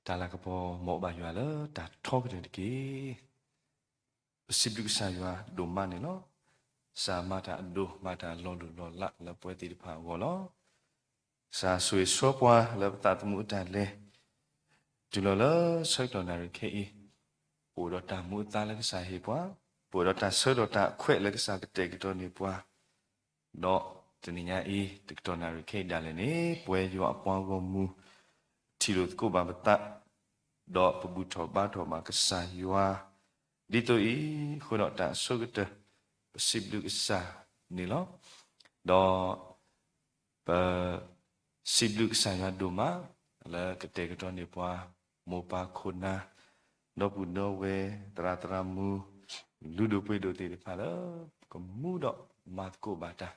တၢ်လၤကပီၤ မ်အဘၣ်ယွၤလၢတၢ်ထီကတၢၢ်တက့ၢ်. ပစံးဘျုးကစၢ်ယွၤဒိၣ်မးန့ၣ်လီၤ. ကစၢ်မၤတၢ်အဒိၣ် မၤတၢ်လီၤလိၢ်လီၤလးလၢပဝဲသ့ၣ်တဖၣ်အဂီၢ်လီၤ. ကစၢ်ဆိၣ်ဂ့ၤဆှၢပှၤလၢပသးသမူအတၢ်လဲၤ တုၤလီၤလၢဆၢကတီၢ်နၣ်ရံၣ်ခဲအံၤ, ပအိၣ်ဒီးတၢ်မူအသါလၢကစၢ်ဟ့ၣ်ပှၤ, ပအိၣ်ဒီးတၢ်ဆၢကတီၢ်တၢ်ခွဲးလၢကစၢ်ကတဲာ်ကတီၤန့ၢ်ပှၤ, ဒီးတနံၤညါအံၤ တကတီၢ်နၣ်ရံၣ်ခဲအံၤဒၣ်လဲာ်န့ၣ် ပဝဲယွၤအပှၤဂီၢ်မုၢ် ထံၣ်လိာ်သကိးဘၣ်ပသး, ဒီးပဘူၣ်ထီၣ်ဘါထီၣ်ဘၣ်ကစၢ်ယွၤ ဒ်သိးအံၤအဃိဒီး တၢ်အဆိကတၢၢ် ပစံးဘျုးကစၢ်န့ၣ်လီၤ. ဒီး ပ စံးဘျုးကစၢ်ယွၤဒိၣ်မး လၢကတဲာ်ကတီၤန့ၢ်ပှၤ မိၢ်ပၢ်ခိၣ်နၢ် ဒီပုၢ်ဒီဝဲၢ် သရၣ်သရၣ်မုၣ် လုၢ်ဒိၣ်ပှ့ၤဒိၣ်သ့ၣ်တဖၣ်လၢ ကမူဒီးမၤသကိးဘၣ်တၢ်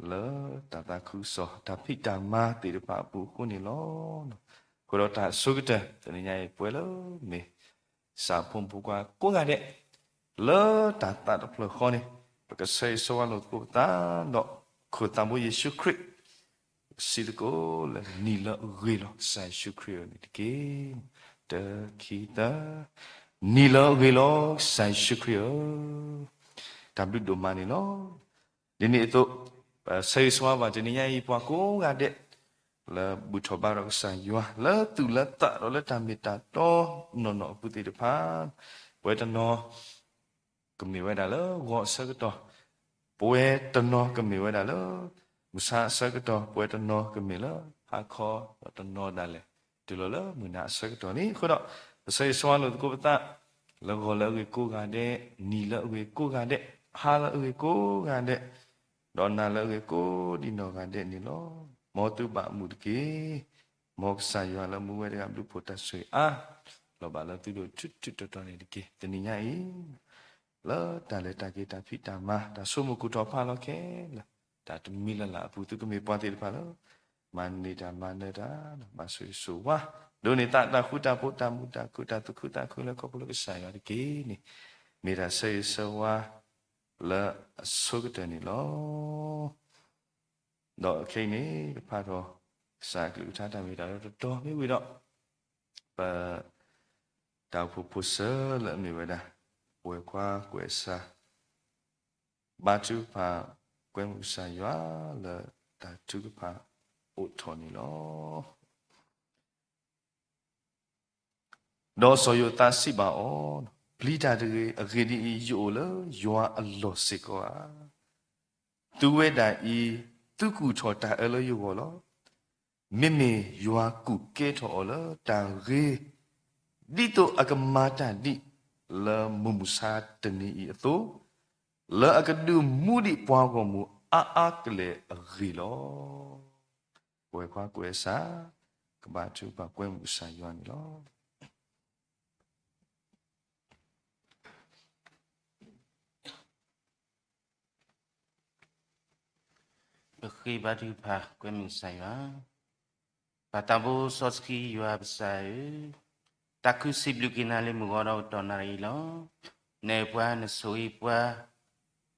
လၢတၢ်သးခုကစီၣ် တၢ်ဖံးတၢ်မၤသ့ၣ်တဖၣ်အပူၤအဃိန့ၣ်လီၤ. အဃိဒီးတၢ်အဆိကတၢၢ် တနံၤညါအံၤ ပဝဲလၢမ့ၢ် ကစၢ်ဖိမုၣ်ဖိခွါကိးဂၤဒဲး လၢတၢ်သးတဖျၢၣ်ဃီန့ၣ် ပကဆၢဂ့ၤဆၢဝါလိာ်သကိးပသး ဒီးခိၣ်သးဘိယ့ၣ်ၡူးခရံာ် ပစံးသကိးလၢ နံၤလၢအဂ့ၤလီၤ ကစၢ်ယ့ၣ်ၡူးခရံာ်ဧၢန့ၣ်တက့ၢ်. တၢ ခံ သၢ, နံၤလၢအဂ့ၤလီၤ ကစၢ်ယ့ၣ်ၡူးခရံာ်ဧၢ, တၢ်ဘျုးဒိၣ်မးန့ၣ်လီၤ. ဒ်န့ၣ်အသိး ပဆၢဂ့ၤဆၢဝါဘၣ်တနံၤညါအံၤ ပှၤကိးဂၤဒဲး လၢဘူၣ်ထီၣ်ဘါထီၣ်ကစၢ်ယွၤ လၢသူၣ်လၢသးဒီးလၢတၢ်မ့ၢ်တၢ်တီနီၢ်နီၢ်အပူၤသ့ၣ်တဖၣ်, ပဝဲတနီၤ ကမ့ၢ်ဝဲဒၣ်လၢဂီၤအဆၢကတီၢ်, ပဝဲတနီၤကမ့ၢ်ဝဲဒၣ်လၢ မုၢ်ဆါအဆၢကတီၢ်, ပဝဲတနီၤကမ့ၢ်လၢဟါခီ, ဒီးတနီၤဒၣ်လဲာ် တုၤလီၤလၢမုၢ်နၤအဆၢကတီၢ်န့ၣ်အဃိဒီး, ပဆၢဂ့ၤဆၢဝါလိာ်သကိးပသး လၢဂီၤလၢအဂ့ၤကိးဂၤဒဲး, နံၤလၢအဂ့ၤကိးဂၤဒဲး, ဟါလၢအဂ့ၤကိးဂၤဒဲး, ဒီးနၤလၢအဂ့ၤကိးဒံးနီၢ်ဂၤဒဲးန့ၣ်လီၤ. မ်သုဘၣ်မူတက့ၢ်. မ်ကစၢ်ယွၤလၢမူဝဲတဂၤဘျုးဖှိၣ်တၢ်ဆိၣ်ဂ့ၤအါ လီၤဘၣ်လၢသုဒိၣ်ထူးထူးတီၤတီၤန့ၣ်တက့ၢ်. တနံၤညါအံၤ လၢတၢ်လဲၤတၢ်က့ၤတၢ်ဖံးတၢ်မၤ တၢ်ဆိကမိၣ်ကူၣ်ထီၣ်ဖးလီၤခဲလၢာ် တၢ်တမံၤလၢ်လၢ်အပူၤ သုကမ့ၢ်ပှၤသ့ၣ်တဖၣ်လၢ မၤန့ၢ်တၢ်မၤနၢၤတၢ် ဘၣ်ဆိၣ်ဂ့ၤဆိၣ်ဝါ ဒိးန့ၢ်သးတၢ်ဃူတၢ်ဖိး တၢ်မုာ်တၢ်ခုၣ် တၢ်သူၣ်ခုသးခုလၢခီဖျိလၢကစၢ်ယွၤတက့ၢ်န့ၣ် မ့ၢ်တၢ်ဆၢဂ့ၤဆၢဝါလၢအဆိကတၢၢ်န့ၣ်လီၤ. ဒီးခဲအံၤန့ၣ် ကဖးထီၣ် ကစၢ်အကလုၢ်ကထါတၢ်မ့ၢ်တၢ်တီတတီၤမ့ၢ်ဝံၤဒီး ပ တၢ်အိၣ်ဖှိၣ်ဖိဆၢလၢအမ့ၢ်ဝဲဒၣ် ပဝဲၢ်ခွါကွဲးစၢ် ဘါထုကဖၣ်ကွဲမုာ်ကစၢ်ယွၤလၢတၢ်ထုကဖၣ်အိၣ်ထီၣ်န့ၣ်လီၤ. ဒီးစီၤယိၤသးစံးဘၣ်အီၤ, ပျံၤတၢ်တဂ့ၤ, အဂ့ၢ်ဒ်အံၤ, ယအိၣ်လၢယွၤအလီၢ်စ့ၢ်ကီးဧါ. သုဝဲဒၣ်အံၤ သုကူၣ်ထီၣ်တၢ်အၢလၢယဂီၢ်လီၤ. မ့မ့ၢ်ယွၤကူၣ်ကဲထီၣ်အီၤလၢတၢ်ဂ့ၤ, ဒ်သိးအကမၤတၢ်ဒ်လၢမုၢ်မဆါတနံၤအံၤအသိး, လၢအကဒုးမူဒံးပှၤဂီၢ်မုၢ်အါအါကလဲာ်အဂ့ၢ်လီၤ. ပဝဲၢ်ခွါကွဲးစၢ် ကဘါထုကဖၣ်ကွဲမုာ်ကစၢ်ယွၤန့ၣ်လီၤ. ပဃ့ဘါထုကဖၣ်ကွဲမုာ်ကစၢ်ယွၤ, ပၢ်သးဘိစီဆှံယွၤပစၢ်ဧၢ, သးခုစံးဘျုးက့ၤနၤလၢမုၢ်ဂီၤဒီးကတီၢ်နၣ်ရံၣ်အံၤလီၤ. နအဲၣ်ပှၤ နဆိၣ်ဂ့ၤပှၤ,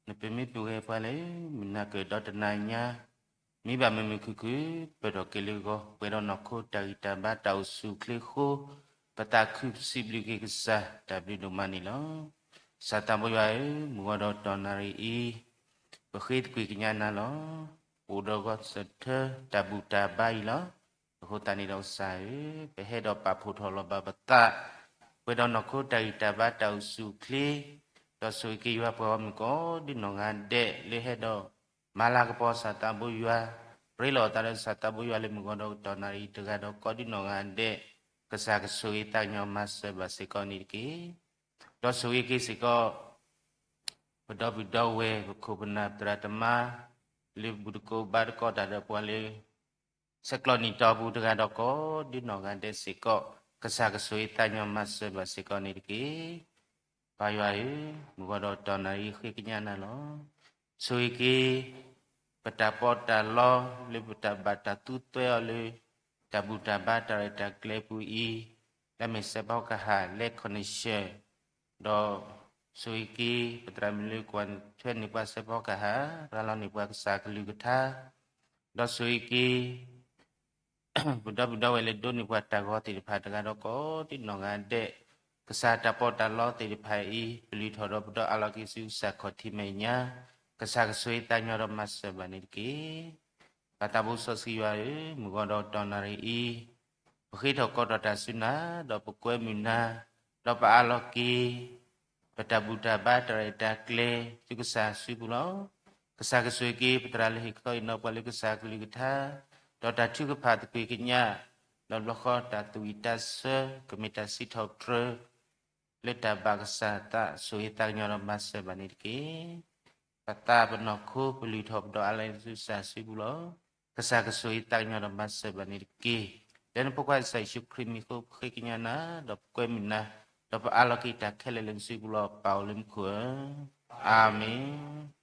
နပမ့ၢ်ပုၢ်ဝဲၢ်ပှၤလၢ မုၢ်နၤကၢၢ်ဒီတနၤညါ မ့ၢ်ဘၣ်မုာ်မုာ်ခုၣ်ခုၣ် ပၢၢ်ထီၣ်က့ၤလၢဂီၤ ပှဲၤဒီးနီၢ်ခိတၢ်ဂံၢ်တၢ်ဘါတၢ်အိၣ်ဆူၣ်အိၣ်ချ့အဃိ, ပသးခုစံးဘျုးက့ၤကစၢ် တၢ်ဘျုးဒိၣ်မးန့ၣ်လီၤ. ကစၢ်သးဘိယွၤဧၢ, မုၢ်ဂီၤဒီးကတီၢ်နၣ်ရံၣ်အံၤ ပဃ့သကွံၢ်ကညးနၤလီၤ. ပအိၣ်ဒီးဂီၤစၢၢ်ထၢတၢ်ဘူၣ်တၢ်ဘါအံၤလီၤ. အဃိသတးန့ၣ်ဒီးကစၢ်ဧၢ, ပဟဲဒီးပာ်ဖှိၣ်ထီၣ်လီၤဘၣ်ပသး ပှဲၤဒီးနီၢ်ခိတၢ်ဂံၢ်တၢ်ဘါတၢ်အိၣ်ဆူၣ်အိၣ်ချ့, ဒီးဆိၣ်ဂ့ၤက့ၤယွၤပှၤဂီၢ်မုၢ်ကိးဒ်နီၢ်ဂၤဒဲး လၢဟဲဒီး မၤလၤကပီၤကစၢ်သးဘိယွၤ, ရ့လိာ်အသးဒီးကစၢ်သးဘိယွၤလၢမုၢ်ဂီၤဒီးကတီၢ်နၣ်ရံၣ်တဂၤဒီးကိးဒ်နီၢ်ဂၤဒဲး, ကစၢ်ကဆိၣ်ဂ့ၤသးကညီၤမၤစၢၤဘၣ်စ့ၢ်ကီးန့ၣ်တက့ၢ်. ဒီးဆိၣ်ဂ့ၤက့ၤစ့ၢ်ကီး ပဒီပုၢ်ဒီဝဲၢ် ပခိၣ်ပနၢ်သရၣ်သမါ လၢဘူၣ်သကိးဘါသကိးတၢ်ဒီးပှၤလၢ ဆဲးကျိးနံၣ်တီၢ်ပူၤတဂၤဒီးကိးဒ်နီၢ်ဂၤဒဲးစ့ၢ်ကီး, ကစၢ်ကဆိၣ်ဂ့ၤသးကညီၤမၤစၢၤဘၣ်စ့ၢ်ကီးန့ၣ်တက့ၢ်. ပၢ်ယွၤဧၢ, မုၢ်ဂီၤဒီးကတီၢ်နၣ်ရံၣ်အံၤဃ့ကညးနၤလီၤ. ဆိၣ်ဂ့ၤက့ၤ ပတၢ်ပီးတၢ်လီ လၢပတၢ်ဘၣ်တၢ်သူသွဲအီၤလၢ တၢ်ဘူၣ်တၢ်ဘါတၢ်ရဲၣ်တၢ်ကျဲၤပူၤအံၤ, လၢအမ့ၢ်စဲးဖီကဟၣ် လၢ connection ဒီးဆိၣ်ဂ့ၤက့ၤ ပသရၣ်မုၣ်လၢကွၢ်ထွဲန့ၢ်ပှၤစဲးဖီကဟၣ်, ရၤလီၤန့ၢ်ပှၤကစၢ်ကလုၢ်ကထါ, ဒီးဆိၣ်ဂ့ၤက့ၤ ပဒီပုၢ်ဒီဝဲၢ်လၢဒိးန့ၢ်ပှၤတၢ်ဂီၤသ့ၣ်တဖၣ်တဂၤဒီးကိးဒ်နီၢ်ဂၤဒဲး, ကစၢ်တၢ်ပီးတၢ်လီသ့ၣ်တဖၣ်အံၤ ပလုၢ်ထီၣ်ဒီးပဒီးအးလီၤက့ၤဆူကစၢ်ခီၣ်ထံးမဲာ်ညါ, ကစၢ်ကဆိၣ်ဂ့ၤသးကညီၤဒီးမၤစၢၤဘၣ်န့ၣ်တက့ၢ်. ပၢ်သးဘိစီဆှံယွၤဧၢ, မုၢ်ဂီၤဒီးတီၢ်နၣ်ရံၣ်အံၤ ပဃ့ထီၣ်ကိးထီၣ်တၢ်ဆူနၤ, ဒီးပကွဲမုာ်နၤ, ဒီးပအးလီၤက့ၤ ပတၢ်ဘူၣ်တၢ်ဘါတၢ်ရဲၣ်တၢ်ကျဲၤ သုကစၢ်စုပူၤလီၤ. ကစၢ်ကဆိၣ်ဂ့ၤက့ၤ ပသရၣ်လၢဟ့ၣ်ခီအံၤနီၤပှၤလၢကစၢ်ကလုၢ်ကထါ, ဒီးတၢ်ထုကဖၣ်သကွ့ၢ်ကညး, ဒီးဘျီဃီတၢ်သူၣ်ဝံၣ်တၢ်ဆၢ ကမ့ၢ်တၢ်စံးထီၣ်ပတြၢၤ လၢတၢ်ဘၣ်ကစၢ်သးဆိၣ်ဂ့ၤသးကညီၤဒီးမၤစၢၤဘၣ်န့ၣ်တက့ၢ်. ပသးပနီၢ်ခိ ပလုၢ်ထီၣ်ပဒီးအးလီၤက့ၤဆူကစၢ်စုပူၤလီၤ. ကစၢ်ကဆိၣ်ဂ့ၤသးကညီၤဒီးမၤစၢၤဘၣ်န့ၣ်တက့ၢ်. လၢနဖိခွါကစၢ်ယ့ၣ်ၡူးခရံာ်မံၤအဃိ ပဃ့ကညးနၤ, ဒီးပကွဲမုာ်နၤ, ဒီးပအးလီၤက့ၤတၢ်ခဲလၢာ်လၢနစုပူၤလီၤ. ပၢ်အိၣ်လၢမူခိၣ်ဧၢ, အၤမ့ၣ်.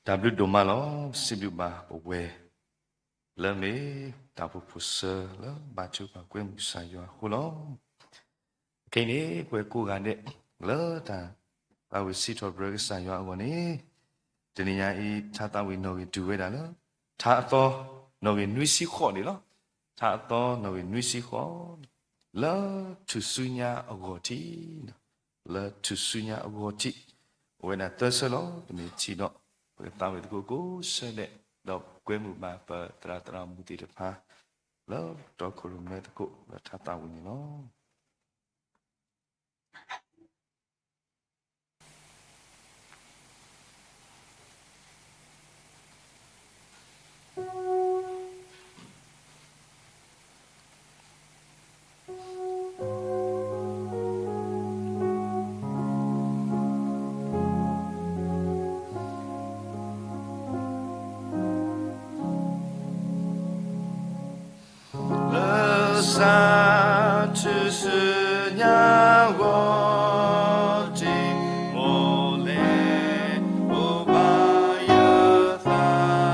တၢ်ဘျုးဒိၣ်မးလီၤ. ပစံးဘျုးဘၣ်ပဝဲၢ် လၢမ့ၢ်တၢ်အိၣ်ဖှိၣ်ဖိစၢၤ လၢဘၣ်ထုကဖၣ်ကွဲမုာ်ကစၢ်ယွၤအဃိလီၤ. ခဲအံၤန့ၣ် ပဝဲကိးဂၤဒဲး လၢတၢ်သးဝံၣ်စံးထီၣ်ပတြၢၤကစၢ်ယွၤအဂီၢ်န့ၣ်, တနံၤညါအံၤ ထါသးဝံၣ်နီၣ်ဂံၢ်တုၤဝဲဒၣ်လၢ ထါအသီ နီၣ်ဂံၢ်နွံဆံဃိးန့ၣ်လီၤ. ထါအသီ နီၣ်ဂံၢ်နွံဆံဃိး, လၢထူၣ်စုညါအဂီၢ်ထံး, လၢထူၣ်စုညါအဂီၢ်ထံး, အိၣ်ဝဲဒၣ်သၢဆၢလီၤ. ပမ့ၢ်ထံၣ်ဒီး ပကသးဝံၣ်သကိးကိးဆၢဒဲး, ဒီးကွဲမုာ်ဘၣ်ပသရၣ်သရၣ်မုၣ်သ့ၣ်တဖၣ် လၢတီခိၣ်ရိၣ်မဲသကိး လၢထါသးဝံၣ်န့ၣ်လီၤ. လၢစးထူၣ်စုညါဂီၢ်ထံး မိၢ်လ့ၤအိၣ်ဘၣ်ယသး,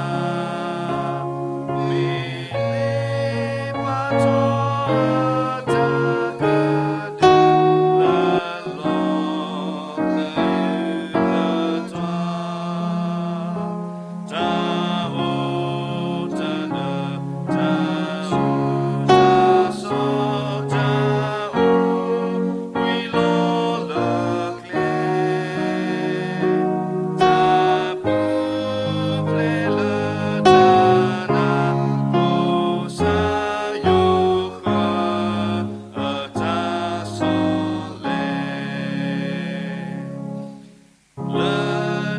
မ့ၢ်လ့ပှၤထီၣ်အတၢ်ကဒု လၢလီၤသယုၢ်လၢတွၤ တၢ်အိၣ်တၢ်နၢၤ တၢ်ဆူးတၢ်ဆါ တၢ်အိၣ်ကွံာ်လီၤလၢကျဲ, တၢ်ပူၤဖျဲးလၢတၢ်နါ ကစၢ်ယွၤဃၣ်အတၢ်ဆီလဲ လၢ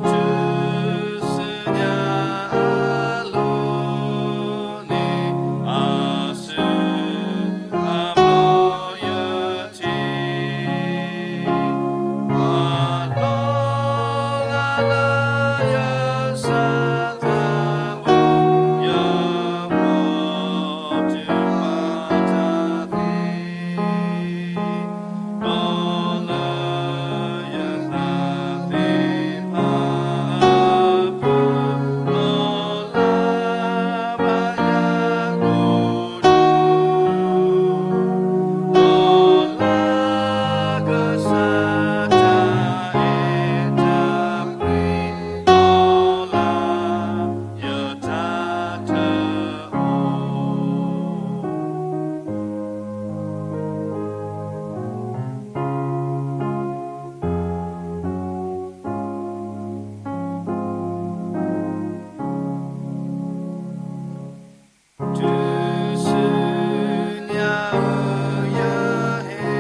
ထူၣ်စုညါအလီၢ်န့ၣ် အစုအဘျီယထံၣ် အလီၢ်လၢယသးသးဝံၣ် ယဘီတုၤမၤတၢ်သ့ ဒီးလၢယသးသ့ၣ်တဖၣ်အဖီခိၣ် လီၤလးဘၣ်ယၤကိၣ်ဒိၣ် လီၤလးကစၢ်တၢ်အဲၣ်တၢ်ကွံ လီၤလးယတၢ်တအိၣ် ထူၣ်စုညါဧၢ ယဟဲ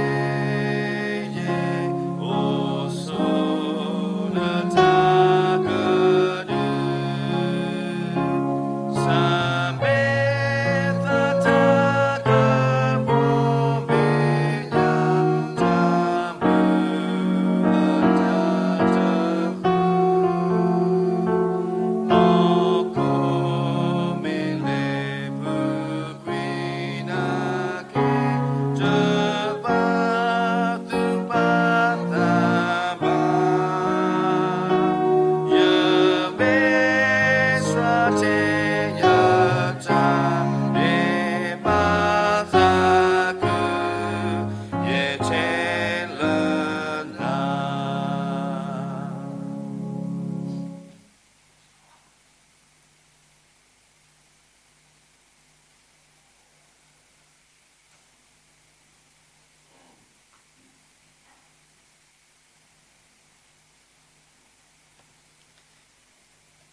ယဲ အိၣ်ဆိးနတၢ်ကဒု ဆၣ်မဲာ်သၣ်တၢ်ကပီၤမဲာ်ညါ တၢ်မုာ်လၢတၢ်တဃု နီၢ်ခိမ့ၢ်လဲၤဖုး ကွံာ်နၤက့ၤ တဘၣ်သူၣ်ဘၣ်သးဘၣ်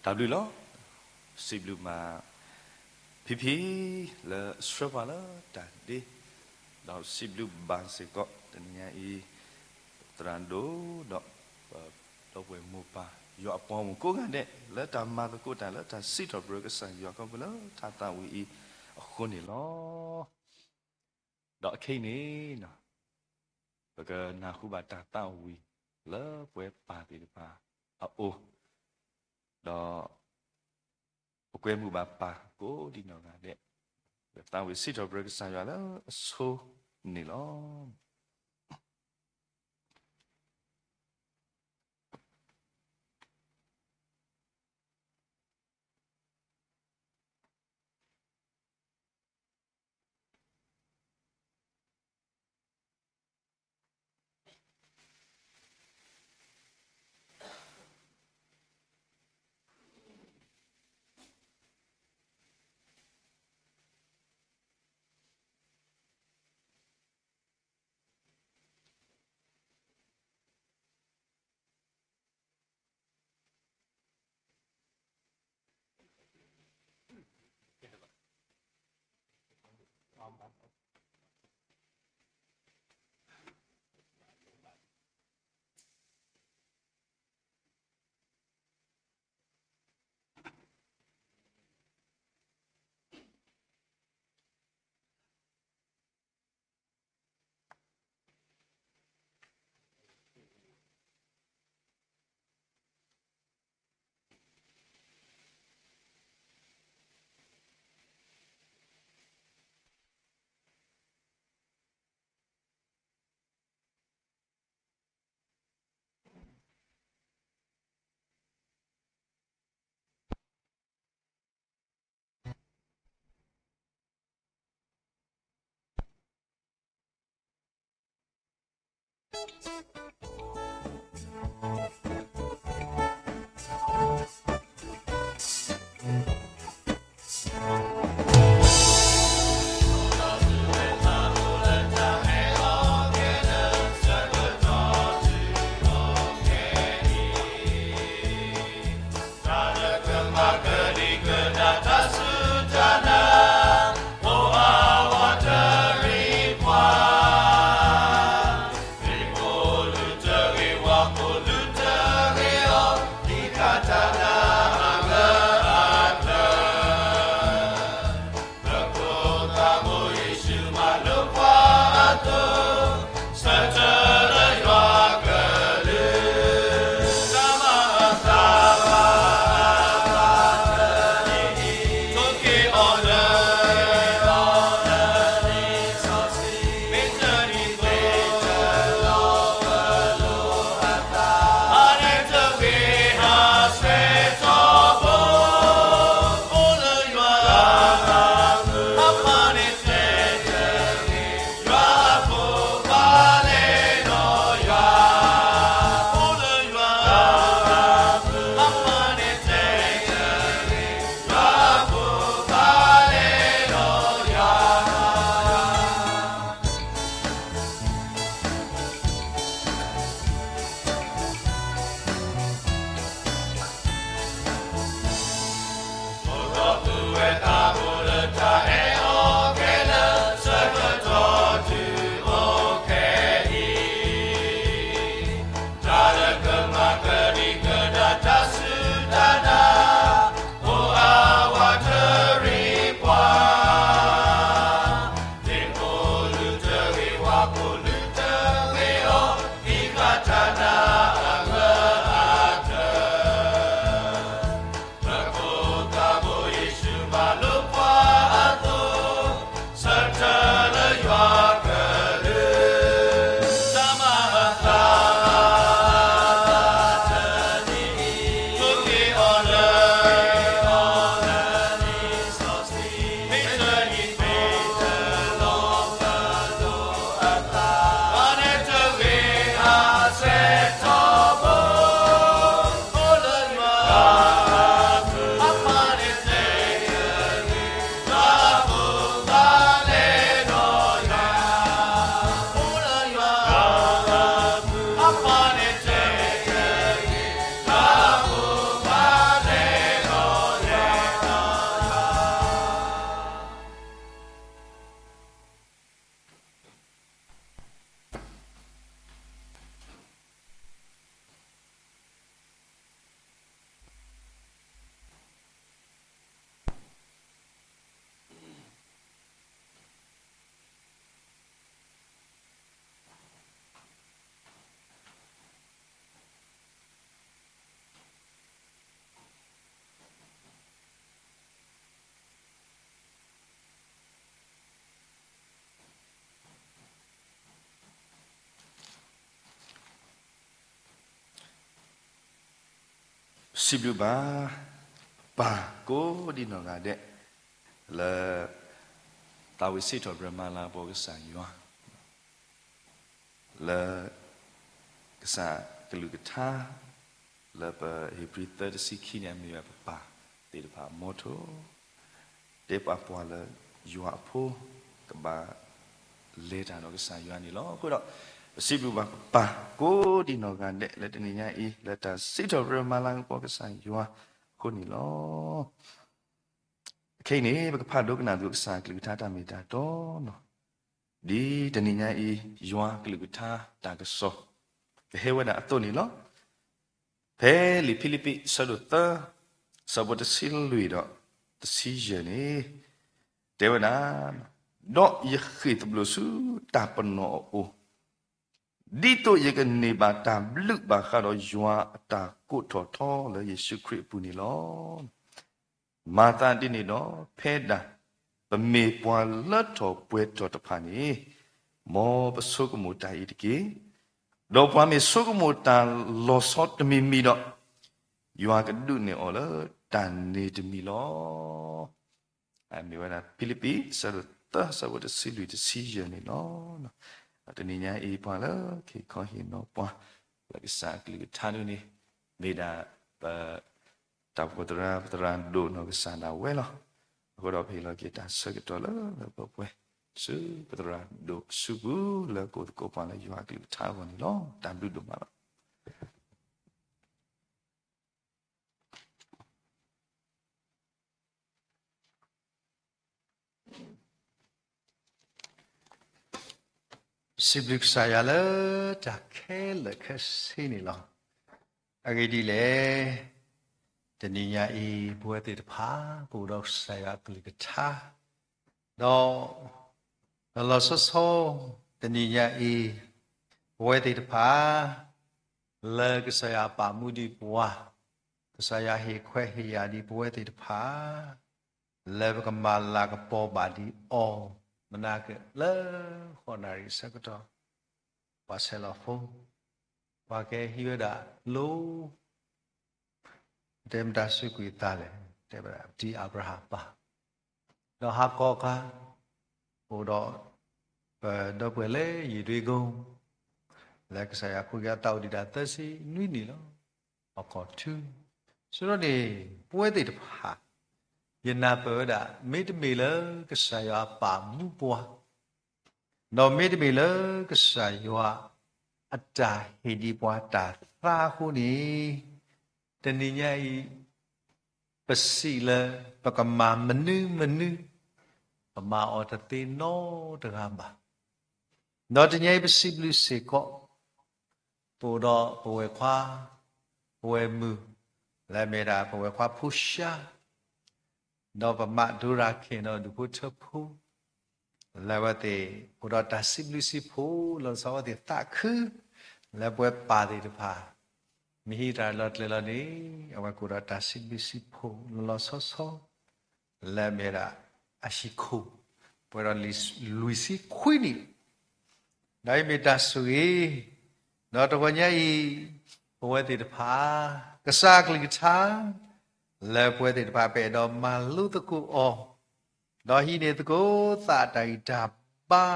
တၢ်ဘျုးလီၤ. စံးဘျုးမး ဖံဖံ လၢအဆှၢပှၤလၢတၢ်ဒ့, ဒီးစံးဘျုးဘၣ်စ့ၢ်ကီး တနံၤညါအံၤ သရၣ်ဒိၣ်ဒီး ဒီပုၢ်ဝဲၢ်မိၢ်ပၢ် ယွၤအပှၤဂီၢ်မုၢ်ကိးဂၤဒဲး လၢတၢ်မၤသကိးတၢ်လၢတၢ်စံးထီၣ်ပတြၢၤကစၢ်ယွၤခီဖျိလၢတၢ်သးဝံၣ်အံၤ အဃိန့ၣ်လီၤ. ဒီးခဲအံၤန့ၣ် ပကနၢ်ဟူဘၣ်တၢ်သးဝံၣ်လၢပဝဲပၢ်သ့ၣ်တဖၣ်အအိၣ်, ဒီးပကွဲမုာ်ဘၣ်ပၢ်ကိးဒံးနီၢ်ဂၤဒဲး, ပသးဝံၣ်စံးထီၣ်ပတြၢၤကစၢ်ယွၤလၢအဆိန့ၣ်လီၤ. ပစံးဘျုးဘၣ် ပၢ်ကိးဒံနီၢ်ဂၤဒဲး လၢ သးဝံၣ်စံးထီၣ်ပတြၢၤမၤလၤကပီၤကစၢ်ယွၤ လၢ ကစၢ်ကလုၢ်ကထါ လၢပဧ့ၤဘြံၤသၢတဆံခံန့ၣ် အမ့ၢ်ဝဲပပၢ်သ့ၣ်တဖၣ်အမီထိ တဲပှၤပှၤလၢယွၤအဖိ ကဘၣ် လဲၤတၢ်ဒီးကစၢ်ယွၤန့ၣ်လီၤ. အဃိဒီး ပစံးဘျုးဘၣ်ပပၢ်ကိးဒံနီၢ်ဂၤဒဲး လၢတနံၤညါအံၤ လၢတၢ်စံးထီၣ်ပတြၢၤမၤလၤကပီၤကစၢ်ယွၤအဃိန့ၣ်လီၤ. အခဲအံၤန့ၣ် ပကဖးဒိကနၣ်သကိးကစၢ်ကလုၢ်ကထါတၢ်မ့ၢ်တၢ်တီနီၤ ဒ်တနံၤညါအံၤ ယွၤကလုၢ်ကထါတၢ်ကစီၣ် ကဟဲဝဲဒၣ်အသိးန့ၣ်လီၤ. ဖဲလံာ်ဖံလံးပံး အဆၢဒိၣ်သၢ အဆၢဖိတဆံလွံၢ်ဒီး တဆံယဲၢ်န့ၣ် တဲဝဲဒၣ်, ဒီးယဃ့ၢ်သဘျိးဆူတၢ်ပနီၣ်အအိၣ်, ဒ်သိးယကန့ၢ်ဘၣ်တၢ်ဘျုးဘၣ်ဃးဒီးယွၤအတၢ်ကိးထီၣ်ထီလၢယ့ၣ်ၡူးခရံာ်အပူၤန့ၣ်လီၤ. မၤသးဒ်န့ၣ်ဒီး ဖဲဒၣ် ပမ့ၢ်ပှၤလၢထီၣ်ပှဲၤထီၣ်တဖၣ်န့ၣ်, မ်ပဆိကမိၣ်တၢ်အံၤတက့ၢ်. ဒီးပှၤမ့ၢ်ဆိကမိၣ်တၢ်လီၤဆီတမံၤမံၤဒီး, ယွၤကဒုးနဲၣ်အီၤလၢတၢ်န့ၣ်တမံၤလီၤ. မ့ၢ်ဝဲဒၣ်ဖံလံးပံး အဆၢဒိၣ်သၢ အဆၢဖိတဆံလွံၢ်တဆံယဲၢ်န့ၣ်လီၤ. တနံၤညါအံၤပှၤလၢကဟ့ၣ်ခီဟ့ၣ်နီၤပှၤ လၢကစၢ်အကလုၢ်ကထါဒ်န့ၣ် မ့ၢ်ဒၣ်ပ တၢ်အိၣ်ဖှိၣ်သရၣ် ပသရၣ်ဒိၣ်နီၢ်ကစၢ်ဒၣ်ဝဲလီၤ. အဃိဒီးပဟ့ၣ်လီၤက့ၤတၢ်ဆၢကတီၢ်လၢလၢပှဲၤပှဲၤ ဆူပသရၣ်ဒိၣ်အစုပူၤ လၢကအိၣ်သကိးပှၤလၢယွၤအကလုၢ်ကထါအဂီၢ်န့ၣ်လီၤ. တၢ်ဘျုးဒိၣ်မးလီၤ. စံးဘျုးကစၢ်ယွၤလၢတၢ်ခဲလၢာ်ခဲဆ့န့ၣ်လီၤ. အဂ့ၢ်ဒ်လဲၣ်, တနံၤညါအံၤ ပဝဲသ့ၣ်တဖၣ် ပအိၣ်ဒီးကစၢ်ယွၤအကလုၢ်ကထါ, ဒီး လီၤလီၤဆီဆီ တနံၤညါအံၤ ပဝဲသ့ၣ်တဖၣ် လၢကစၢ်ယွၤပာ်မူဒံးပှၤ, ကစၢ်ယွၤဟ့ၣ်ခွဲးဟ့ၣ်ယာ်ဒံးပဝဲသ့ၣ်တဖၣ် လၢပကမၤလၤကပီၤဘၣ်ဒံးအီၤ, မနၤက့လၢဃိးနၣ်ရံၣ်အဆၢကတီၢ်, ပှၤဆဲးလီၤဖိ, ပှၤကဟံးဝဲဒၣ်လိၤ, တဲမတၤစူးကွံာ်အသးလဲၣ်, တဲဝဲဒၣ် ပတံၤအၤဘြၤဟၣ်ပၢ်, ဒီးဟးကီးအခါ, အိၣ်ဒီး ပဒီပုၢ်ဝဲၢ်လၢယ့ၣ်ဒွ့ကိ, လၢကစၢ်ယွၤကိးက့ၤအသးအိၣ်ဒံးဒၣ်သၢဆံနွံနံၣ်လီၤ. ဟီၣ်ခိၣ်ထူ, ဆိဒီးန့ၣ် ပဝဲသ့ၣ်တဖၣ် ယနၢ်ပၢၢ်ဝဲဒၣ် မ့တမ့ၢ်လၢကစၢ်ယွၤအပာ်မူပှၤ, ဒီးမ့တမ့ၢ်လၢကစၢ်ယွၤအတၢ်ဟ့ၣ်ဒံးပှၤတၢ်သါအဃိန့ၣ်, တနံၤညါအံၤ ပစံးလၢပကမၤမနုၤမနုၤ, ပမၤအီၤတသ့နီတဂၤဘၣ်. ဒီးတနံၤအံၤ ပစံးဘျုးစ့ၢ်ကီး ပအိၣ်ဒီးပဝဲၢ်ခွါ, ပဝဲၢ်မုၣ်, လၢအမ့ၢ်ဒၣ်ပဝဲၢ်ခွါဖိရှါ, ဒီးပမးဒိရၤခ့ၣ်ဒီးဒူၣ်ဖိထၢဖိ, လၢအဝဲသ့ၣ်အိၣ်ဒီးတၢ်စံးဘျုးစံးဖှိၣ် လီၤဆီအဝဲသ့ၣ်သးခု, လၢပဝဲပၢ်သ့ၣ်တဖၣ် မ့ၢ်ဟံးတၢ်လီၤကျဲၤလီၤန့ၣ်, အဝဲကအိၣ်ဒီးတၢ်စံးဘျုးစံးဖှိၣ်လီၤလီၤဆီဆီ လၢအမ့ၢ်ဒၣ်အဟံၣ်ခိၣ်, ပှဲၤဒီးလွံၢ်ဆံခွံနံၣ်, ဒီးအံၤမ့ၢ်တၢ်ဆိၣ်ဂ့ၤ, ဒီးတဂီၤညါအံၤ ပဝဲသ့ၣ်တဖၣ် ကစၢ်အကလုၢ်ကထါ လၢပဝဲသ့ၣ်တဖၣ်ပအဲၣ်ဒိးမၤလိသကိးအီၤ, ဒီးဟံးန့ၢ်သကိးသးတၢ်ဂံၢ်တၢ်ဘါ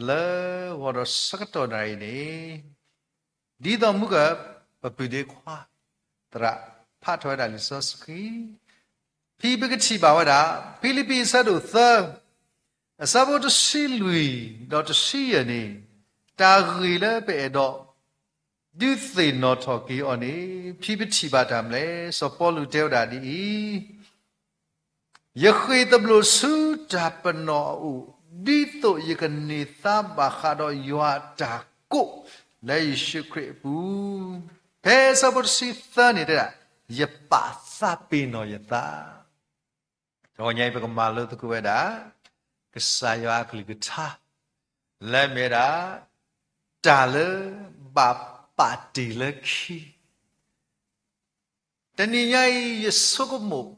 လၢဂီၤဒီးဆၢကတီၢ်နၣ်ရံၣ်န့ၣ် ဒ်သိးမုၢ်က ပပုၢ်ဒ့ခွါ သရၣ်ဖးထီၣ်ဝဲဒၣ်လံာ်စီဆှံ, ဖဲပကထံၣ်ဘၣ်ဝဲဒၣ် ဖံလံးပံးအဆၢဒိၣ်သၢ အဆၢဖိတဆံလွံၢ်ဒီးတဆံယဲၢ်န့ၣ်, တၢ်ဂ့ၢ်လၢပအဲၣ်ဒိး ဒုးသ့ၣ်နီၣ်ထီၣ်က့ၤအီၤန့ၣ် ဖဲပထံၣ်ဘၣ်တၢ်မနုၤလဲၣ်. စီၤပီလူးတဲဝဲဒၣ်ဒ်အံၤ, ယဃ့ၢ်သဘျိးဆူတၢ်ပနီၣ်အအိၣ်, ဒ်သိးယကန့ၢ်သါဘၣ်ဃးဒီးယွၤအတၢ်ကိး လၢယ့ၣ်ၡူးခရံာ်အပူၤ, ဖဲအဆၢဖိတဆံသၢန့ၣ်တဲဒၣ်, ယပာ်သးပ့ၤနီၣ်ယသး တဂီၤညါအံၤ ပကမၤလိသကိးဝဲဒၣ် ကစၢ်ယွၤအကလုၢ်ကထါ လၢအမ့ၢ်ဝဲဒၣ် တၢ်လၢဘၣ်ပာ်တ့ၢ်လၢခံ. တနံၤညါအံၤ ယဆိကမိၣ်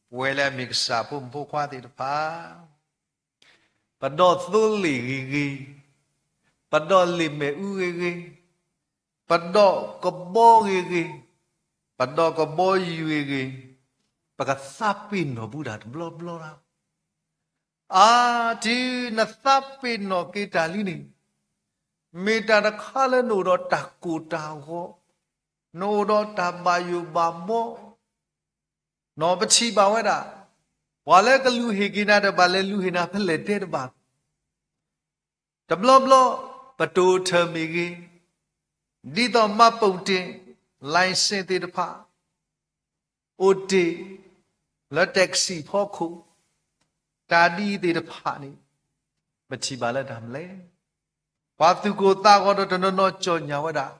ပဝဲလၢအမ့ၢ်ကစၢ်ဖိမုၣ်ဖိခွါသ့ၣ်တဖၣ် ပဒီးသိလ့ၣ်ဂ့ၤဂ့ၤ, ပဒီးလ့ၣ်မ့ၣ်အူဂ့ၤဂ့ၤ, ပဒီးကဘီဂ့ၤဂ့ၤ, ပဒီးကဘီယူၤအံၤဂ့ၤ, ပကသးပ့ၤနီၣ်ဘူးတၢ်တဘျီဘျီလီၤ. အါ, တုၤနသးပ့ၤနီၣ်က့ၤတၢ်လံန့ၣ်, မ့ၢ်တၢ်တခါလၢနအိၣ်ဒီးတၢ်ကိၢ်တၢ်ဂီၤ, နအိၣ်ဒီးတၢ်ဘၣ်ယိၣ်ဘၣ်ဘီ, နီၢ်ပထံၣ်ဘၣ်ဝဲဒၣ်, ပှၤလၢကလူၤဟ့ၣ်က့ၤနၤဒီးဘၣ်လဲၤလူၤဟ့ၣ်နၤဖဲလဲၣ်တဲတဘၣ် တဘျီဘျီ, ပတိၤထၢၣ်မ့ၢ်ဂ့ၤ, ဒ်သိးမှတ်ပုံတင်, license သ့ၣ်တဖၣ်, အိၣ်တ့ၢ်, လၢ taxi ဖီခိၣ်, တၢ်ဒ်အံၤသ့ၣ်တဖၣ်န့ၣ်, ပထံၣ်ဘၣ်လၢတၢ်မနုၤလဲၣ်. ပှၤသူၣ်ကိၢ်သးဂီၤဒီးတနီၤနီၤကၠီၣ်ညါဝဲဒၣ်,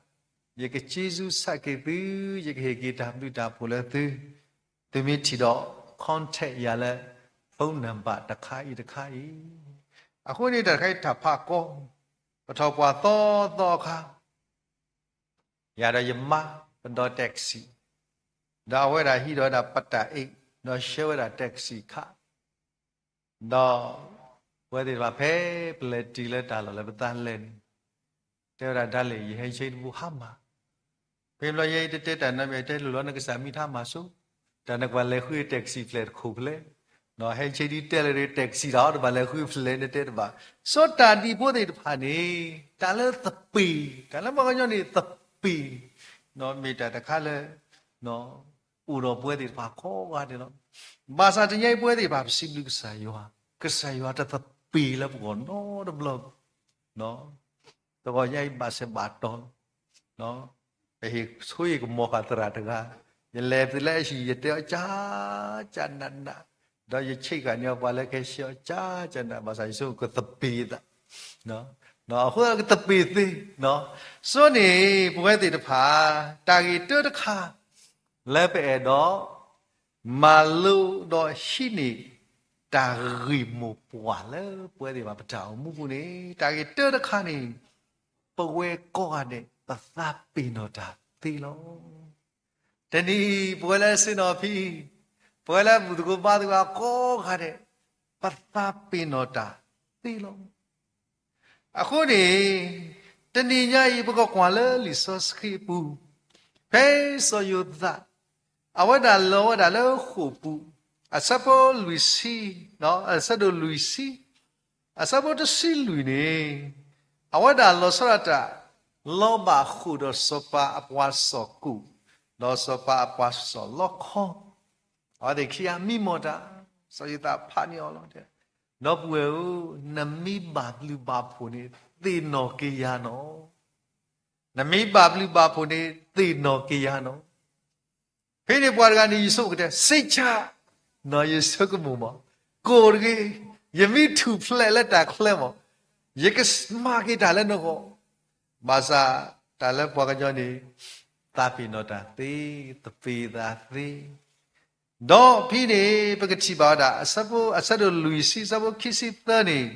ယကစ့ဆူဆးက့ၤသု, ယကဟ့ၣ်က့ၤတၢ်ဘျုးတၢ်ဖှိၣ်လၢသု, သုမ့ၢ်ထံၣ်ဒီး contact ယၤလၢ phone number တခါအံၤတခါအံၤ. အဃိန့ၣ်တၢ်တခါအံၤတၢ်ဖးကီ, ပထီၣ်ပှၢ်သီသီအခါ ယၤဒီးယမါ, ပဒီး taxi, ဒီးအဝဲဒၣ်ဟံးဒီးဝဲဒၣ်ပတၢ်အ့ၣ်, ဒီးဆှၢဝဲဒၣ် taxi ခး, ဒီး ပဝဲသ့ၣ်တဖၣ်ဖဲပလဲၤတုၤလၢတၢ်လီၢ်လၢပသးလဲၤန့ၣ်, တဲဝဲဒၣ်ဒၣ်လဲာ် ယဟဲဆ့တဘိဟါမၢ်, ဖဲဘျီယဲအံၤတတဲတၢ်နီတမံၤ တဲလိၣ်လီၤနကစၢ်မံဟါမၢ်ဆိ, တၢ်နကဘၣ်လဲၤဃု taxi ဖျဲၣ်တခိၣ်ဖဲလဲၣ်, ဟဲဆ့ဒ်တဲလၢ taxi တၢ်အီၤတဘၣ်လဲၤဃုဖျဲၣ်နတဲတဘၣ်, စီၤတၢ်ဒံဖိသ့ၣ်တဖၣ်န့ၣ်, တၢ်လၢသပ့ၤ, တၢ်လၢပှၤကညီန့ၣ်သပ့ၤ, မ့ၢ်တၢ်တခါလၢ အိၣ်ဒီးပဝဲသ့ၣ်တဖၣ်ကိးဂၤဒဲးလီၤ. ဘၣ်ဆၣ်တနံၤအံၤပဝဲသ့ၣ်တဖၣ်ပစံးဘျုးကစၢ်ယွၤ, ကစၢ်ယွၤတသပ့ၤလၢပဂီၢ်နီတဘျီဘၣ်. တဂီၤညါအံၤဘၣ်ဆၢဘၣ်တီၤလီၤ. ပဟ့ၣ်ဆိယကမီၤဃာ်သရၣ်တဂၤ, ယလဲၤသုလၢအဟံၣ် ယတဲအီၤကၢ်ကၢ်နးနး, ဒီးယဆံးဃာ်န့ၢ်အီၤပှၤလၢကဟဲဆှၢအီၤကၢ်ကၢ်နးနး ဘၣ်ဆၣ်ယဆိကသပ့ၤသး အဃိကသပ့ၤသ့, ဆိန့ၣ် ပဝဲသ့ၣ်တဖၣ် တၢ်ဂ့ၢ်တၢတခါ လၢပအဲၣ်ဒိး မၤလိဒီးဟံးန့ၢ် တၢ်ဂ့ၢ်မိၢ်ပှၢ်လၢပဝဲသ့ၣ်တဖၣ်ပတၢ်အိၣ်မူပူၤန့ၣ် တၢ်ဂ့ၢ်တၢတခါန့ၣ် ပဝဲကိးဂၤဒဲး ပသးပ့ၤနီၣ်တၢ်သ့လီၤ. တနံၤအံၤ ပဝဲလၢဆ့ၣ်နီၤဖံ, ပဝဲလၢမုၢ်သကိးဘါသကိးကိးဂၤဒဲး ပသးပ့ၤနီၣ်တၢ်သ့လီၤ. အဃိန့ၣ် တနံၤညါအံၤ ပကကွၢ်လၢလံာ်စီဆှံအပူၤ, ဖဲစီၤယိၤသး အဝဲဒၣ်လီၤဝဲဒၣ်လၢဃိာ်ပူၤ, အဆၢဖိလွံၢ်ဆံ, အဆၢဒိၣ်လွံၢ်ဆံ, အဆၢဖိတဆံလွံၢ်န့ၣ်, အဝဲဒၣ်လီၤဆီဒၣ်တၢ် လီၤဘၣ်ဃိာ်ဒီးစီၤပၤအပှၤစီၣ်ကိၣ်, ဒီးစီၤပၤအပှၤစီၣ်လီခီ, အဝဲသ့ၣ်ခံဂၤမံမီၢ်တၢ်, စီၤယိၤသးဖးန့ၢ်အီၤလီၤ. ဒီပုၢ်ဝဲၢ်ဧၢ, နမ့ၢ်ဘၣ်ဘျုးဘၣ်ဖှိၣ်န့ၣ် သ့ၣ်နီၣ်က့ၤယၤနီၤ. နမ့ၢ်ဘၣ်ဘျုးဘၣ်ဖှိၣ်န့ၣ် သ့ၣ်နီၣ်က့ၤယၤနီၤ. ဖဲန့ၣ်ပှၤတဂၤန့ၣ် ယဆိကတၢၢ် စ့ၢ်ကီး, နီၢ်ယဆိကမိၣ်မး, ကိၢ်တဂ့ၤ, ယမ့ၢ်ထူၣ်ဖျဲးလၢတၢ်ချၢမး, ယကမၤက့ၤတၢ်လၢနဂီၢ်, ဘၣ်ဆၣ်တၢ်လၢပှၤကညီန့ၣ် သးပ့ၤနီၣ်တၢ်သ့, သပ့ၤသးသ့ ဒီးဖဲန့ၣ် ပကထံၣ်ဘၣ်ဝဲဒၣ် အဆၢဖိ အဆၢဒိၣ်လွံၢ်ဆံ အဆၢဖိခံဆံသၢန့ၣ်,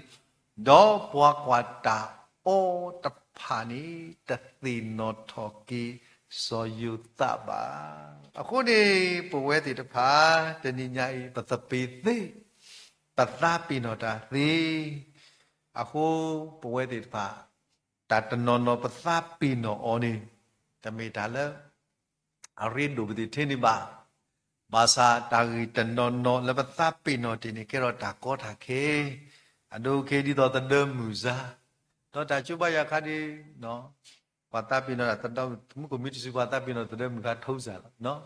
ဒီးပှၤကွၢ်တၢ်အီၤတဖၣ်န့ၣ် တသ့ၣ်နီၣ်ထီၣ်က့ၤစီၤယိၤသးဘၣ်. အဃိန့ၣ် ပဝဲသ့ၣ်တဖၣ် တနံၤညါအံၤ ပသပ့ၤသ့, ပသးပ့ၤနီၣ်တၢ်သ့, အဃိပဝဲသ့ၣ်တဖၣ် တၢ်တနီၤနီၤပသးပ့ၤနီၣ်အီၤန့ၣ် တမ့ၢ်တၢ်လၢ အရ့ဒိၣ်ပသ့ၣ်ထဲန့ၣ်ဘၣ်. ဘၣ်ဆၣ်တၢ်ဂ့ၢ်တနီၤနီၤလၢပသးပ့ၤနီၣ်တ့ၢ်န့ၣ် ကဲထီၣ်တၢ်ကီတၢ်ခဲ, အဒိခ့ဒ်သိးသဒၢမုၢ်စါ, ဒီးတၢ်ကၠိဘါယွၤခါဒ် ပှၤသးပ့ၤနီၣ်တၢ်သဒၢ, မူခိၣ်မ့ၢ်တစု ပှၤသးပ့ၤနီၣ်သဒၢမုၢ်ခါထိစၢ်လီၤ.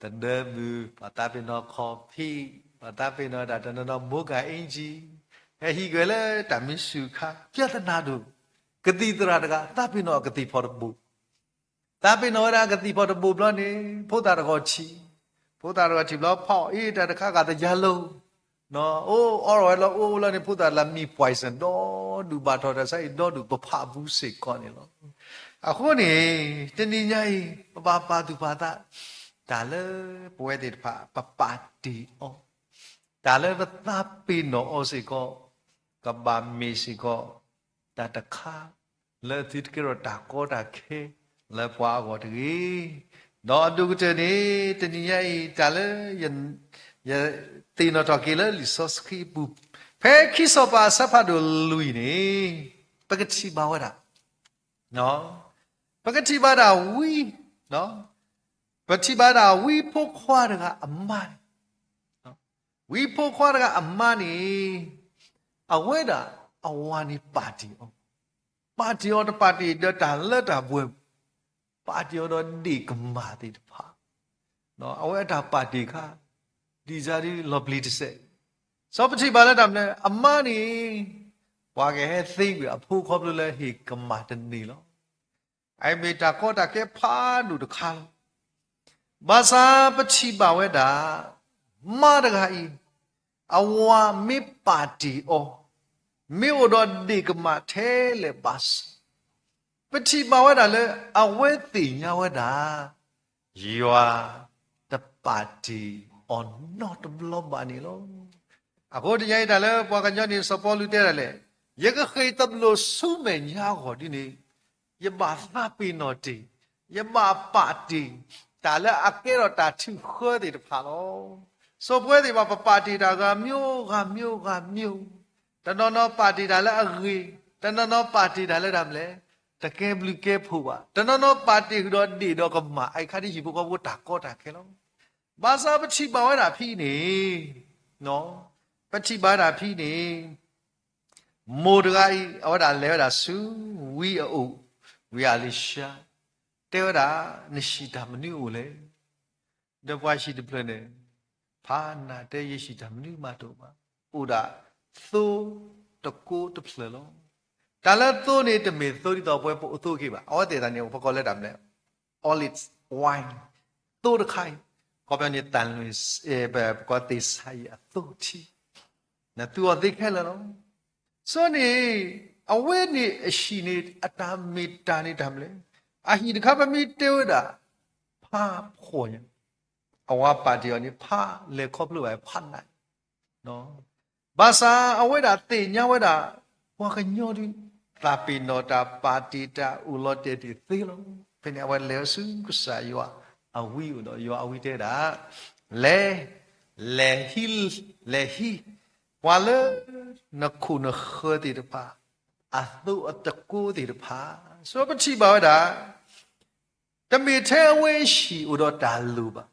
သဒၢမုၢ်, ပှၤသးပ့ၤနီၣ်ခီၣ်ဖံး, ပှၤသးပ့ၤနီၣ်တၢ်တနီၤနီၤ ဘိကၣ်အ့ၣ်ကၠံ, ဟဲဟံးကွံာ်လၢတၢ်မံဆူၣ်ခါ, ပြဿနာဒိၣ်, ကသံၣ်သရၣ်တဂၤ သးပ့ၤနီၣ်အကသံၣ်ဖီၣ်တဘိ သးပ့ၤနီၣ်ဝဲဒၣ်ကသံၣ်ဖီၣ်တဘိဘျီန့ၣ် ဖိသၣ်တဂီၤထံၣ်, ဖိသၣ်တဂီၤထံၣ်ဘျီ ဖီၣ်အ့ၣ်တၢ်တခါဂာ်သယါလိၤ, အိၣ်အီၣ်ဝဲလီၤအိၣ်လီၤန့ၣ် ဖိသၣ်လၢမံ poison ဒီဒူၣ် ဘၣ်ထီၣ်တၢ်ဆါအံၤဒီဒူၣ် ပဖးဘူးစ့ၢ်ကီးန့ၣ်လီၤ. အဃိန့ၣ် တနံၤညါအံၤ ပဘၣ်ပာ်သူၣ်ပာ်သး တၢ်လၢပဝဲသ့ၣ်တဖၣ် ပပာ်တ့ၢ်အီၤ, တၢ်လၢပသးပ့ၤနီၣ်အီၤစ့ၢ်ကီး ကဘၣ်မ့ၢ်စ့ၢ်ကီး တၢ်တခါ လၢသုတကဲထီၣ်တၢ်ကီတၢ်ခဲ လၢပှၤအဂီၢ်တဂ့ၤ. ဒီးအဒိၣ်ကတၢၢ်န့ၣ် တနံၤညါအံၤ တၢ်လၢ ယသ့ၣ်နီၣ်ထီၣ်က့ၤလၢလံာ်စီဆှံအပူၤ, ဖဲခံစီၤပၤအဆၢဖးဒိၣ်လွံၢ်န့ၣ် ပကထံၣ်ဘၣ်ဝဲဒၣ် ပကထံၣ်ဘၣ်ဒၣ်ဝံ ပထံၣ်ဘၣ်ဒၣ်ဝံဖိခွါတဂၤအမါန့ၣ်, ဝံဖိခွါတဂၤအမါန့ၣ်, အဝဲဒၣ်အဝၤန့ၣ်ပာ်တ့ၢ်အီၤ, ပာ်တ့ၢ်အီၤတပာ်တ့ၢ်ဒီးတၢ်လၢတၢ်ပှဲၤ, ပာ်တ့ၢ်အီၤဒီးဒ့ၣ်ကမၢ်သ့ၣ်တဖၣ်, အဝဲအတၢ်ပာ်တ့ၢ်ခါ, ဒ်စၢ်ဒ်လီၤပျံၤတစဲး, စီၤပထံၣ်ဘၣ်လၢတၢ်မနုၤလဲၣ် အမါန့ၣ်, ပှၤကဟဲသ့ကွံာ်အဖိခီဖျိလၢဟ့ၣ်ကမၢ်တန့ၢ်လီၤ. အမ့ၢ်တၢ်ကီတၢ်ခဲဖးဒိၣ်တခါလီၤ. ဘၣ်ဆၣ်ပထံၣ်ဘၣ်ဝဲဒၣ်, မါတဂၤအံၤ, အဝၤမ့ၢ်ပာ်တ့ၢ်အီၤ, မ့ၢ်အိၣ်ဒီးဒ့ၣ်ကမၢ်ထဲလဲၣ်ဘၣ်ဆၣ်, ပထံၣ်ဘၣ်ဝဲဒၣ်လၢအဝဲသ့ၣ်ညါဝဲဒၣ်, ယွၤတပာ်တ့ၢ်အီၤနီတဘျီဘၣ်န့ၣ်လီၤ. အဃိတနံၤအံၤတၢ်လၢပှၤကညီန့ၣ် စီၤပီလူးတဲဒၣ်လဲာ်, ယကဃ့ၢ်သဘျိၣ်ဆူမဲာ်ညါအဂီၢ်ဒ်န့ၣ်, ယဘၣ်သးပ့ၤနီၣ်တ့ၢ်, ယဘၣ်ပာ်တ့ၢ်, တၢ်လၢအကဲထီၣ်တၢ်ထုးဃၢသ့ၣ်တဖၣ်လီၤ. စီၤပဝဲသ့ၣ်တဖၣ် ပပာ်တ့ၢ်တၢ်ဂၤမံၤဂၤမံၤဂၤမံၤ, တနီၤနီၤပာ်တ့ၢ်တၢ်လၢအဂ့ၤ, တနီၤနီၤပာ်တ့ၢ်တၢ်လၢတၢ်မနုၤလဲၣ်, တကဲဘျုးကဲဖှိၣ်ဘၣ်, တနီၤနီၤပာ်တ့ၢ်ဃုာ်ဒီးဒ့ၣ်ဒီးကမၢ် အအံၤခါဒ်ဟံၣ်ဖိဃီဖိတၢ်ကီတၢ်ခဲလီၤ. ဘၣ်ဆၣ်ပထံၣ်ဘၣ်ဝဲဒၣ်ဖဲအံၤန့ၣ်, ပထံၣ်ဘၣ်ဝဲဒၣ်ဖဲအံၤန့ၣ်, မိၢ်တဂၤအံၤ အဝဲဒၣ်လဲၤဝဲဒၣ်ဆူဝံအအိၣ်, ဝံအလံၤၡါ, တဲဝဲဒၣ်, နဟံၣ်တၢ်မနုၤအိၣ်လဲၣ်. ဒီးပှၤဟံၣ်တဖျၢၣ်န့ၣ်, ဖးနၤတဲယဟံၣ်တၢ်မနုၤမးတအိၣ်ဘၣ်, အိၣ်ဒၣ်သိတကိးတဖျၢၣ်လီၤ. တၢ်လၢသိန့ၣ် တမ့ၢ်သိဒ်သိးပဝဲပအိၣ်သိအက့ၢ်ဘၣ်. အဝဲသ့ၣ်တဖၣ်န့ၣ် ပကိးလၢတၢ်မနုၤလဲၣ်, olive wine, သိတခါအံၤ, ခီပညီန့ၣ် သံလွင်, ပကိးသ့ၣ်ဆါယံၤအသိထံ, နသူအီၤသ့ခဲလၢာ်လီၤ. ဆိန့ၣ်, အဝဲန့ၣ်အဟံၣ်န့ၣ် အတၢ်မ့ၢ်တၢ်န့ၣ်တၢ်မနုၤလဲၣ်, အဟံၣ်တခါပမ့ၢ်တဲဝဲဒၣ်, ဖးဖှီၣ်ညါ, အဝၤပာ်တ့ၢ်အီၤန့ၣ် ဖးလဲၤခီဖျိဘၣ်ဖးနး ဘၣ်ဆၣ်အဝဲဒၣ်သ့ၣ်ညါဝဲဒၣ်, ပှၤကညီဒုး, သးပ့ၤနီၣ်တၢ်ပာ်တ့ၢ်တၢ်အိၣ်လီၤတဲာ်တ့ၢ်သ့လီၤ. ဖဲန့ၣ်အဝဲလဲၤဆူကစၢ်ယွၤအဝံအအိၣ်ဒီး ယွၤအဝံတဲဒၣ်, လဲၤ, လဲၤဟံး, လဲၤဟံး, ပှၤလၢနခိၣ်နဃၢၤသ့ၣ်တဖၣ်, အသိအတကိးသ့ၣ်တဖၣ်, ဆိပထံၣ်ဘၣ်ဝဲဒၣ် တမ့ၢ်ထဲအဝဲအဟံၣ်အိၣ်ဒီးတၢ်လိၤဘၣ်.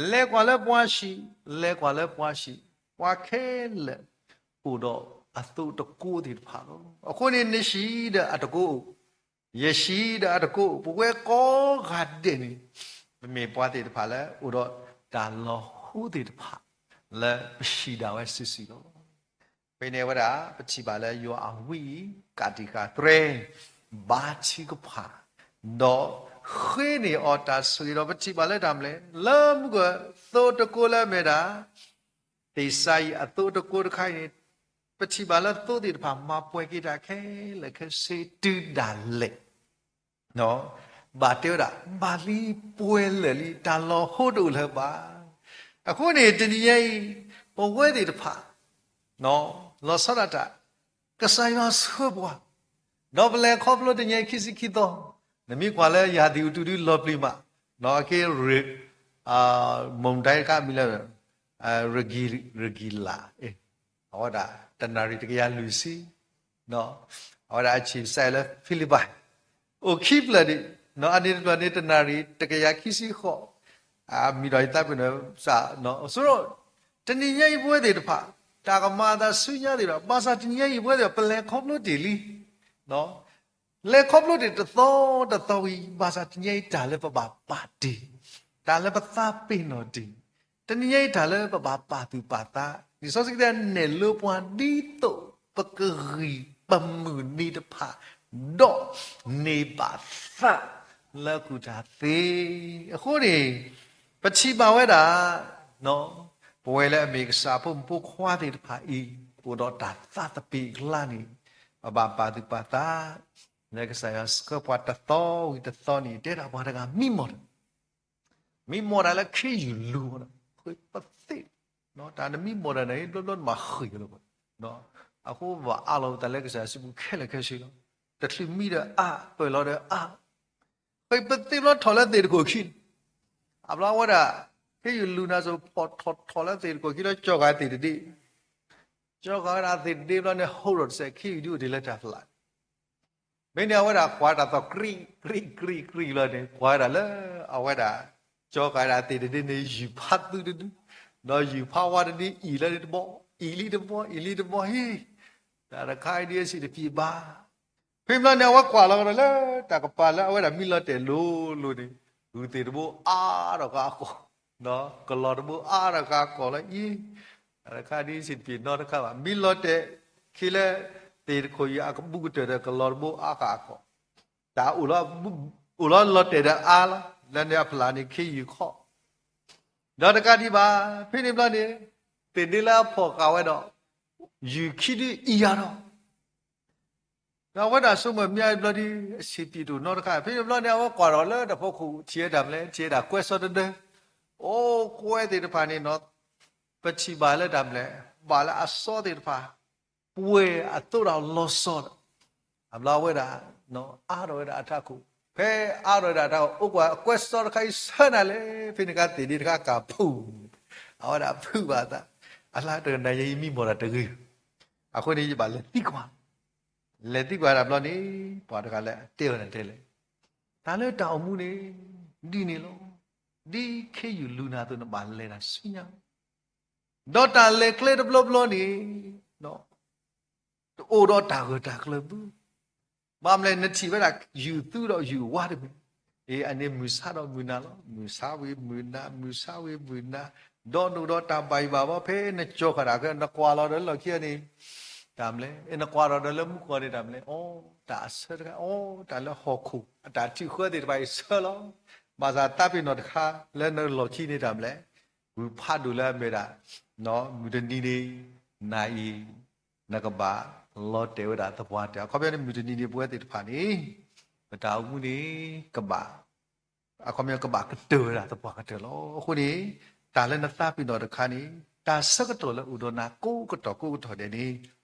လဲၤကွၢ်လၢပှၤဟံၣ်, လဲၤကွၢ်လၢပှၤဟံၣ်, ပှၤခဲလၢာ်အိၣ်ဒီးအသိတကိးသ့ၣ်တဖၣ်လီၤ. အဃိန့ၣ် နဟံၣ်ဒီးအတကိးအိၣ်, ယဟံၣ်ဒီးအတကိးအိၣ်, ပဝဲကိးဂၤဒဲးန့ၣ်, ပမ့ၢ်ပှၤသ့ၣ်တဖၣ်လၢအိၣ်ဒီးတၢ်လီၤဟိသ့ၣ်တဖၣ်, လၢပဟံၣ်ဒၣ်ဝဲစုာ်စုာ်လီၤ. ဖဲန့ၣ်ဝဲဒၣ် ပထံၣ်ဘၣ်လၢယွၤအဝံအံၤ ကးတံာ်ဃာ်သရဲ, ဘါထုကဖၣ်, ဒီးဃ့န့ၢ်အီၤတၢ်ဆိၣ်ဂ့ၤဒီး ပထံၣ်ဘၣ်လၢတၢ်မနုၤလဲၣ်, လၢမုၢ်ကသိတကိးလၢအမ့ၢ်ဒၣ် သ့ၣ်စါယံၤအသိတကိးတခါအံၤန့ၣ်, ပထံၣ်ဘၣ်လၢသိသ့ၣ်တဖၣ် မၤပှဲၤက့ၤတၢ်ခဲလၢာ်ခဲဆ့တုၤဒၣ်လဲာ် ဘၣ်တဲဝဲဒၣ် ဘၣ်လံပှဲၤလၢာ်လံ တၢ်လီၤဟိတအိၣ်လၢၤဘၣ်. အဃိန့ၣ် တနံၤညါအံၤ ပဝဲသ့ၣ်တဖၣ် လီၤဆီဒၣ်တၢ် ကစၢ်ယွၤဆှၢပှၤ, ဒီးပလဲၤခီဖျိတနံၤညါအံၤခံဆံခံသီ, နမ့ၢ်ကွၢ်လၢယၤသံၣ်အူတူၢ်ဒုလီၤပျံၤမး, အက့ၤ မုၢ်တၢ်တခါအမံၤလၢ ရဂံၤလး, အဝဲဒၣ် တနၣ်ရံၣ်တကယၤလွံၢ်ဆံ, အဝဲဒၣ်အဆံးစဲလၢ Philippines, အိၣ်ခံဖျၢၣ်ဒံး, အန့ၣ်တဖျၢၣ်န့ၣ် တနၣ်ရံၣ်တကယၤခံဆံဃိး, အမံၤဒီးယသးပ့ၤနီၣ်စ့ၢ်, ဆိ တနံၤညါအံၤပဝဲသ့ၣ်တဖၣ် တၢ်ကမၤအသးဆူညါသ့ၣ်ဒီး ဘၣ်ဆၣ်တနံၤညါအံၤပဝဲသ့ၣ် ပလဲၤခီဖျိတ့ၢ်လံ လဲၤခီဖျိတ့ၢ်တသီတသီဝံၤ ဘၣ်ဆၣ်တနံၤညါအံၤတၢ်လၢပဘၣ်ပာ်တ့ၢ်, တၢ်လၢပသးပ့ၤနီၣ်တ့ၢ်, တနံၤညါအံၤတၢ်လၢပဘၣ်ပာ်သူၣ်ပာ်သး, လံာ်စီဆှံတဲ နဲၣ်လိပှၤဒ်သိးပကဂံၢ်ပမုၢ်နံၤတဖၣ်, ဒီးန့ၢ်ဘၣ်သးလၢအကူၣ်တၢ်သ့. အဃိန့ၣ် ပထံၣ်ဘၣ်ဝဲဒၣ် ပဝဲလၢအမ့ၢ်ကစၢ်ဖိမုၣ်ဖိခွါသ့ၣ်တဖၣ်အံၤ အိၣ်ဒီးတၢ်သးသပ့ၤအကျါန့ၣ် ပဘၣ်ပာ်သူၣ်ပာ်သး လၢကစၢ်ယွၤဆှၢပှၤတသီဝံၤတသီန့ၣ် တဲဒၣ်ပှၤတဂၤမံမီၢ်တၢ်, မံမီၢ်တၢ်လၢခ့ယုၢ်လူၤ, ဃ့ပသ့ၣ်, တၢ်နမံမီၢ်တၢ်န့ၣ် ဘျီဘျီနမၤဃ့ၢ်လီၤ, အဃိပဘၣ်အးလီၤပသးလၢကစၢ်ယွၤစုပူၤခဲလၢာ်ခဲဆ့လီၤ. တချုးမံဒီးအါ, ပၢၢ်လီၤဒီးအါ ဃ့ပသ့ၣ်ဘျီထီၣ်လၢသ့ၣ်တခိၣ်ခံ, အဘျီအဝဲဒၣ် ခ့ယုၢ်လူၤနၤစိၤ ဖီၣ်ထီၣ်ထီၣ်လၢသ့ၣ်တခိၣ်ခံလၢ ကၠီၤဂၤသ့ၣ်တဒ့, ကၠီၤဂၤဝဲဒၣ်သ့ၣ်တဒ့ဘျီန့ၣ် ဟိထီၣ်တစဲး ခ့ယုၢ်ဒုအိၣ်တ့ၢ်လၢတၢ်ဖျး, မ့ၢ်န့ၣ်အဝဲဒၣ်ကွၢ်တၢ်သီၣ် ကြံ့ကြံ့ကြံ့ကြံ့လီၤန့ၣ် ကွၢ်ဝဲဒၣ်လၢအဝဲဒၣ် ကၠီဃာ်ဒၣ်သ့ၣ်တဒ့န့ၣ် ယုၢ်ဖးသုတဒု, ဒီးယုၢ်ဖးဝါတဒု အံၣ်လၢတဘီ, အံၣ်လံတဘီ, အံၣ်လံတဘီဟံၣ်, တၢ်တခါအံၤဒ်အစံးတဖံးဘၣ်. ဖဲန့ၣ်ဘျီန့ၣ် အဝဲကွၢ်လီၤကဒီးလၢ တၢ်ကပၤလၢအဝဲဒၣ်မံလီၤတဲာ်လိၤလိၤန့ၣ်, ဂုၢ်သ့ၣ်တဘိအါထီၣ်ဃာ်အကီၢ်, ကလီၤတဘိအါထီၣ်ဃာ်အကီၢ်လၢအံၤ, တၢ်တခါဒ်အစံးတဖံးနီတခါဘၣ်. မံလီၤတဲာ်ခံလၢ သ့ၣ်တခိၣ်ယံၤအကဘူၣ်ကတၢၢ်ဒီး ကလီၤတဘိအါဃာ်အကီၢ်, တၢ်အိၣ်လၢ အိၣ်လီၤလီၤတဲာ်ဒီးအါလီၤ, လၢန့ၣ်အဖျၢၣ်န့ၣ်ခ့ယုၢ်ခီၣ်, ဒီးတကးဒံးဘၣ်, ဖဲန့ၣ်ဘျီန့ၣ် သ့ၣ်ဒ့လၢအဖီၣ်ဃာ်ဝဲဒီး ယုၢ်ခံဒုအံၣ်ယၤဒီး ဒီးအဝဲဒၣ်ဆိကမိၣ်မ့ၢ်ဘျီဒ် အဆံးပံးတအိၣ်နီတခါ. ဖဲန့ၣ်ဘျီန့ၣ် အဝဲကွၢ်ဒီးလၢတၢ်ဖီခိၣ် ထံၣ်ဝဲတၢ်မလဲၣ်, ထံၣ်ဝဲဒၣ်ကွဲစီတဒၢ, အိၣ်ကွဲသ့ၣ်တဖၣ်န့ၣ်နီၤ, ပထံၣ်ဘၣ်လၢတၢ်မလဲၣ်, ဘၣ်လၢအစီသ့ၣ်တဖၣ် ပှဲၤအသိးဒီးလီၤစီဒီး, အဘျီအဝဲဒၣ် အါထီၣ်ဝဲဒၣ်အထးခိၣ်, ဖဲအါထီၣ်ဝဲဒၣ်အထးခိၣ် အိၣ်ကွၢ်အကွဲစီတခါအံၤဆၢနၤလဲၣ်, ဖဲန့ၣ်အခါသ့ၣ်ဒ့တခါကဖုၣ်, အဝဲဒၣ်ဖုၣ်ဘၣ်အသး, အလါတကနၤယံၤမံမီၢ်တၢ်တဂ့ၤ, အဃိန့ၣ် ယဘၣ်လဲၤသံကွၢ်, လဲၤသံကွၢ်ဒၣ်ဘျီန့ၣ် ပှၤတဂၤလၢအတဲဝဲဒၣ်တဲလဲၣ်, တၢ်လၢတၢ်အိၣ်မူန့ၣ် ဒ်န့ၣ်လီၤ, ဒ်ခ့ယုၢ်လူၤနၤအသိး နဘၣ်လဲၤတၢ်ဆူညါ ဒီးတၢ်လဲၤကျဲတဘျီဘျီန့ၣ် တအိၣ်ဒီးတၢ်ဂၢၢ်တၢ်ကျၢၤဘၣ်. ဘၣ်မနုၤလဲၣ် နထံၣ်ဝဲဒၣ်ယုၢ်သူဒီးယုၢ်ဝါတမံၤ, အန့ၣ်မုၢ်ဆါဒီးမုၢ်နၤလီၤ. မုၢ်ဆါဝံၤမုၢ်နၤ, မုၢ်ဆါဝံၤမုၢ်နၤ, ဒီးနအိၣ်ဒီးတၢ်ဘၣ်ယိၣ်ဘၣ်ဘီ ဖဲနကၠီၤဃာ်တၢ်ခဲ နကွၢ်လီၤဒီးလီၢ်ခံန့ၣ် တၢ်မလဲၣ်, နကွၢ်လီၤဒီးလၢမူကီၢ်န့ၣ် တၢ်မလဲၣ်, အိ တၢ်အဆၢတခါ, အိ တၢ်လၢဟီၣ်ခိၣ်အတၢ်ထုးဃၢသ့ၣ်တဖၣ်အံၤဆၢလီၤ. ဘၣ်ဆၣ်သးပ့ၤနီၣ်တခါလၢနလီၢ်ခံန့ၣ် တၢ်မလဲၣ်, ဝံၤဖးဒိၣ်လၢအမ့ၢ်ဒၣ် မုၢ်တနံၤန့ၣ် နၤအံၤ နကဘၣ်လီၤတဲာ်ဝဲဒၣ်သပှၢ်တၢၢ်. အခီပညီန့ၣ် မုၢ်တနံၤန့ၣ် ပဝဲသ့ၣ်တဖၣ်န့ၣ် ပတၢ်အိၣ်မူန့ၣ် ကဘၣ် အခီပညီကဘၣ်ကတၢၢ်ဝဲဒၣ်သပှၢ်ကတၢၢ်လီၤ. အဃိန့ၣ် တၢ်လၢနသးပ့ၤနီၣ်တခါန့ၣ် တၢ်ဆၢကတီၢ်လၢအိၣ်ဒီးနၤကိးကတီၢ်ကိးကတီၢ်ဒဲးန့ၣ်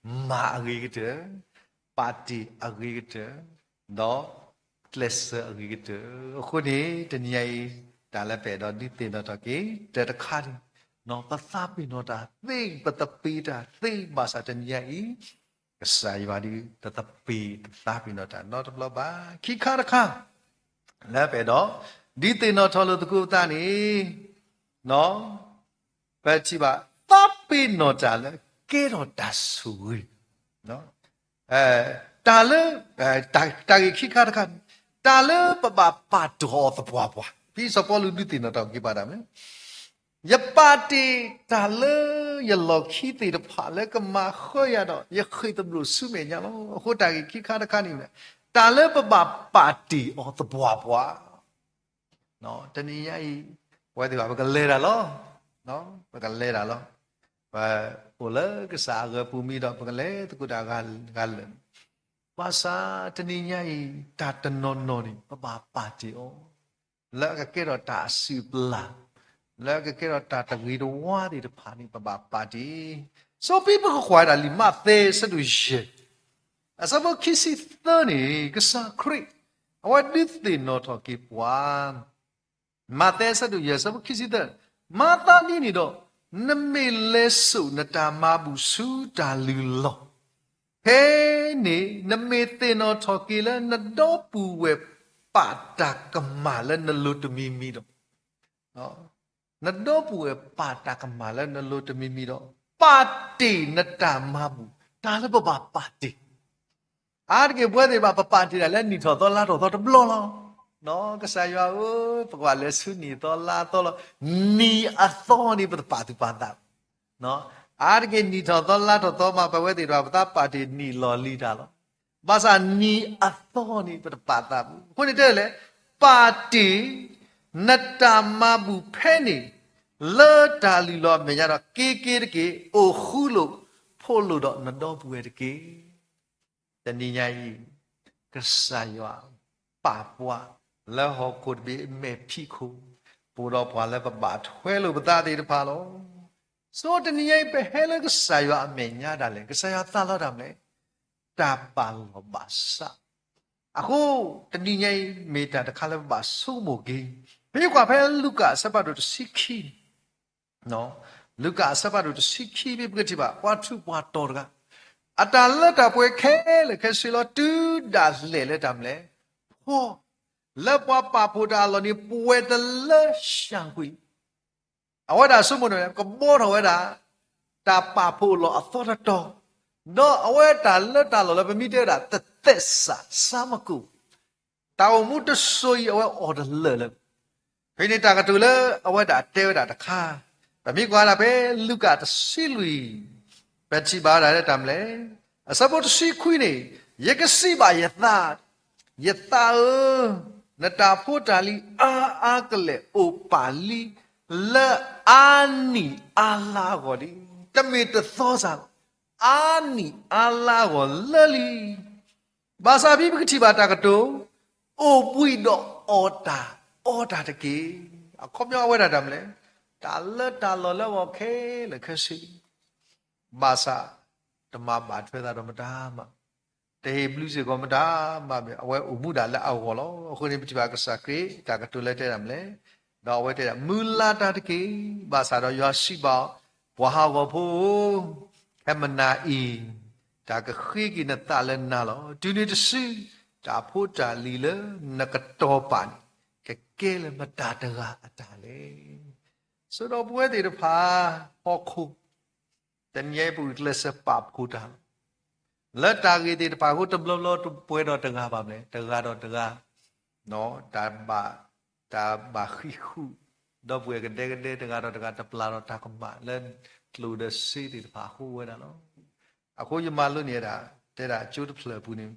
မၤအဂ့ၤကတၢၢ်, ပာ်တ့ၢ်အဂ့ၤကတၢၢ်, ဒီးကျဲးစၢးအဂ့ၤကတၢၢ်. အဃိန့ၣ် တနံၤညါအံၤ တၢ်လၢပအဲၣ်ဒိးဒုးသ့ၣ်နီၣ်ထီၣ်က့ၤ တၢ်တခါန့ၣ် ပသးပ့ၤနီၣ်တၢ်သ့, ပသပ့ၤတၢ်သ့, ဘၣ်ဆၣ်တနံၤညါအံၤ ကစၢ်ယွၤဒုးတသပ့ၤတသးပ့ၤနီၣ်တၢ်နီတဘျီဘၣ်. ခံခါတခါ လၢပအဲၣ်ဒိး ဒုးသ့ၣ်နီၣ်ထီၣ်လိာ်သကိးပသးန့ၣ် ပထံၣ်ဘၣ် သးပ့ၤနီၣ်တၢ်လၢကဲထီၣ်တၢ်ဆိၣ်ဂ့ၤ, တၢ်လၢ တၢ်ဂ့ၢ်ခံခါတခါန့ၣ် တၢ်လၢပဘၣ်ပာ်တ့ၢ်အီၤသပှၢ်ပှၢ်, ဖဲစီၤပီလူးဒုးသ့ၣ်နီၣ်ထီၣ်က့ၤပှၤတၢ်မနုၤလဲၣ်, ယပာ်တ့ၢ်တၢ်လၢယလီၢ်ခံသ့ၣ်တဖၣ်လၢကမၤဃၢယၤဒီး ယဃ့ၢ်သဘျိၣ်ဆူမဲာ်ညါလီၤ. အဃိတၢ်ဂ့ၢ်ခံခါတခါန့ၣ် တၢ်လၢပဘၣ်ပာ်တ့ၢ်အီၤသပှၢ်ပှၢ် တနံၤညါအံၤ ပဝဲသ့ၣ်တဖၣ် ပကလဲၤတၢ်လီၤ. ပကလဲၤတၢ်လီၤ. ပအိၣ်လၢကစၢ်အဂီၤပူၤမံဒီး ပကလဲၤသကိးတၢ်ဂၤလၢာ်. ဘၣ်ဆၣ်တနံၤညါအံၤ တၢ်တနီၤနီၤန့ၣ် ပဘၣ်ပာ်တ့ၢ်အီၤ လၢအကကဲထီၣ်တၢ်အစုၣ်ပလၢ်, လၢအကကဲထီၣ်တၢ်တဂ့ၤတဝါသ့ၣ်တဖၣ်န့ၣ် ပဘၣ်ပာ်တ့ၢ်. စီၤပ့းတရူးကွၢ်ဝဲဒၣ်လံာ်မးသဲအဆၢဒိၣ်ယဲၢ် အဆၢဖိခံဆံသၢန့ၣ် ကစၢ်ခရံာ် အဝဲဒုးသ့ၣ်နီၣ်ထီၣ်က့ၤပှၤ မးသဲအဆၢဒိၣ်ယဲၢ် အဆၢဖိခံဆံသၢ, မၤသးဒ်န့ၣ်ဒီး နမ့ၢ်လဲၤစိာ်နတၢ်မၤဘူၣ်ဆူတၢ်လုၢ်လီၢ်, ဖဲန့ၣ် နမ့ၢ်သ့ၣ်နီၣ်ထီၣ်က့ၤလၢနဒီပုၢ်ဝဲၢ်ပာ်တၢ်ကမၣ်လၢနလိၤတမံၤမံၤဒီး နဒီပုၢ်ဝဲၢ်ပာ်တၢ်ကမၣ်လၢနလိၤတမံၤမံၤဒီး ပာ်တ့ၢ်နတၢ်မၤဘူၣ်, တၢ်လၢပဘၣ်ပာ်တ့ၢ် အါတက့ၢ်ပဝဲသ့ၣ်တဖၣ် ပပာ်တ့ၢ်ဒၣ်လၢနံၣ်ထီၣ်သီလါထီၣ်သီတဘျီလီၤ. ကစၢ်ယွၤဧၢ, ပကွၢ်လဲၤဆူနံၣ်သီလါသီလီၤ. နံၣ်အသီန့ၣ် ပတပာ်သူၣ်ပာ်သး, အါတက့ၢ်နံၣ်ထီၣ်သီလါထီၣ်သီမး ပဝဲသ့ၣ်တဖၣ် ပသးပာ်တ့ၢ်နံၣ်လီၢ်လံၤတၢ်လီၤ. ဘၣ်ဆၣ်နံၣ်အသီန့ၣ် ပတပာ်သးဘူး. အဃိန့ၣ်တဲလဲၣ်, ပာ်တ့ၢ် နတၢ်မၤဘူၣ်ဖဲန့ၣ် လၢတၢ်လုၢ်လီၢ်အမဲာ်ညါဒီး က့ၤက့ၤတက့ၢ်, အိၣ်ဃူလိာ်ဖိးလိာ်ဒီးနဒီပုၢ်ဝဲၢ်တက့ၢ်. တနံၤညါအံၤ ကစၢ်ယွၤပာ်ပှၤလၢဟီၣ်ခိၣ်တဘ့ၣ်အမဲာ်ဖံးခိၣ် ပအိၣ်ဒီးပှၤလၢပဘၣ်ထွဲလိာ်ပသးသ့ၣ်တဖၣ်လီၤ. ဆိတနံၤညါအံၤ ပဟဲလၢကစၢ်ယွၤအမဲာ်ညါဒၣ်လဲာ်, ကစၢ်ယွၤသးလီတၢ်မနုၤလဲၣ်, တၢ်ပာ်လီၤဘၣ်ဆၣ်. အဃိ တနံၤညါအံၤ မ့ၢ်တၢ်တခါလၢပဘၣ်ဆိကမိၣ်က့ၤ, ပမ့ၢ်ကွၢ်ဖဲလူၤကၣ်အဆၢဖးဒိၣ်တဆံခံန့ၣ် လူၤကၣ်အဆၢဖးဒိၣ်တဆံခံ ဖဲပကထံၣ်ဘၣ် ပှၤထူးပှၤတီၤတဂၤ အတၢ်လၢတၢ်ပှဲၤခဲလၢာ်ခဲဆ့လီၤ တုၤဒၣ်လဲာ်လၢတၢ်မနုၤလဲၣ်, ဖီ လၢပှၤပာ်ဖှိၣ်တၢ်အလီၢ်န့ၣ် ပှဲၤတလၢရှၣ်ကွံာ်လံ. အဝဲဒၣ်ဆိကမိၣ်န့ၣ် ကဘီထီၣ်ဝဲဒၣ် တၢ်ပာ်ဖှိၣ်အလီၢ်အသီတတီၤ, ဒီးအဝဲတၢ်လၢတၢ်လီၢ်လၢပမ့ၢ်တဲဝဲဒၣ် တသဲးစးဆါမကူး တၢ်အိၣ်မူတစိၤအံၤ အဝဲအိၣ်တလၢာ်လၢၤ. ဖဲန့ၣ်တၢ်ကတိၤလၢအဝဲဒၣ်တဲဝဲဒၣ်တခါ, ပမ့ၢ်ကွၢ်ဒၣ်ဖဲလူၤကၣ်တဆံလွံၢ်, ပထံၣ်ဘၣ်ဝဲဒၣ်လၢတၢ်မနုၤလဲၣ်, အဆၢဖိတဆံခွံန့ၣ်, ယကစံးဘၣ်ယသး, ယသးဧၢ, နတၢ်ဖိတၢ်လံၤအါအါကလဲာ်အိၣ်ပာ်လံ လၢအါနံၣ်အါလါအဂီၢ်လံ. တမ့ၢ်တသီစ့ၢ်လီၤ, အါနံၣ်အါလါအဂီၢ်လၢာ်လံ. ဘၣ်ဆၣ်ဖဲပကထံၣ်ဘၣ်တၢ်ကတိၤ, အိၣ်ဘှံးဒီးအီၣ်တၢ်အီတၢ်တက့ၢ်. အခီပညီအဝဲဒၣ်တၢ်မနုၤလဲၣ်, တၢ်လၢတၢ်လီၢ်လၢအဂီၢ်ခဲလၢာ်ခဲဆ့လံ. ဘၣ်ဆၣ် တမၤဘၣ်ထွဲသးဒီးမတၤမး, တဟ့ၣ်ဘျုးစ့ၢ်ကီးမတၤမး, အဝဲအိၣ်မူဒၣ်လၢအဂီၢ်လီၤ. အဃိန့ၣ် ပထံၣ်ဘၣ်ကစၢ်ခရံာ်တၢ်ကတိၤလၢတဲဒၣ်မနုၤလဲၣ်, ဒီးအဝဲတဲဒၣ် မုၢ်လၢ်တၢ်တက့ၢ်. ဘၣ်ဆၣ်ဒီးယွၤစံးဘၣ်အီၤ, ပှၤဟးဂီၤဖိဧၢ, ခဲမုၢ်နၤအံၤ တၢ်ကဃ့က့ၤနသးလၢနၤလီၤ. တုၤနုၤတစု တၢ်ဖိတၢ်လံၤလၢနကတီၤပာ်န့ၣ် ကကဲလၢမတၤတဂၤအတၢ်လဲၣ်. ဆိဒီးပဝဲသ့ၣ်တဖၣ် ဟီၣ်ခိၣ် တနံၤအံၤပဂုာ်ကျဲးစၢးပာ်ဖှိၣ်တၢ်လီၤ. လၢတၢ်ဂ့ၢ်သ့ၣ်တဖၣ်အဃိ တဘျီဘျီတပှဲၤဒီးတဂၤဘၣ်မနုၤလဲၣ်, တဂၤဒီးတဂၤ တၢ်ဘၣ်ဃံးဃုာ်, ဒီပုၢ်ဝဲၢ်ကဒဲကဒဲ တဂၤဒီးတဂၤ တပျၢ်ဒီးတၢ်ကမၣ်လၢကျိၣ်ဒီးစ့သ့ၣ်တဖၣ်အဃိဝဲဒၣ်လီၤ. အဃိယမၤလိန့ၢ်ဝဲဒၣ် တဲဒၣ်ကၠိတဖျၢၣ်အပူၤန့ၣ်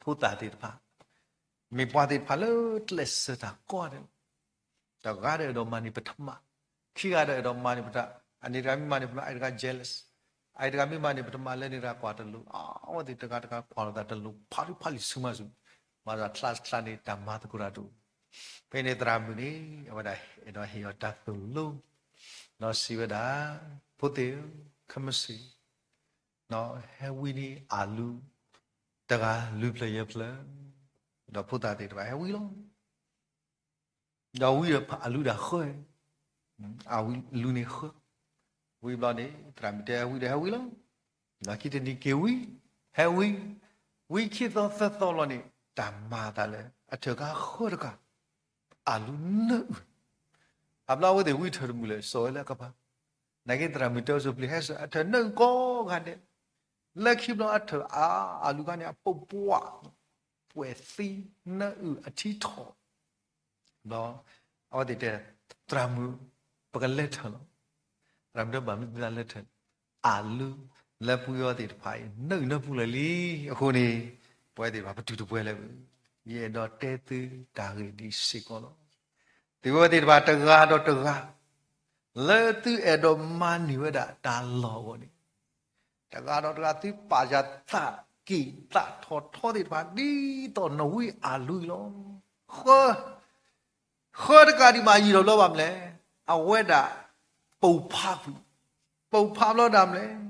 ဖိသၣ်သ့ၣ်တဖၣ် မ့ၢ်ပှၤသ့ၣ်တဖၣ်လၢကျဲးစၢးတၢ်ကိးဂၤဒဲးလီၤ. တဂၤဒီးအဲၣ်ဒိးမၤန့ၢ်ပထမ, ခံဂၤဒီးအဲၣ်ဒိးမၤန့ၢ်ပထမ, အန့ၣ်တဂၤမ့ၢ်မၤန့ၢ်ပထမ အအံၤတဂၤ jealous, အအံၤတဂၤမ့ၢ်မၤန့ၢ်ပထမ လၢန့ၣ်တဂၤကွၢ်တလိၤ, အဝဲသ့ၣ်တဂၤတဂၤကွၢ်လိာ်သးတလိၤ ဖးဒူဖးလံာ်ဆူမဲာ်ဆူ, မၤသးချါတချါန့ၣ် တၢ်မၤသကိးတၢ်တအိၣ်. ဖဲန့ၣ်သရၣ်မုၣ်န့ၣ် အဝဲဒၣ်အဲၣ်ဒိးဟ့ၣ်အီၤတၢ်သိၣ်လိ ဒီးစံးဝဲဒၣ်, ဖိသ့ၣ်ဧၢ, ခဲမုၢ်ဆ့ၣ် ဟဲဝံန့ၢ်အလူတဂၤ လွံၢ်ဖျၢၣ်ယဲၢ်ဖျၢၣ်, ဒီးဖိသၣ်သ့ၣ်တဖၣ်ဟဲဝံလီၤ. ဒီးဝံဒီးအလူဒၣ်ဃၢ, အလူန့ၣ်ဃၢ, ဝံဘျီန့ၣ် သရၣ်မုၣ်တဲဟဲဝံဒီးဟဲဝံလီၤ. ဒီးခံတနံၤက့ၤဝံ, ဟဲဝံ, ဝံခံသီသၢသီလီၤန့ၣ် တၢ်မၤအသးလၢ အထၢၣ်ကါဃၢတကး အလူနၢအုၣ်, အဘျီအဝဲသ့ၣ်ဝံထၢၣ်တမုာ်လၢၤ စိာ်ဝဲလၢအကပၤ, နာ်က့သရၣ်မုၣ်တဲအိၣ်ဆိးပျံၤ ဟဲစိာ်အထၢၣ်နၢအုၣ်ကိးဂၤဒဲး, လၢခံဘျီအထၢၣ်အါ အလူခါန့ၣ် အပိာ်ပှၢ်, ပှဲၤသံနၢအုၣ်အထံထီၣ်, ဒီးအဝဲသ့ၣ်တဲ သရၣ်မုၣ် ပကလဲၤထၢၣ်လီၤ. သရၣ်မုၣ်တဲဘၣ်မနုၤသးလဲၤထၢၣ်, အလူလၢပှၤအံၤသ့ၣ်တဖၣ်အံၤ နၢအုၣ်နၢပူၤလၢာ်လံ. အဃိန့ၣ် ပဝဲသ့ၣ်တဖၣ်ပတုၤတပှဲၤလၢၤ, ယအဲၣ်ဒိးတဲသုတၢ်ဂ့ၢ်ဒ်စ့ၢ်ကီးလီၤ. သုဝဲသ့ၣ်တဖၣ်တဂၤဒီးတဂၤ လၢသုအဲၣ်ဒိးမၤန့ၢ်ဝဲဒၣ်တၢ်လီၢ်အဂီၢ်န့ၣ် တဂၤဒီးတဂၤသုပာ်ယၤသးက့ၣ်သးထီၣ်ထီသ့ၣ်တဖၣ် ဒ်သိးနဝံအလူအံၤလီၤ. ဃၢ, ဃၢတကးဒံးမးယံာ်ထီၣ်ဘျီဘၣ်မနုၤလဲၣ်, အဝဲဒၣ်ပိာ်ဖးကွံာ်, ပိာ်ဖးဘျီဒၣ်မနုၤလဲၣ်,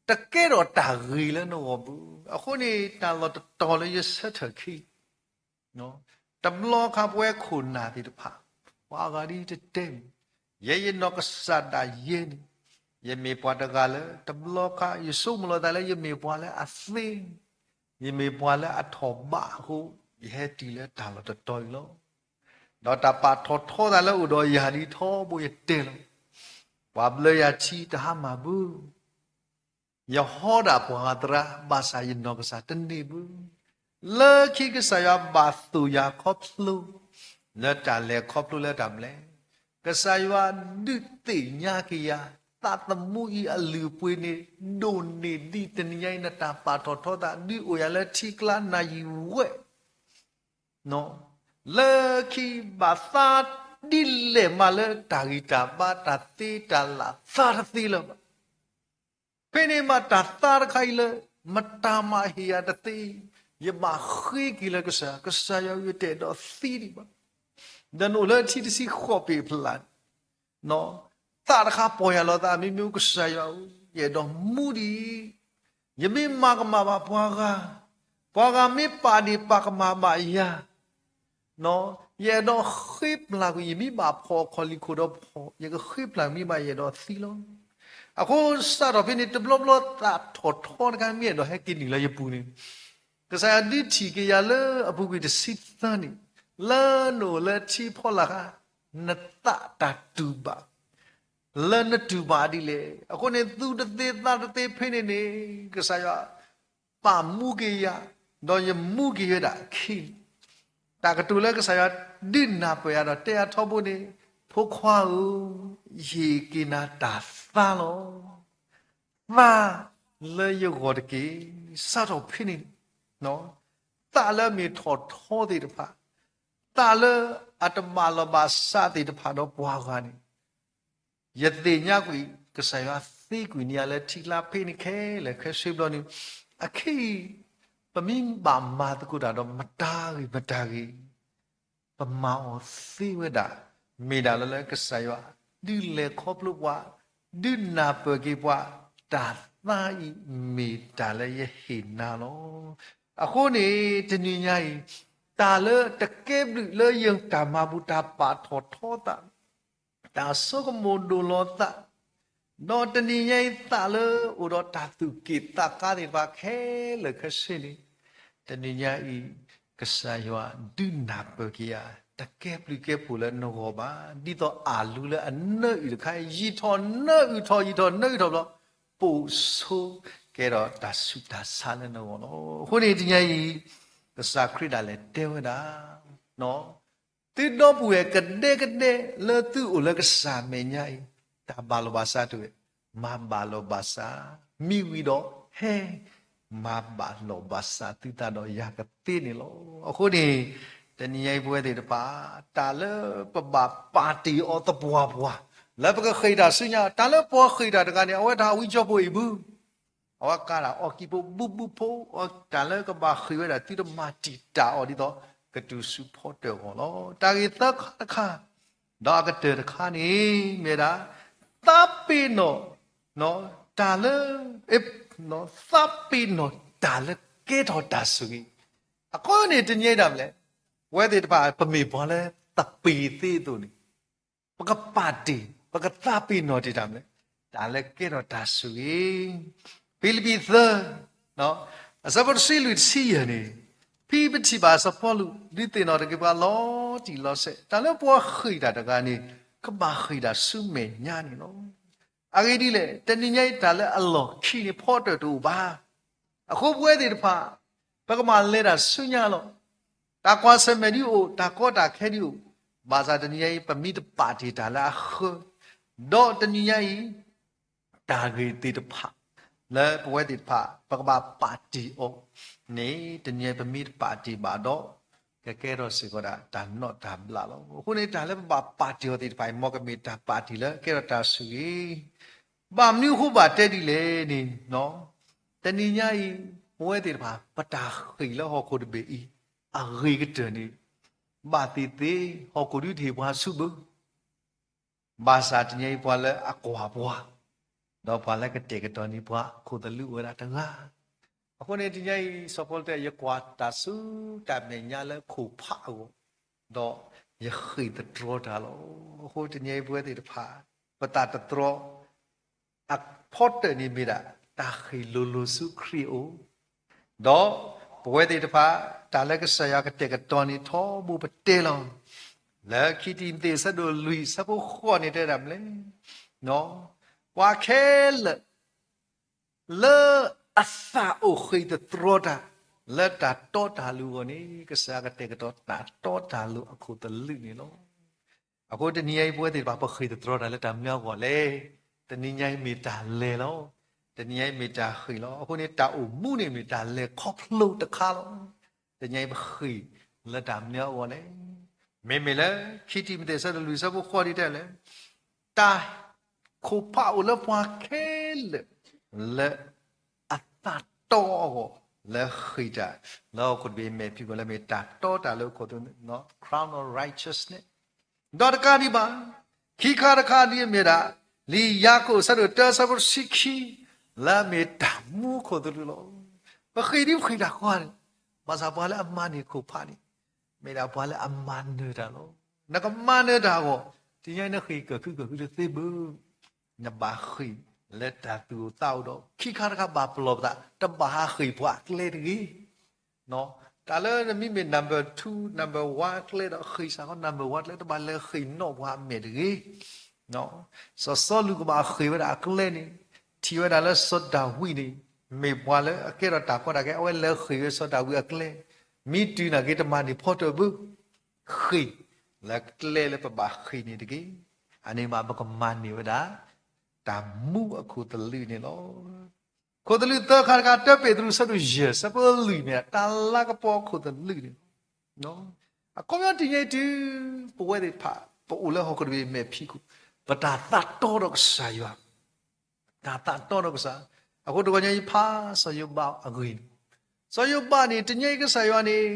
တကဲထီၣ်တၢ်ဂ့ၤလၢနဂီၢ်ဘၣ်. အဃိန့ၣ် တၢ်လီၢ်တတီၤလၢယဆၢထၢၣ်ခံ တဘျီခါပဝဲခိၣ်နၢ်သ့ၣ်တဖၣ် ပှၤအဂၤဒ်တတဲမံၤ, ယဲယနီၢ်ကစၢ်ဒၣ်ယဲန့ၣ် ယမ့ၢ်ပှၤတဂၤလၢ တဘျီခါ ယဆိကမိၣ်လီၤသးလၢယမ့ၢ်ပှၤလၢအသ့, ယမ့ၢ်ပှၤလၢအထီၣ်ဘးအဃိ ယဟဲတုၤလၢတၢ်လီၢ်တတီၤအံၤလီၤ. ဒီးတၢ်ပာ်ထီၣ်ထီသးလၢအိၣ်ဒီးယၤဒ်ထီဘိယတဲလီၤ. ပှၤဘျၢယၤထံတဟါမၢ်ဘၣ် ယဟီဒၣ်ပှၤဂၤသရၣ် ဘၣ်ဆၣ်ယနီၢ်ကစၢ်တန့ၢ်ဘၣ်. လၢခံကစၢ်ယွၤဘၣ်သိၣ်ယၤခီဖျိ လၢတၢ်လဲၤခီဖျိလၢတၢ်မနုၤလဲၣ်, ကစၢ်ယွၤဒုးသ့ၣ်ညါက့ၤယၤ သးသမူအံၤအလုၢ်အပှ့ၤန့ၣ် ဒိၣ်န့ၢ်ဒံးတနံၤညါအံၤ နတၢ်ပာ်ထီၣ်ထီသး ဒုးအိၣ်ယၤလၢထံကျါနၢ်ယံၤဝဲ လၢခံဘၣ်သးဒ်လဲၣ်မးလၢတၢ်ဂံၢ်တၢ်ဘါ တၢ်သ့တၢ်လၢ် သးတသ့လၢၤဘၣ်. ဖဲန့ၣ်မးတၢ်သါတခါအံၤလၢ မတၤမၤဟ့ၣ်ယၤတသ့, ယဘၣ်ဃ့က့ၤလၢကစၢ်, ကစၢ်ယွၤဧၢ ယတအဲၣ်ဒိးသံဒံးဘၣ်. ဒီးနအိၣ်လၢထံတဆံဃိးပ့ၤဖျၢၣ်, သးတခါပီၢ်ယၤလီၤသး မ့မ့ၢ်ကစၢ်ယွၤဧၢ, ယအဲၣ်ဒိးမူဒံး, ယမ့ၢ်မၤကမၣ်ဘၣ်ပှၤဂၤ, ပှၤဂၤမ့ၢ်ပာ်ဒ့ၣ်ပာ်ကမၣ်ဘၣ်ယၤ ယအဲၣ်ဒိးဃ့ပျၢ်ကွံာ် ယမ့ၢ်ဘၣ်ဖီၣ်အခီၣ်လံၣ်ခိၣ်ဒီးဖီၣ်, ယကဃ့ပျၢ်မ့ၢ်ဘၣ် ယအဲၣ်ဒိးသံလီၤ. အဃိစးထီၣ်ဖဲန့ၣ် တဘျီဘျီသးထီၣ်ထီတခါ မ့ၢ်အဲၣ်ဒိးဟဲက့ၤနုာ်လၢယပူၤန့ၣ်, ကစၢ်ယွၤဒုးထံၣ်က့ၤယၤလၢအပူၤကွံာ်တဆံသၢနံၣ်, လၢနအိၣ်လၢထံဖီလာ်ခါ, နသးတၢ်တူၢ်ဘၣ် လၢနတူၢ်ဘၣ်ဒ်လဲၣ်. အဃိန့ၣ် သူၣ်တသ့သးတသ့ဖဲန့ၣ်န့ၣ် ကစၢ်ယွၤ ပာ်မူက့ၤယၤ, ဒီးယမူက့ၤဝဲဒၣ်အခံန့ၣ်, တၢ်ကတိၤလၢကစၢ်ယွၤဒုးနၢ်ပၢၢ်ယၤဒီးတဲယၤထီဘိန့ၣ်, ဖိခွါဧၢ, ယဟ့ၣ်က့ၤနၤတၢ်သါလီၤ. သါလၢယဂီၢ်တက့ၢ်. စးထီၣ်ဖဲန့ၣ်, သးလၢအမ့ၢ်ထီၣ်ထီသ့ၣ်တဖၣ်, သးလၢအတဘၣ်လီၢ်ဘၣ်စးသ့ၣ်တဖၣ်ဒီးပှၤဂၤန့ၣ်, ယသ့ၣ်ညါကွံာ် ကစၢ်ယွၤသ့ကွံာ်န့ၢ်ယၤလၢထံကျါဖဲန့ၣ်ခဲလၢာ်ခဲဆ့ဘျီန့ၣ်, အခဲအံၤ ပမ့ၢ်ဘၣ်မၤသကိးတၢ်ဒီးမတၤဂ့ၤမတၤဂ့ၤ ပမၤအီၤသ့ဝဲဒၣ်, မ့ၢ်ဒၣ်လၢကစၢ်ယွၤဒုးလဲၤခီဖျိပှၤ, ဒုးနၢ်ပၢၢ်က့ၤပှၤ, တၢ်သါအံၤမ့ၢ်တၢ်လၢယဟ့ၣ်နၤလီၤ. အဃိန့ၣ် တနံၤညါအံၤ, တၢ်လၢတကဲဘျုးလၢယတၢ်မၤဘူၣ်တၢ်ပာ်ထီၣ်ထီသး တၢ်ဆိကမိၣ်ဒိၣ်လီၤသး, ဒီးတနံၤညါအံၤသးလၢအိၣ်ဒီးတၢ်သူၣ်က့ၣ်သးကါသ့ၣ်တဖၣ်ခဲလၢာ်ခဲဆ့န့ၣ်, တနံၤညါအံၤ ကစၢ်ယွၤဒုးနၢ်ပၢၢ်က့ၤယၤ, တကဲဘျုးကဲဖှိၣ်လၢနဂီၢ်ဘၣ်, ဒ်သိးအၣ်လူလၢအနၢအုၣ်တခါအံၤ ယံာ်ထီၣ်နၢအုၣ်ထီၣ် ယံာ်ထီၣ်နၢအုၣ်ထီၣ်ဘျီ, ပိာ်ဆိကဲဒီးတၢ်ဆူးတၢ်ဆါလၢနဂီၢ်လီၤ. အဃိန့ၣ်တနံၤညါအံၤ, ကစၢ်ခရံာ်ဒၣ်လဲာ်တဲဝဲဒၣ် သုဒီပုၢ်ဝဲၢ်ကဒဲကဒဲလၢသုအိၣ်လၢကစၢ်မဲာ်ညါအံၤ, တၢ်ဘၣ်လီၢ်ဘၣ်စးတအိၣ်, မၤဘၣ်လီၢ်ဘၣ်စး, မံဝံၤဒီးဟဲ, မၤဘၣ်လီၢ်ဘၣ်စးသုသးဒီးယၤကသ့န့ၣ်လီၤ. အဃိန့ၣ်, တနံၤညါအံၤပဝဲသ့ၣ်တဖၣ်, တၢ်လၢပဘၣ်ပာ်တ့ၢ်အီၤသပှၢ်ပှၢ်, လၢပကဃ့ၢ်တၢ်ဆူညါ, တၢ်လၢပှၤဃ့ၢ်တၢ်တဂၤန့ၣ် အဝဲတၢ်ဝံကၠိဖိအံၤဘု အဝဲကးတၢ်အီၣ်ကံၢ်ဖိဘူးဘူးဖိ, တၢ်လၢကဘၣ်ဃ့ၢ်ဝဲဒၣ်သုတမၤတံာ်တာ်အီၤဒ်သိး ကတုၤဆူဖီတၢၣ်အဂီၢ်လီၤ. တၢ်ဂ့ၢ်သၢခါတခါ, ဒီးအကတၢၢ်တခါန့ၣ် မ့ၢ်ဒၣ်, သးပ့ၤနီၣ်, တၢ်လၢ, သးပ့ၤနီၣ်တၢ်လၢကဲထီၣ်တၢ်ဆိၣ်ဂ့ၤ, အဃိန့ၣ်တနံၤညါဒၣ်လဲာ်, ပဝဲသ့ၣ်တဖၣ် ပမ့ၢ်ပှၤလၢသပ့ၤသ့အသိးန့ၣ် ပကပာ်တ့ၢ်, ပကသးပ့ၤနီၣ်တ့ၢ်တၢ်မနုၤလဲၣ်, တၢ်လၢကဲထီၣ်တၢ်ဆိၣ်ဂ့ၤ, ဖံလံးပံးသၢ, အဆၢဖိတဆံလွံၢ်တဆံယဲၢ်န့ၣ်, ဖဲပထံၣ်ဘၣ်စီၤပီလူး ဒုးသ့ၣ်နီၣ်ထီၣ်က့ၤပှၤလီၤတံၢ်လီၤဆဲး, တၢ်လၢပှၤဃ့ၢ်တၢ်တဂၤန့ၣ် ကဘၣ်ဃ့ၢ်တၢ်ဆူမဲာ်ညါန့ၣ်လီၤ. အဂ့ၢ်ဒ်လဲၣ်, တနံၤညါအံၤတၢ်လၢအလီၢ်ခံန့ၣ် ဖီတၢၣ်တအိၣ်ဘၣ်. အဃိပဝဲသ့ၣ်တဖၣ်, ပကမၤလဲၤတၢ်ဆူညါလီၤ. တၢ်ကွၢ်ဆၢၣ်မဲာ်ဒုးအိၣ်, တၢ်ကီတၢ်ခဲဒုးအိၣ်, ဘၣ်ဆၣ်တနံၤညါအံၤ ပမ့ၢ်တပာ်တ့ၢ်တၢ်လၢအဃၢ, ဒီးတနံၤညါအံၤ တၢ်ဂ့ၢ်သ့ၣ်တဖၣ် လၢပဝဲသ့ၣ်တဖၣ် ပကဘၣ်ပာ်တ့ၢ်အီၤန့ၣ် တနံၤညါအံၤပမ့ၢ်တပာ်တ့ၢ်ဘၣ်ဒီး ကကဲထီၣ်စ့ၢ်ကီးဒၣ်တၢ်နီၣ်တၢ်ဘျးလီၤ. အဃိန့ၣ် တၢ်လၢပဘၣ်ပာ်တ့ၢ်အီၤသ့ၣ်တဖၣ်အံၤ မ်ကမ့ၢ်တၢ်ပာ်တ့ၢ်လၢကဲထီၣ်တၢ်ဆိၣ်ဂ့ၤ, ဘၣ်မနုၤအဃိဘၣ်တဲဒ်လဲၣ်န့ၣ်, တနံၤညါအံၤ ပဝဲသ့ၣ်တဖၣ် ပတၢ်ဃ့ၢ်လၢဟီၣ်ခိၣ်တဘ့ၣ်အံၤ အဂ့ၤကတၢၢ်န့ၣ် ဘၣ်သ့ၣ်သ့ၣ် ဟီၣ်ခိၣ်ဒုးတဟ့ၣ်ပှၤဆူဘၢ ဘၣ်ဆၣ်တနံၤညါအံၤပှၤလၢအကွၢ်ပှၤ, ဒီးပှၤလၢကတဲာ်ကတီၤန့ၢ်ပှၤခိၣ်သလုးအိၣ်ဝဲဒၣ်တဂၤ. အဃိန့ၣ်တနံၤညါအံၤ စီၤပီလူးတဲ ယကွၢ်တၢ်ဆူတၢ်မဲာ်ညါလၢခိၣ်ဖးအဂီၢ်, ဒီးယဃ့ၢ်သတြီတၢ်လီၤ. အဃိတနံၤညါအံၤပဝဲသ့ၣ်တဖၣ် ပသးတတြီ အဖီတၢၣ်န့ၣ်မ့ၢ်ဒၣ် တၢ်ဃ့ၢ်လိၤလိၤဆူခရံာ်အအိၣ်, ဒီးပဝဲသ့ၣ်တဖၣ် တၢ်လၢကစၢ်ယွၤကတဲာ်ကတီၤန့ၣ်ထီဘိပတဲလီၤ. လၢခံတံၤမသ့းအဆၢဒိၣ်လွံၢ်အဆၢဖိဃိးန့ၣ်တဲဒၣ်မနုၤလဲၣ်, ပှၤခဲလၢာ် လၢအသးအိၣ်ဃ့ၢ်သတြီတၢ် လၢတၢ်တီတၢ်လိၤအဂီၢ်န့ၣ် ကစၢ်ယွၤကတဲာ်ကတီၤတၢ်တီတၢ်လိၤအခိၣ်သလုးန့ၣ်လီၤ. အဃိတနံၤညါအံၤပဝဲသ့ၣ်တဖၣ် ပဃ့ၢ်သတြီတၢ်လၢတၢ်မနုၤအဂီၢ်လဲၣ်. တနံၤညါအံၤမ့ၢ်တၢ်လဲၤလီၤ. တနံၤညါအံၤမ့ၢ်တၢ်ဃ့ၢ်လီၤ. အဃိန့ၣ် တၢ်အိၣ်မူန့ၣ်မ့ၢ်တၢ်လဲၤခီဖျိတခါလီၤ. တနံၤညါအံၤပဃ့ၢ်လၢတၢ်မနုၤအဂီၢ်လဲၣ်. မ့မ့ၢ်လၢခံတံၤမသ့းအဆၢဒိၣ်လွံၢ်အဆၢဖိဃိးန့ၣ်တဲလဲၣ်, တၢ် ခိၣ်ဖးအိၣ်လၢပှၤခဲလၢာ် လၢအသးတီအဂီၢ် လၢဃ့ၢ်တၢ် လၢဟီၣ်ခိၣ်တဘ့ၣ်အမဲာ်ဖံးအဂီၢ် လၢမ့ၢ်တၢ်တီတၢ်လိၤအခိၣ်သလုး crown of righteousness ဒီးတကးဒံးဘၣ်, ခံခါတခါဒ်အမ့ၢ်ဒၣ် လံာ်ယၤကိာ်အဆၢဒိၣ်တၢအဆၢဖိတဆံခံ လၢအမ့ၢ်တၢ်မူအခိၣ်သလုးလီၤ. ပဃ့ၢ်ဒ်ပဃ့ၢ်တၢ်ကိးဂၤဒဲး, ဘၣ်ဆၣ်ပှၤလၢအမၤန့ၢ်ခိၣ်ဖးန့ၣ် မ့ၢ်ဒၣ်ပှၤလၢအမၤနၢၤတၢ်လီၤ. နကမၤနၢၤတၢ်အဂီၢ် တနံၤညါအံၤနဃ့ၢ်ကၢၢ်ခုကၢၢ်ခုတသ့ဘၣ်. နဘၣ်ဃ့ၢ်လၢတၢ်သူၣ်အိၣ်သးအိၣ်ဒီး ခံခါတခါဘၣ်ပလီၢ်ပသး တဘၣ်ဟးဃ့ၢ်ပှၤအကျဲတဂ့ၤ. တၢ်လၢနမ့မ့ၢ် number two, number one ကျဲဒီး ဃ့ၢ်စ့ၢ်ကီး number one ကျဲ, တဘၣ်လဲၤဃ့ၢ်နီၣ်ပှၤအမဲာ်တဂ့ၤ. စီၤစီလူးကဘၣ်ဃ့ၢ်ဝဲဒၣ်အကျဲန့ၣ်, ထံၣ်ဝဲဒၣ်လၢစီၤဒၤဝံးန့ၣ် မ့ၢ်ပှၤလၢအကဲထီၣ်တၢ်ကီတၢ်ခဲ, အဝဲလဲၤဃ့ၢ်ဝဲစီၤဒၤဝံးအကျဲ, မ့ၢ်တုၤနာ်က့ တမၤန့ၢ်ဖီတၢၢ်ဘၣ်, ဃ့ၢ်လၢကျဲလၢပဘၣ်ဃ့ၢ်န့ၣ်တက့ၢ်. အန့ၣ်ဘၣ်ပကမၤန့ၢ်ဝဲဒၣ် တၢ်မူအခိၣ်သလုးန့ၣ်လီၤ. ခိၣ်သလုးသၢခါတခါ, တၢပ့းတရူး ဆၢဒိၣ်ယဲၢ် ဆၢဖိလွံၢ်န့ၣ် တၢ်လၤကပီၤခိၣ်သလုးန့ၣ်လီၤ. အခီပညီတနံၤအံၤတုၤ ပဝဲသ့ၣ်တဖၣ် ပအိၣ်လၢဟီၣ်ခိၣ်တဘ့ၣ်မဲာ်ဖံးခိၣ်, ပတၢ်သးတီဒီးကစၢ်ယွၤ, တၢ်သးတီဒီးကစၢ်, အဃိတဂီၤညါအံၤ ဖးစီၤယိၤဘးအဂ့ၢ်န့ၣ်, စီၤယိၤဘးန့ၣ် တနံၤအံၤကစၢ်ယွၤန့ၣ်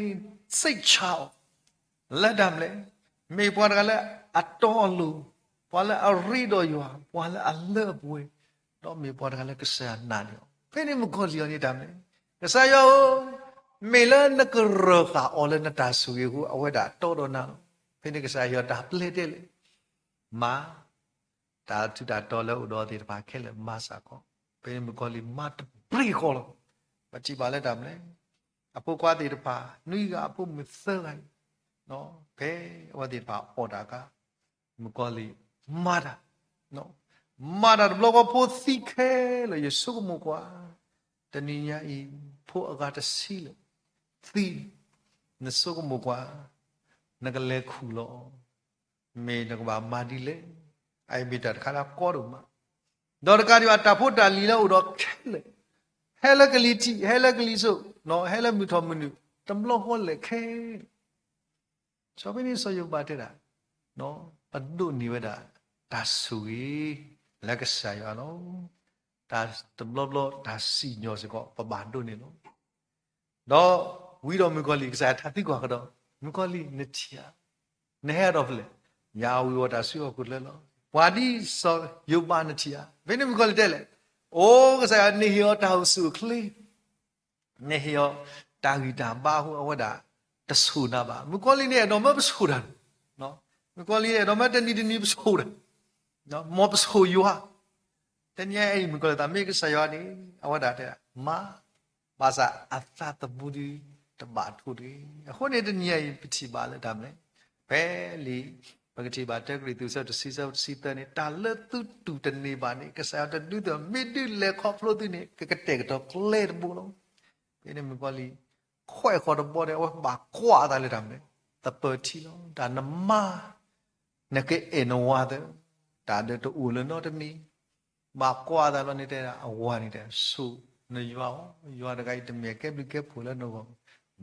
စိတ်ချ အီၤ လၢတၢ်မနုၤလဲၣ်, မ့ၢ်ပှၤတဂၤလၢအတီအလိၤ, ပှၤလၢအရ့ဒီးယွၤ, ပှၤလၢအလၢအပှဲၤ, ဒီးမ့ၢ်ပှၤတဂၤလၢကစၢ်ယွၤနာ်န့ၢ်အီၤ. ဖဲန့ၣ်မုၣ်ကီၤလံၢ်အီၤန့ၣ်တၢ်မနုၤလဲၣ်, ကစၢ်ယွၤဧၢ, မ့ၢ်လၢနကရၢၢ်ဃာ်အီၤလၢနတၢ်ဆိၣ်ဂ့ၤအဃိ အဝဲဒၣ်တီဒီးနၤလီၤ. ဖဲန့ၣ်ကစၢ်ယွၤတၢ်ပျဲတဲလဲၣ်, မၤ တၢ်ထူးတၢ်တီၤလၢအိၣ်ဒီးအဝဲသ့ၣ်တဖၣ်ခဲလၢာ်မၤစ့ၢ်ကီး. ဖဲန့ၣ်မုၣ်ကီၤလံၢ်မၤတပျ့ၤဃီလီၤ. ပထံၣ်ဘၣ်လၢတၢ်မနုၤလဲၣ်, အဖိခွါသ့ၣ်တဖၣ် နွံဂၤအဖိမုၣ်သၢဂၤအံၤ, ဖဲအဝဲသ့ၣ်တဖၣ်အီၣ်တၢ်အခါ, မုၣ်ကီၤလံၢ်မၤတၢ်, မၤတၢ်တဘျီဃီဖိသံခဲလၢာ်, ယဆိကမိၣ်ကွၢ်, တနံၤညါအံၤ ဖိအဂၤတဆံလၢာ် သံ, နဆိကမိၣ်ကွၢ်, နကလဲၤခူၣ်လီၤ မ့ၢ်နကဘၣ်မၤဒ်လဲၣ်. အအံၤမ့ၢ်တၢ်တခါလၢအကီဒိၣ်မး, ဒီးတကးဒံးဘၣ် တၢ်ဖိတၢ်လံၤလၢအအိၣ်ဒီးခဲလၢာ်, ဟဲလၢကလံၤထံး, ဟဲလၢကလံၤစိး, ဟဲလၢမုၢ်ထီၣ်မုၢ်နုာ်, တဘျီဃီလဲၣ်ခဲလၢာ်. စီၤဖဲန့ၣ်စီၤယိၤဘးတဲဒၣ်, ပဒိးန့ၢ်ဝဲဒၣ် တၢ်ဆိၣ်ဂ့ၤ လၢကစၢ်ယွၤလီၤ. တၢ်တဘျီဘျီတၢ်စံၣ်ညီၣ်စ့ၢ်ကီး ပဘၣ်ဒိးန့ၢ်လီၤ. ဒီးဝံၤဒီးမုၣ်ကီၤလံၢ် ကစၢ်ယွၤထးသံကွၢ်ကဒီး, မုၣ်ကီၤလံၢ်နထံၣ်ဧါ, နဟဲဒီးဖဲလဲၣ်, ယၤဝံၤဝီၤတၢ်စုဟီၣ်ခိၣ်ချၢလီၤ. ပှၤဒ်စီၤယိၤဘးနထံၣ်ဧါ. ဖဲန့ၣ်မုၣ်ကီၤလံၢ်တဲလဲၣ်, အိ ကစၢ်ယွၤ နဟ့ၣ်အီၤတၢ်အိၣ်ဆူၣ်အိၣ်ချ့ နဟ့ၣ်အီၤ တၢ်ဂံၢ်တၢ်ဘါအဃိ အဝဲဒၣ်တဆိၣ်နၤဘၣ်. မုၣ်ကီၤလံၢ်န့ၣ် အဲၣ်ဒိးမၢပဆိၣ်တၢ်, မုၣ်ကီၤလံၢ်န့ၣ် အဲၣ်ဒိးမၢတနံၤတနံၤပဆိၣ်တၢ်, မ်ပဆိၣ်ယွၤ. တနံၤအံၤ မုၣ်ကီၤလံၢ်သးမ့ၢ်ကစၢ်ယွၤန့ၣ် အဝဲဒၣ်တဲဒၣ် မၤ, ဘၣ်ဆၣ်အသးသမူဒုး တဘၣ်ထိၣ်တဂ့ၤ. အဃိန့ၣ် တနံၤအံၤ ပထံၣ်ဘၣ်လၢတၢ်မနုၤလဲၣ်, ဖဲလံာ် ပကထံၣ်ဘၣ်တၢကရံၣ်သူး ဆၢတဆံ ဆၢတဆံသၢန့ၣ် တၢ်လၢသုတူၢ်တန့ၢ်ဘၣ်န့ၣ် ကစၢ်ယွၤတဒုးသ့ၣ်, မ့ၢ်ဒုးလဲၤခီဖျိသုန့ၣ် ကကတဲာ်ကတီၤကျဲတဘိလီၤ. ဖဲန့ၣ်မုၣ်ကီၤလံၢ် ခွဲးဃီၤတဘီဒီး အဝဲဘၣ်ကွၢ်အသးလၢတၢ်မနုၤလဲၣ်, သပၢၤထံလီၤ. တၢ်နမၤ နကအဲၣ်နဝၤသၢ, တၢ်ဒုးတအိၣ်လၢၤနီတမံၤ, ဘၣ်ကွၢ်အသးလီၤန့ၣ်တဲဒၣ် အဝၤန့ၣ်တဲ ဆိၣ်နယွၤအီၤ, ယွၤတဂၤအံၤတမ့ၢ်ကဲဘျုးကဲဖှိၣ်လၢနဂီၢ်,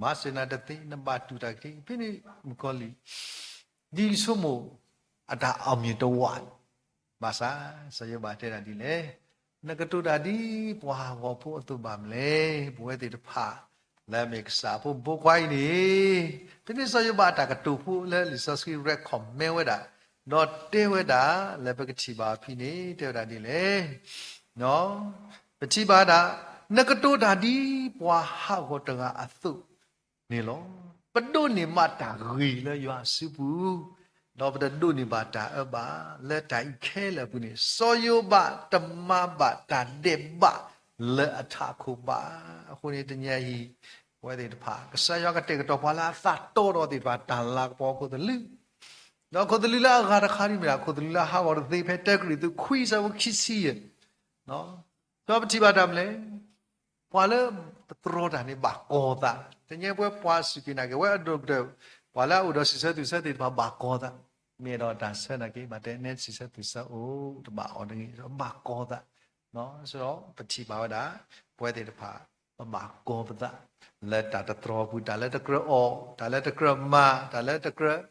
မၤစၢၤနၤတသ့, နဘၣ်တူၢ်တၢ်ကထံ. ဖဲန့ၣ်မုၣ်ကီၤလံၢ် ဒ်ဆိကမိၣ် အတၢ်အီၣ်မ့ၢ်တဝး ဘၣ်ဆၣ် စီၤယိၤဘးတဲဒၣ်ဒ်လဲၣ်, နကတိၤတၢ်ဒ်ပှၤဟးဂီၤဖိအသိးဘၣ်မနုၤလဲၣ်. ပဝဲသ့ၣ်တဖၣ် လၢအမ့ၢ်ကစၢ်အဖိမုၣ်ဖိခွါအံၤန့ၣ်, ဖဲန့ၣ်စီၤယိၤဘးအတၢ်ကတိၤဖိလၢလံာ်စီဆှံ recommend ဝဲဒၣ်, ဒီးတဲဝဲဒၣ်လၢပကထံၣ်ဘၣ်အီၤဖဲန့ၣ် တဲဝဲဒၣ်ဒ်လဲၣ်, ပထံၣ်ဘၣ်ဒၣ်, နကတိၤတၢ်ဒ်ပှၤဟးဂီၤတဂၤအသိးန့ၣ်လီၤ. ပဒိးန့ၢ်ဘၣ်တၢ်ဂ့ၤလၢယွၤအစုပူၤ, ဒီးပတဒိးန့ၢ်ဘၣ်တၢ်အၢဘၣ်. လၢတၢ်အံၤခဲလၢာ်အပူၤန့ၣ် စီၤယိၤဘးတမၤဘၣ်တၢ်ဒဲးဘးလၢအထးခိၣ်ဘၣ်. အဃိန့ၣ်တနံၤအံၤ ပဝဲသ့ၣ်တဖၣ် ကစၢ်ယွၤကတဲာ်ကတီၤပှၤလၢအသးတီဒီးသ့ၣ်တဖၣ် တၢ်လၤကပီၤခိၣ်သလုး, ဒီးခိၣ်သလုးလၢအဂၤတခါဒ်မ့ၢ်ဒၣ် ခိၣ်သလုးလၢအဟးဂီၤတသ့ ဖဲတၢကရံၣ်သူးခွံ ဆၢဖိခံဆံယဲၢ် ဒီးပထံၣ်ဘၣ်တၢ်မနုၤလဲၣ်, ပှၤလၢတတြီတၢ်န့ၣ် ဘၣ်ကီၤသး. တနံၤအံၤပှၤစူၢ်က့ၤနာ်က့ၤဝဲအဒိၣ်ကတၢၢ်, ပှၤလၢအအိၣ်ဒီးစံးဆၢသူၣ်ဆၢသ့ၣ်တဖၣ်ဘၣ်ကီၤသး, မ့ၢ်အဲၣ်ဒိးတၢ်ဆၢနာ်က့ၤ ဘၣ်တဲနဲစံးဆၢသူၣ်ဆၢအိၣ် တဘၣ်အီၤတဂ့ၤ, ဘၣ်ကီၤသး. ဒီးပထံၣ်ဘၣ်ဝဲဒၣ် ပဝဲသ့ၣ်တဖၣ် ပဘၣ်ကီၤပသး လၢတၢ်တတြီပူၤ, တၢ်လၢတကြၢးအီၣ်, တၢ်လၢတကြၢးမၤ, တၢ်လၢတကြၢး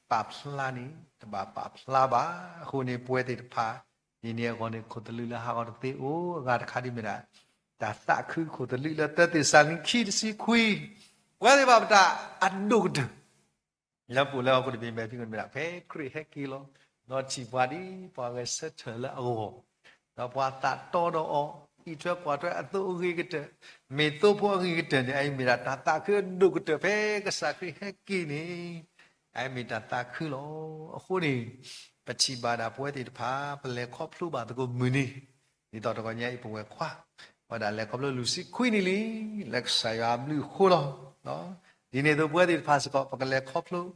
ပာ်ဖျါန့ၣ် တဘၣ်ပာ်ဖျါဘၣ်. အဃိန့ၣ် ပဝဲသ့ၣ်တဖၣ် ဒ်န့ၣ်အဂီၢ်န့ၣ် ခိၣ်သလုးလၢဟးဂီၤတသ့အိၣ် အဂၤတခါဒ်မ့ၢ်ဒၣ် တၢ်သးခုခိၣ်သလုးလၢ သၢသ့းစၤလနံ ခံ တဆံခွံ, ပှၤသ့ၣ်တဖၣ်ပတၢ်အဒိၣ်ကတၢၢ် လၢပအိၣ်လၢဟီၣ်ခိၣ်တဘ့ၣ်မဲာ်ဖံးခိၣ်န့ၣ်မ့ၢ်ဒၣ် ဖဲခရံာ်ဟဲက့ၤလီၤ, ဒီးထံၣ်ပှၤဒ်ပှၤဂဲၤဆၢထၢၣ်လၢအဂီၢ်, ဒီးပှၤသးတီဒီးအီၤ, အံးထွဲကွၢ်ထွဲအသိးအဂ့ၤကတၢၢ်, မ့ၢ်သိဖိအဂ့ၤကတၢၢ်န့ၣ် အအံၤမ့ၢ်ဒၣ်တၢ်သးခုအဒိၣ်ကတၢၢ် ဖဲကစၢ်ခရံာ်ဟဲက့ၤန့ၣ်, အအံၤမ့ၢ်တၢ်သးခုလီၤ. အဃိန့ၣ် ပထံၣ်ဘၣ်ဒၣ်ပဝဲသ့ၣ်တဖၣ် ပလဲၤခီဖျိဘၣ်သကိးမုၢ်နံၤ, ဒ်သိးတဂီၤညါအံၤ ပဝဲၢ်ခွါ ဝဲဒၣ်လဲၤခီဖျိလွံၢ်ဆံခွံနံၣ်လံ, လၢကစၢ်ယွၤအဘျုးအဃိလီၤ. ဒ်န့ၣ်အသိးပဝဲသ့ၣ်တဖၣ်စ့ၢ်ကီး ပကလဲၤခီဖျိ မုၢ်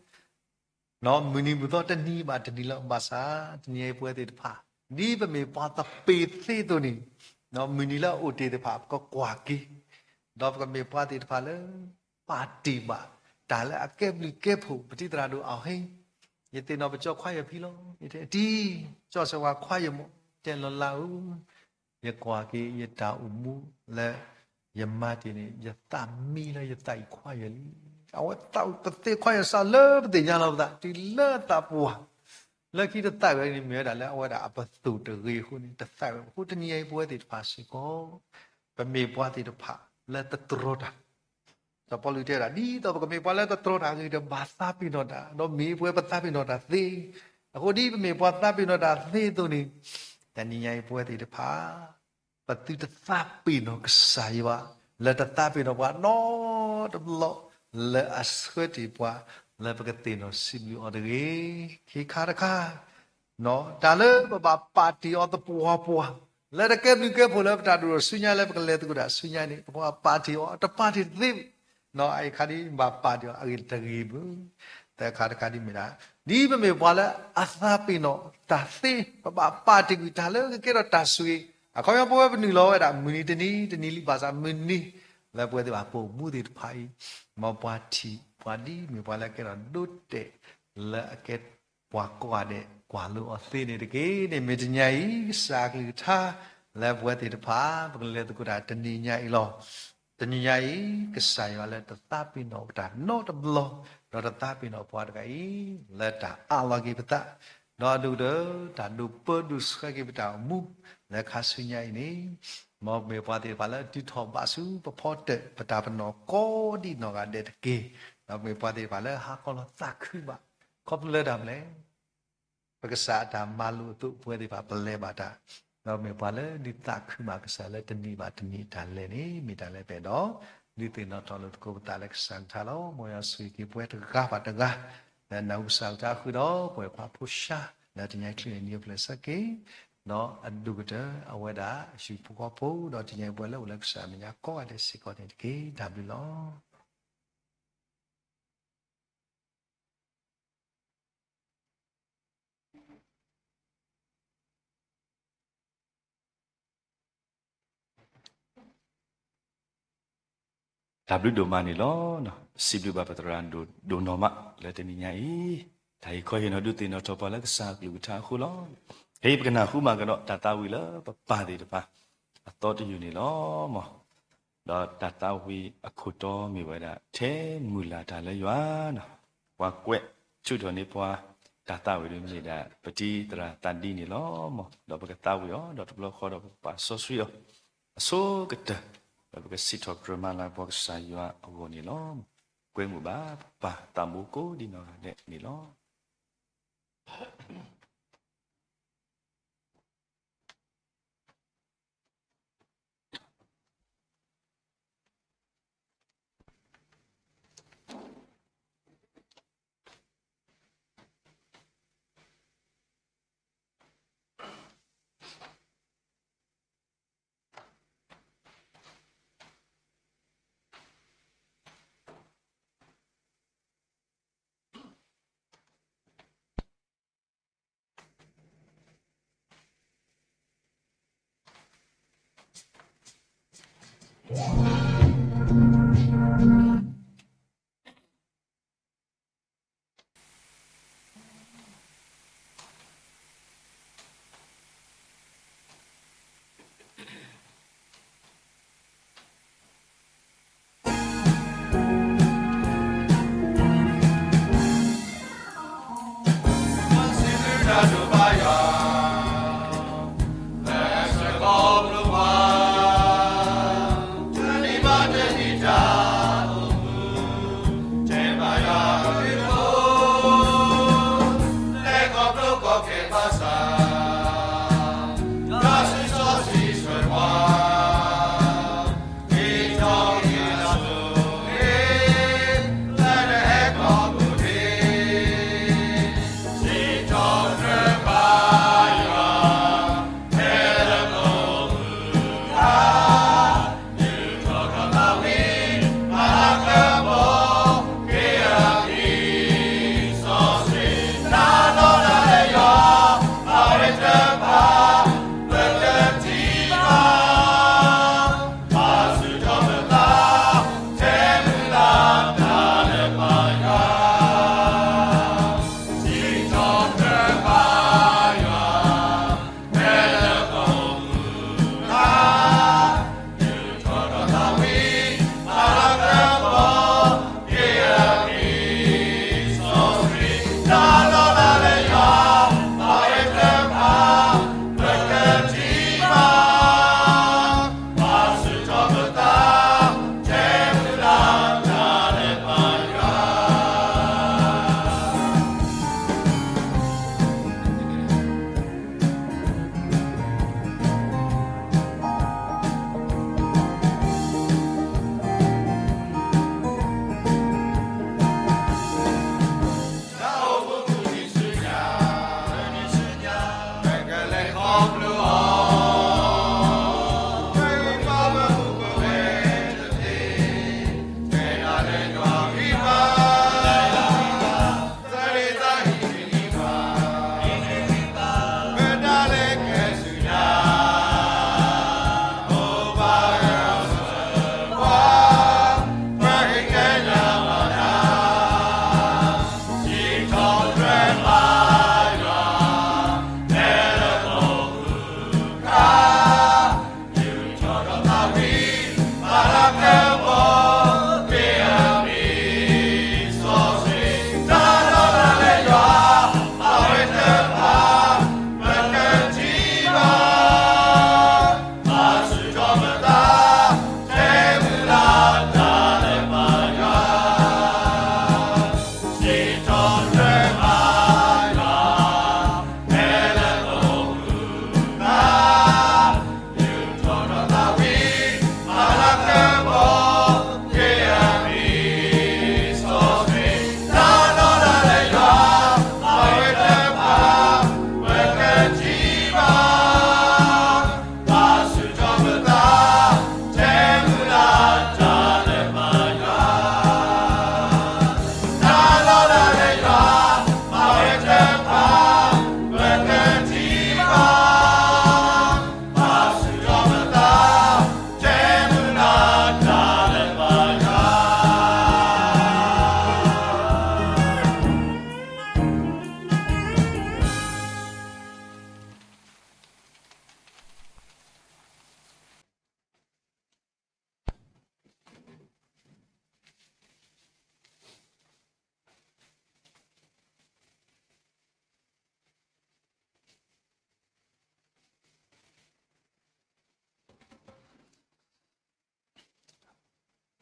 နံၤမုၢ်သီတနံၤဘၣ်တနံၤလီၤ. ဘၣ်ဆၣ်တနံၤညါအံၤပဝဲသ့ၣ်တဖၣ် ဒ်ပမ့ၢ်ပှၤသပ့ၤသ့အသိးန့ၣ် မုၢ်နံၤလၢအအိၣ်တ့ၢ်သ့ၣ်တဖၣ် ပကကွၢ်က့ၤ, ဒီးပကမ့ၢ်ပှၤသ့ၣ်တဖၣ်လၢ ပာ်တ့ၢ်ဘၣ် တၢ်လၢအကဲဘျုးကဲဖှိၣ် ပတံၤသရၣ်ဒိၣ်အဟ့ၣ်, ယသ့ၣ်နီၣ်ပကၠီခွါယဲၢ်ဖံလီၤ. ယတဲတံၤ ကၠီဆၢဝါခွါယဲၢ်မိၢ် တဲလီၤလးဧၢ ယကွၢ်က့ၤယတၢ်အိၣ်မူလၢ ယမၤတ့ၢ်န့ၣ် ယသးမံလၢယသးအံၤခွါယဲၢ်လံ. အဝဲသးပသ့ခွါယဲၢ်စးလၢပသ့ၣ်ညါလီၤပသး တုၤလၢသးပှၢ် လၢခံတသးဝဲန့ၣ် မ့ၢ်ဝဲဒၣ်လၢအဝဲဒၣ်အပသိၣ်တဂ့ၤအဃိန့ၣ် တသးဝဲအဃိ တနံၤညါအံၤပဝဲသ့ၣ်တဖၣ်စ့ၢ်ကီး ပမ့ၢ်ပှၤသ့ၣ်တဖၣ်လၢတတြီတၢ် စီၤပီလူးတဲဝဲဒၣ် ဒ်သိးပကမ့ၢ်ပှၤလၢတတြီတၢ်အဂ့ၢ်ဒီး ဘၣ်သးပ့ၤနီၣ်တၢ်, ဒီးမ့ၢ်ပဝဲပသးပ့ၤနီၣ်တၢ်သ့, အဃိဒ်ပမ့ၢ်ပှၤသးပ့ၤနီၣ်တၢ်သ့အသိးန့ၣ်, တနံၤညါအံၤပဝဲသ့ၣ်တဖၣ် ပသုတသးပ့ၤနီၣ်ကစၢ်ယွၤ လၢတသးပ့ၤနီၣ်ပှၤနီတဘျီ လၢအဆှၢတ့ၢ်ပှၤ လၢပကသ့ၣ်နီၣ်စံးဘျုးအီၤတဂ့ၤ. ခံခါတခါ တၢ်လၢပဘၣ်ပာ်တ့ၢ်အီၤသပှၢ်ပှၢ် လၢတကဲဘျုးကဲဖှိၣ်လၢပတၢ်ဒိၣ်ထီၣ်ဆူညါလၢပကလဲၤသကိးတၢ်ဆူညါန့ၣ် ပကဘၣ်ပာ်တ့ၢ်အီၤ တပာ်တ့ၢ်တသ့ အအံၤခါဒ်ဘၣ်ပာ်တ့ၢ်အီၤအဂ့ၢ်တဂ့ၤဘၣ်. သၢခါတခါဒ်မ့ၢ်ဒၣ် ဒ်ပမ့ၢ်ပှၤလၢအသးပ့ၤနီၣ်တၢ်သ့ ပဘၣ်ပာ်တ့ၢ်ကွံာ်တၢ်လၢကကဲထီၣ်တၢ်ဆိၣ်ဂ့ၤ အခီပညီပဝဲပနုာ်လီၤဝဲဒၣ် မုၢ်နံၤတနံၤတနံၤလံ ဘၣ်ဆၣ်မုၢ်နံၤ လၢပဝဲသ့ၣ်ဘၣ်ပိာ်မူသ့ၣ်တဖၣ်အံၤ မ်ပှၤထံၣ်ပှၤဒ်မ့ၢ်ပှၤလၢအကဲထီၣ်ဒိတဲာ် လၢအကဲပှၤကိးဂၤဒဲး ကွၢ်လိအီၤသ့န့ၣ်တက့ၢ်. န့ၣ်မ့ၢ်တနံၤညါအံၤ ကစၢ်အကလုၢ်ကထါ လၢပဝဲသ့ၣ်တဖၣ် ပကလဲၤသကိးတၢ်တနံၤညါအံၤလီၤ. တနံၤညါအံၤ ကစၢ်ယွၤလၢတသးပ့ၤနီၣ်ပတၢ်နီတဘျီ ဒီးတသးပ့ၤနီၣ်ပှၤတဂၤအံၤ လၢတၢ်အးလီၤက့ၤပသး ဒီးအဒိၣ်ကတၢၢ် တၢ်ဒိးပၢဒိးဆှၢက့ၤပတၢ်အိၣ်မူ လၢခါဆူညါအံၤန့ၣ် မ်ပမ့ၢ်ပှၤသ့ၣ်တဖၣ်လၢ ဒုးထီၣ်ဘးဆူပဖီတၢၣ် ပတၢ်ပနီၣ်ကိးဒံနီၢ်ဂၤဒဲးတက့ၢ်. ဒီးပမ့ၢ်ပှၤသ့ၣ်တဖၣ်လၢ ဟးခီလီၤသးခုဘၣ် ခီဖျိလၢတၢ်မနုၤလဲၣ် ပကစၢ်အတၢ်မၤလိာ်အသိး ပဝဲသ့ၣ်တဖၣ်ပလဲၤဘၣ်တၢ်, ဒီးမ့ၢ်ပှၤလၢဒုးသးခုဘၣ်ကစၢ်လၢတနံၤဘၣ်တနံၤတၢ်လဲၤန့ၣ် မ့ၢ်တၢ်လၢပအဲၣ်ဒိး ဒုးသ့ၣ်နီၣ်ထီၣ်လိာ်သကိးပသးလၢကစၢ်ကထါလီၤ. မ်ယွၤဆိၣ်ဂ့ၤက့ၤပဝဲတဂၤဘၣ်တဂၤ လၢနၢ်ဟူကစၢ်ကထါအဃိဒီး ပဝဲပှၤဖိဆါ လၢတနံၤညါအံၤချုးန့ၣ် နံၤအိၣ်ဖျဲၣ်ဆၢက့ၤ ဒီးအဒိၣ်ကတၢၢ် အဝဲဒၣ်ဟံၣ်ဖိဃီဖိ ဒီးတနံၤညါအံၤပဝဲလၢအိၣ်လၢကစၢ်အမဲာ်ညါကိးဂၤဒဲးစ့ၢ်ကီးန့ၣ်တက့ၢ်. တၢ်ဘျုးလီၤ. တၢ်ဘျုးဒိၣ်မးန့ၣ်လီၤ. စံးဘျုးဘၣ်ပသရၣ်ဒိၣ်ဒိၣ်နီၢ်မး လၢတနံၤညါအံၤ တၢ်ဟ့ၣ်ခီဟ့ၣ်နီၤဒုးသ့ၣ်နီၣ်ထီၣ်ပှၤလၢကစၢ်အကလုၢ်ကထါအဃိလီၤ. ဖဲအံၤပကနၢ်ဟူမၤကဒီး တၢ်သးဝံၣ်လၢပပၢ်သ့ၣ်တဖၣ် အသီတယုၢ်န့ၣ်လီၤ. မ် ဒီးတၢ်သးဝံၣ်အခိၣ်တီမ့ၢ်ဝဲဒၣ် ထဲမုၢ်လၢ်တၢ်လၢယွၤန့ၣ်, ပှၤကွဲးထုးထီၣ်န့ၢ်ပှၤ တၢ်သးဝံၣ်ဒ်မ့ၢ်ဒၣ် ပတံၤသရၣ်သးဒံန့ၣ်လီၤ. မ် ဒီးပကသးဝံၣ်အီၤ ဒီးတဘျီဃီဒီးပကပာ်စီဆှံအီၤ အဆိကတၢၢ် ဒီးပကစံးထီၣ်ပတြၢၤမၤလၤကပီၤကစၢ်ယွၤအဂီၢ်န့ၣ်လီၤ. ကွဲမုာ်ဘၣ်ပပၢ်သးဘိကိးဒံနီၢ်ဂၤဒဲးန့ၣ်လီၤ.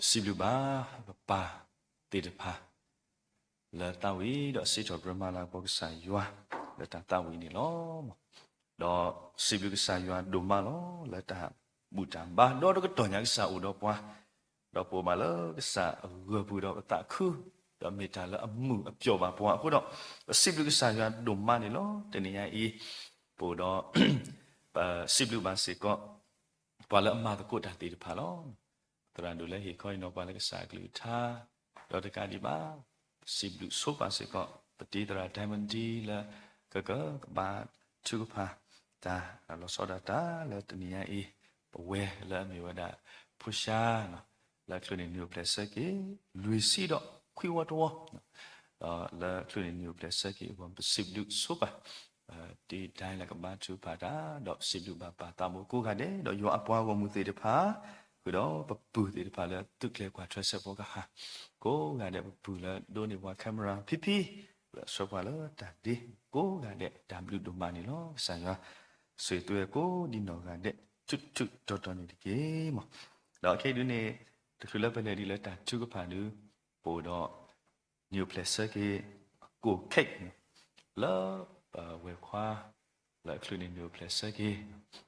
စံးဘျုးဘၣ်ပပၢ်သ့ၣ်တဖၣ် လၢသးဝံၣ်ဒီးစံးထီၣ်ပတြၢၤမၤလၤကပီၤကစၢ်ယွၤ လၢတၢ်သးဝံၣ်န့ၣ်လီၤ. ဒီးစံးဘျုးကစၢ်ယွၤဒိၣ်မးလီၤ လၢတၢ်ဘူၣ်တၢ်ဘါဒီတကတီၢ်ညါကစၢ်အိၣ်ဒီးပှၤ, ဒီးပအိၣ်ဘၣ်လၢကစၢ်အဂၢၢ်ပူၤဒီးပသးခု, ဒီးမ့ၢ်တၢ်လၢအမုာ်အပျီၢ်ဘၣ်ပှၤအဃိဒီး ပစံးဘျုးကစၢ်ယွၤဒိၣ်မးန့ၣ်လီၤ. တနံၤညါအံၤ ပအိၣ်ဒီး ပစံးဘျုးဘၣ်စ့ၢ်ကီး ပှၤလၢအမၤသကိးတၢ်သ့ၣ်တဖၣ်လီၤ. သရၣ်ဒိၣ်လၢဟ့ၣ်ခီဟ့ၣ်နီၤပှၤလၢကစၢ်အကလုၢ်ကထါ, ဒီးတကးဒံးဘၣ် ပစံးဘျုးဆိပာ်စ့ၢ်ကီး ပတံၤသရၣ် Diamond D လၢ ကကဘါထုကဖၣ်တၢ် လီၤဆီဒၣ်တၢ်လၢတနံၤညါအံၤ, ပဝဲလၢအမ့ၢ်ဝဲဒၣ် ဖိၡါ လၢချုးန့ၣ်နံၣ်အိၣ်ဖျဲၣ်ဆၢက့ၤ လွံၢ်ဆံဒီးခွံဝီတဝီ, ဒီးလၢချုးန့ၣ်နံၣ်အိၣ်ဖျဲၣ်ဆၢက့ၤအဂီၢ် ပစံးဘျုးဆိပာ် တံၤဒၣ်လၢကဘါထုကဖၣ်တၢ် ဒီးပစံးဘျုးဘၣ်ပၢ်သးဘိကိးဂၤဒဲး ဒီးယွၤအပှၤဂီၢ်မုၢ်သ့ၣ်တဖၣ်, ဃုာ်ဒီးပပုၢ်သ့ၣ်တဖၣ်လၢသုးကျဲၤကွၢ်ထွဲစဲးဖီကဟၣ် ကိးဂၤဒဲး ပပုၢ်လၢဒိးန့ၢ်ပှၤ camera ဖံဖံ, လၢအဆှၢပှၤလၢတၢ်ဒ့ ကိးဂၤဒဲး တၢ်ဘျုးဒိၣ်မးန့ၣ်လီၤ. ကစၢ်ယွၤ ဆိၣ်ဂ့ၤသုဝဲကိးဒံနီၢ်ဂၤဒဲး ထူးထူးတီၤတီၤန့ၣ်တက့ၢ်မး. ဒီးခဲအံၤဒုန့ၣ် တချုးလၢပလဲၤဒ်လၢတၢ်ထုကဖၣ်ဒု ပအိၣ်ဒီး နံၣ်အိၣ်ဖျဲၣ်ဆၢက့ၤ ကိၣ် cake လၢပဝဲၢ်ခွါ လၢအချုးန့ၣ်နံၣ်အိၣ်ဖျဲၣ်ဆၢက့ၤ,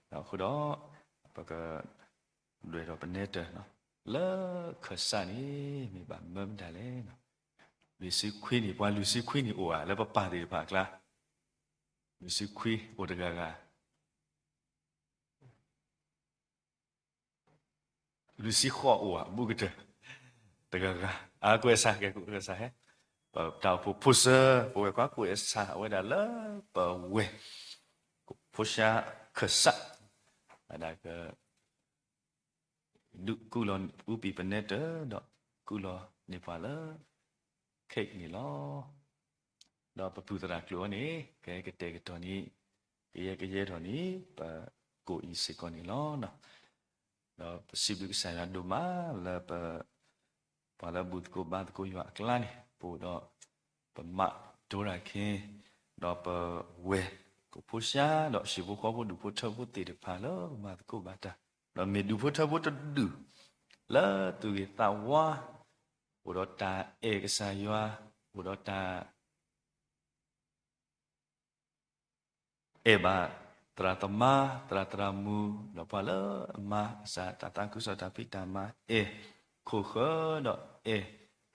ဒီးအဃိဒီး ပက ဒွဲၣ်ထီၣ်ပနဲတၢၢ် လၢခၢၣ်စးန့ၣ် မ့ၢ်ဘၣ်မၢမတၤလဲၣ်. လွံၢ်ဆံခွံနံၣ်, ပှၤလွံၢ်ဆံခွံနံၣ်အိၣ်ဧါ လၢပပၢ်သ့ၣ်တဖၣ်အကျါ, လွံၢ်ဆံခွံအိၣ်တဂၤဂၤ, လွံၢ်ဆံဃိးအိၣ်ဧါ ဘူးကတၢၢ် တဂၤဂၤ, အကွဲးစး ကဲ ကွဲးစးဟဲ, ပတၢ်အိၣ်ဖှိၣ်ဖိစၢၤ ပဝဲၢ်ခွါကွဲးစး အဝဲဒၣ်လၢပဝဲၢ် ဖိၡါခၢၣ်စး, အဒၣ်က ဒုးကူၣ်လီၤအူပံၤပနဲတၢၢ် ဒီးကူၣ်လီၤန့ၢ်ပှၤလၢ cake န့ၣ်လီၤ. ဒီးပပုၢ်သရၣ်ကျိာ်အံၤန့ၣ် ကဟဲကတဲာ်ကတီၤန့ၣ် ကယဲၢ်ကယဲၢ်ထီၣ်န့ၣ် ပကိၣ်အံၤစ့ၢ်ကီးန့ၣ်လီၤ. ဒီးပစံးဘျုးကစၢ်ယွၤဒိၣ်မးလၢပ ပှၤလၢအဘူၣ်သကိးဘါသကိးယွၤအကျါန့ၣ် ပအိၣ်ဒီး ပမးဒိရၤခ့ ဒီးပဝဲၢ်ကိၣ်ဖိၡါ ဒီးဟံၣ်ဖိဃီဖိဒူၣ်ဖိထၢဖိသ့ၣ်တဖၣ်လၢပမၤသကိးဘၣ်တၢ်, ဒီးမ့ၢ်ဒူၣ်ဖိထၢဖိတဒူၣ် လၢသူၣ်ဂ့ၤသးဝါ, အိၣ်ဒီးတၢ်အဲၣ်ကစၢ်ယွၤ, အိၣ်ဒီးတၢ် အဲၣ်ဘၣ် သရၣ်သမါ သရၣ်သရၣ်မုၣ် ဒီးပှၤလၢအမၤကစၢ်တၢ်သးခုကစီၣ်တၢ်ဖံးတၢ်မၤ အဲၣ်ခိၣ်ဃၢၤဒီးအဲၣ်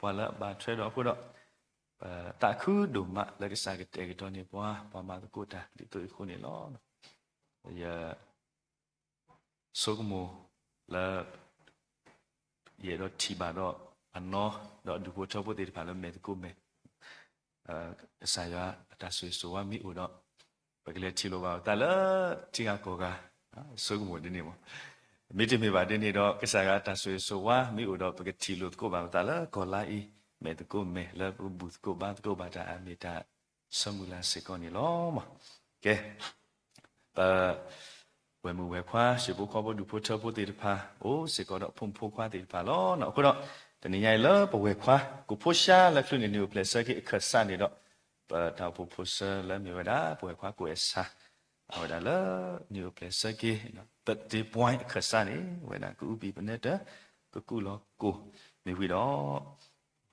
ပှၤလၢအဘၣ်ထွဲဒီးအဃိဒီး ပသးခုဒိၣ်မးလၢကစၢ်ကတဲာ်ကတီၤန့ၢ်ပှၤ ပှၤမၤသကိးတၢ်ဒ်သိးအံၤအဃိန့ၣ်လီၤ. ယ ဆိကမိၣ်လၢ ယအဲၣ်ဒိးထံၣ်ဘၣ်ဒီးအနီၢ် ဒီးဒူၣ်ဖိထၢဖိသ့ၣ်တဖၣ်လၢမဲာ်သကိးမဲာ်, ကစၢ်ယွၤအတၢ်ဆိၣ်ဂ့ၤဆိၣ်ဝါမ့ၢ်အိၣ်ဒီး ပကလဲၤထံၣ်လိာ်ဘၣ်ပသးလၢထံဂၤကီၢ်ဂၤ, ဆိကမိၣ်ဒ်န့ၣ်မး. မ့တမ့ၢ်ဘၣ်ဒ်န့ၣ်ဒီး ကစၢ်ယွၤအတၢ်ဆိၣ်ဂ့ၤဆိၣ်ဝါမ့ၢ်အိၣ်ဒီး ပကထံၣ်လိာ်သကိးဘၣ်ပသးလၢကီၢ်လါအံၤ မဲာ်သကိးမဲာ် လၢပကဘူၣ်သကိးဘါသကိးဘၣ်တၢ်အမ့ၢ်တၢ်ဆၢမုၢ်လၢ်စ့ၢ်ကီးန့ၣ်လီၤ. ကဲ ပ ဝဲၢ်မုၣ်ဝဲၢ်ခွါ ဟံၣ်ဖိဃီဖိဒူၣ်ဖိထၢဖိသ့ၣ်တဖၣ် အိၣ်စ့ၢ်ကီးဒီးဖိမုၣ်ဖိခွါသ့ၣ်တဖၣ်လီၤ. အဃိဒီး တနံၤညါအံၤလၢပဝဲၢ်ခွါ ကိၣ်ဖိၡါလၢချုးန့ၣ်နံၣ်အိၣ်ဖျဲၣ်ဆၢက့ၤအခၢၣ်စးန့ၣ်ဒီး ပတၢ်အိၣ်ဖှိၣ်ဖိစၢၤလၢမ့ၢ်ဝဲဒၣ် ပဝဲၢ်ခွါကိၣ်အဲၣ်စး အဝဲဒၣ်လၢနံၣ်အိၣ်ဖျဲၣ်ဆၢက့ၤ birthday boy အခၢၣ်စးန့ၣ် အဝဲဒၣ်ကအူပံၤပနဲတၢၢ် ကကူၣ်လီၤကိၣ်မ့ၢ်ဝံၤဒီး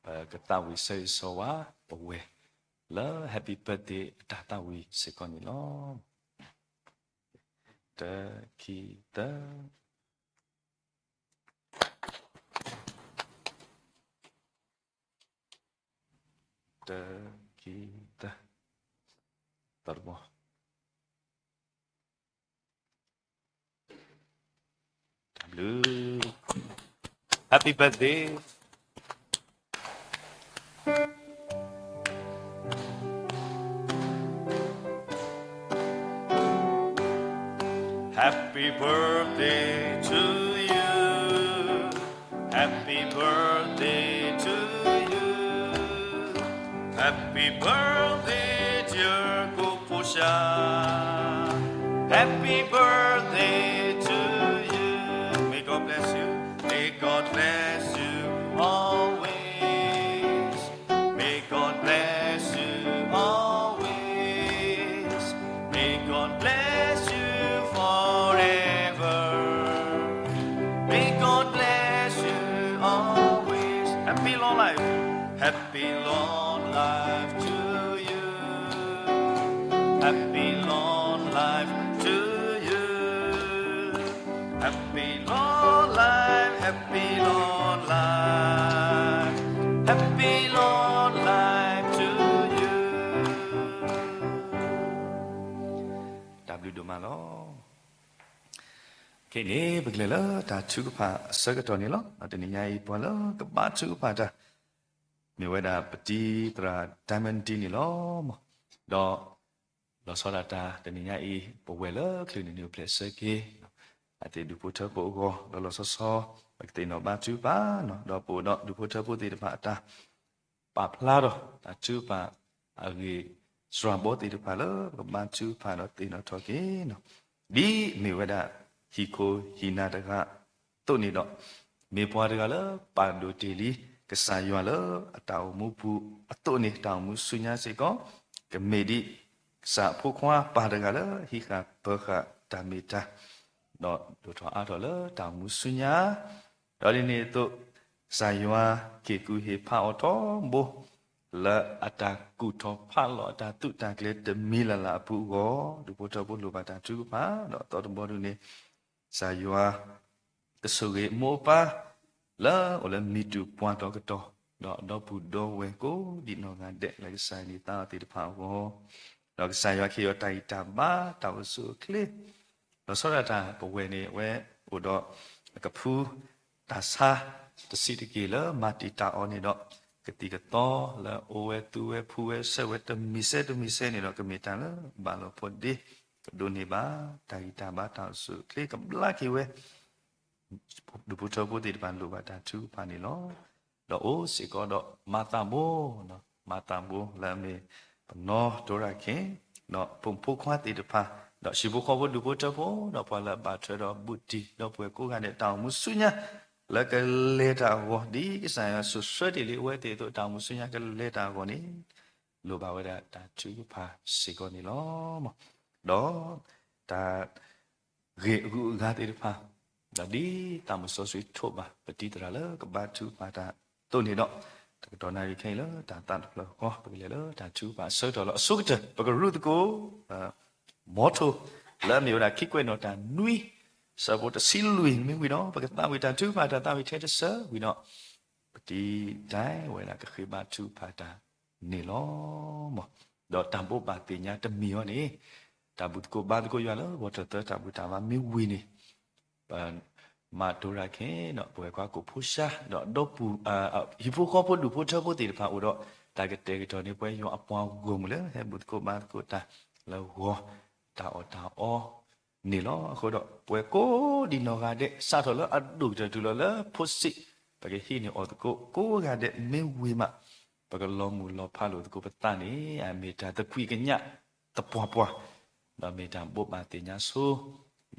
ပကသးဝံၣ်ဆၢဂ့ၤဆၢဝါပဝဲၢ် လၢ happy birthday အတၢ်သးဝံၣ်စ့ၢ်ကီးန့ၣ်လီၤ. တၢ ခံ သၢ တၢ ခံ သၢ သီတဘီ တၢ်ဘျုး Happy birthday. Happy birthday to you. Happy birthday to you. Happy birthday, dear Koposha. Happy birthday to you. May God bless you. May God bless you always. May God bless you always. May God bless you forever. May God bless you always. Happy long life to you. Happy long life to you. Happy long life, happy long life, happy long life to you. တၢ်ဘျုးဒိၣ်မးလီၤ. ခဲအံၤန့ၣ် ပကလဲၤလၢတၢ်ထုကဖၣ်အဆၢကတီၢ်န့ၣ်လီၤ. တနံၤညါအံၤ ပှၤလၢကဘါထုကဖၣ်တၢ် မ့ၢ်ဝဲဒၣ်ပတံၤသရၣ် Diamond D န့ၣ်လီၤ. ဒီးလီၤဆီဒၣ်တၢ်တနံၤညါအံၤ ပဝဲၢ်လၢချုးန့ၣ် နုာ်အိၣ်ဖျဲၣ်ဆၢက့ၤ အသ့ၣ်ဒူၣ်ဖိထၢဖိအဂီၢ် ဒီးလီၤဆီဆီ ပကသ့ၣ်နီၣ်ဘါထုကဖၣ် ဒီးပအိၣ်ဒီးဒူၣ်ဖိထၢဖိသ့ၣ်တဖၣ်အတၢ် ပာ်ဖျါထီၣ်တၢ်ထုကဖၣ်အဂ့ၢ်စှၤဘီသ့ၣ်တဖၣ်လၢ ပကဘါထုကဖၣ်ဒီးသ့ၣ်နီၣ်ထီၣ်က့ၤ ဒ်မ့ၢ်ဝဲဒၣ်ဟံၣ်ခိၣ်ဟံၣ်နၤတဂၤအသိးန့ၣ်ဒီး, မ့ၢ်ပှၤတဂၤလၢပာ်ဒိၣ်တ့ၢ်လံ ကစၢ်ယွၤလၢအတၢ်အိၣ်မူပူၤအသိးန့ၣ် တၢ်အိၣ်မူဆူညါစ့ၢ်ကီး ကမ့ၢ်ဒ်ကစၢ်အဖိခွါပၢ်တဂၤလၢဟံးဃာ်ပၢၤဃာ်တၢ်မ့ၢ်တၢ် ဒီးဒိၣ်ထီၣ်အါထီၣ်လၢတၢ်အိၣ်မူဆူညါ, ဒီးဒ်န့ၣ်အသိး ကစၢ်ယွၤက့ၤကူၣ်ဟ့ၣ်ဖးအီၤထီဘိ လၢအတၢ်ကူၣ်ထီၣ်ဖးလီၤအတၢ်သူၣ်တၢ်ကျဲၤတမံၤလၢ်လၢ်အပူၤအဂီၢ် ဒူၣ်ဖိထၢဖိလိၣ်ဘၣ်တၢ်ထုကဖၣ် ဒီးအသီတဘီဒုန့ၣ် ကစၢ်ယွၤ ကဆိၣ်ဂ့ၤမိၢ်ပၢ် လၢအိၣ်လၢမံၤတူၢ်ပှၤဒီကတီၢ် ဒီးဒီပုၢ်ဒီဝဲၢ်ကိးဒံးနီၢ်ဂၤဒဲး လၢကစၢ်န့ၢ်သါအီၤသ့ၣ်တဖၣ်အဂီၢ်, ဒီးကစၢ်ယွၤကဟ့ၣ်အီၤတၢ်ဂံၢ်တၢ်ဘါ တၢ်အိၣ်ဆူၣ်အိၣ်ချ့ လီၤဆီဒၣ်တၢ် ပဝဲၢ်န့ၣ် အဝဲအိၣ်ဒီးအကဖု တၢ်ဆါတဆံးတက့ၢ်လၢမၤတံာ်တာ်အီၤန့ၣ်ဒီး ကသံၣ်ကသီလၢအအိၣ်ဝဲသူဝဲဖှူဝဲဆဲးဝဲတမံၤစဲတမံၤစဲန့ၣ်ဒီး ကမ့ၢ်တၢ်လၢဘၣ်လိာ်ဖိးဒ့ ကဒိးန့ၢ်ဘၣ် တၢ်ဂံၢ်တၢ်ဘါတၢ်အိၣ်ဆူၣ်အိၣ်ချ့ ကဘျါက့ၤဝဲ ဒူၣ်ဖိထၢဖိသ့ၣ်တဖၣ်လိၣ်ဘၣ်တၢ်ထုကဖၣ်န့ၣ်လီၤ. ဒီးအိၣ်စ့ၢ်ကီးဒီးမၤသးဘိ, မၤသးဘိလၢအမ့ၢ်ပနီၢ်တိရၣ်ခဲ ဒီးပိာ်မုၣ်ဖိခွါသ့ၣ်တဖၣ်, ဒီးဟံၣ်ဖိဃီဖိဒူၣ်ဖိထၢဖိ, ဒီးပှၤလၢအဘၣ်ထွဲဒီးဘူးတံၢ်ဒီးပှၤကိးဂၤဒဲးတၢ်အိၣ်မူဆူညါ လၢကလဲၤတၢ်အဂီၢ် ဒ်ကစၢ်ယွၤဆိၣ်ဆှၢတ့ၢ်လံအဝဲသ့ၣ်အသိးတၢ်အိၣ်မူဆူညါကလဲၤတၢ်အဂီၢ်န့ၣ် လိၣ်ဘၣ်ဝဲဒၣ်တၢ်ထုကဖၣ်စ့ၢ်ကီးန့ၣ်လီၤ. ဒီးတၢ် ဂ့ၢ်အဂုၤအဂၤသ့ၣ်တဖၣ်, ဒီးဒ်သးမုၢ်စီဆှံထိးဘၣ် ပတံၤသရၣ်လၢကဘါထုကဖၣ်တၢ်အသိးန့ၣ်ဒီး, တကတီၢ်နၣ်ရံၣ်ခဲအံၤလၢတၢ်သးတဖျၢၣ်ဃီ ပကလဲၤလၢတၢ်ထုကဖၣ်အဆၢကတီၢ်လီၤ. အဆိကတၢၢ် ပကရူၢ်သကိး မီထိၣ် လၢအမ့ၢ်ဝဲဒၣ်ခံကွဲးနီၣ်တၢ်နွံ ဆၢဖိတဆံလွံၢ်မ့ၢ်ဝံၤဒီး ပကသးဝံၣ်တၢ်ထုကဖၣ်တၢ်သးဝံၣ်ထဲတစၢၤဝံၤဒီး ပတံၤဒၣ်ဝဲဒၣ်ကဃ့ဘါထုကဖၣ်တၢ်န့ၣ်လီၤ. ဒီးတၢ်ဘိးဘၣ်သ့ၣ်ညါတမံၤအံၤန့ၣ်, တၢ်ဘူၣ်သကိးဘါသကိးယွၤလၢဂီၤတၢၢ်သၢတၢ်ဘူၣ်တၢ်ဘါမ့ၢ်ဝံၤန့ၣ်, ပမၤတိရၣ်ခဲဒီး ပဝဲၢ်ခွါကိးဖိၡါ ဒီးဒီပုၢ် ဟံၣ်ဖိဃီဖိဒူၣ်ဖိထၢဖိသ့ၣ်တဖၣ်အိၣ်ဒီး တၢ်ကတဲာ်ကတီၤန့ၢ်ပှၤယွၤအပှၤဂီၢ်မုၢ်လၢဟဲဘူၣ်သကိးဘါသကိးတၢ်လၢဂီၤတၢ်အီၣ်တၢ်အီ န့ၣ်လီၤ. အဃိဒီး ပဝဲကိးဒံးနီၢ်ဂၤဒဲး စးထီၣ်လၢအဒိၣ်ကတၢၢ်တုၤလီၤလၢဖိဆံး ပကဟံးန့ၢ်အီၣ်သကိးကိးဂၤဒဲးမ့ၢ်ဝံၤမး ပကလီၤမုၢ်လီၤဖးလိာ်သကိးပသးန့ၣ် အမ့ၢ်တၢ်သကွံာ်ကညးသပှၢ်ပှၢ်, ဒီးမ့ၢ်တၢ်ဘိးဘၣ်သ့ၣ်ညါဆိ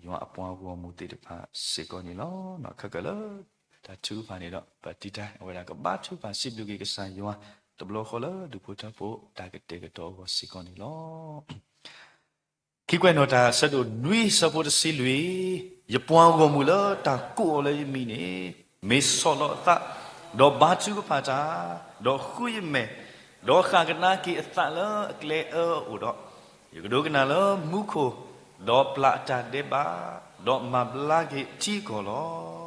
ယွၤအပှၤဂီၢ်မုၢ်သ့ၣ်တဖၣ်စ့ၢ်ကီးန့ၣ်လီၤ. ခဲကၢၢ်လၢ တၢ်ထုကဖၣ်န့ၣ်ဒီး ပတံၤဒၣ်ဝဲဒၣ်ကဘါထုကဖၣ်စံးဘျုးက့ၤကစၢ်ယွၤ တဘျီဃီလၢဒူၣ်ဖိထၢဖိတၢ်ကတဲာ်ကတီၤအဂီၢ်စ့ၢ်ကီးန့ၣ်လီၤ. ခံကွဲးနီၣ်တၢ်ဆၢဒိၣ်နွံဆၢဖိတဆံလွံၢ်, ယပှၤဂီၢ်မုၢ်လၢတၢ်ကူးအီၤလၢယမံၤန့ၣ် မ့ၢ်ဆီၣ်လီၤအသး, ဒီးဘါထုကဖၣ်တၢ်, ဒီးဃုယမဲာ်, ဒီးဃၣ်ကဒါက့ၤအသးလၢအကျဲအၢအအိၣ်ဒီး, ယကဒိကနၣ်လၢမူခိၣ်, ဒီးပျၢ်အတၢ်ဒဲးဘး, ဒီးမၤဘျါက့ၤထံကီၢ်လီၤ.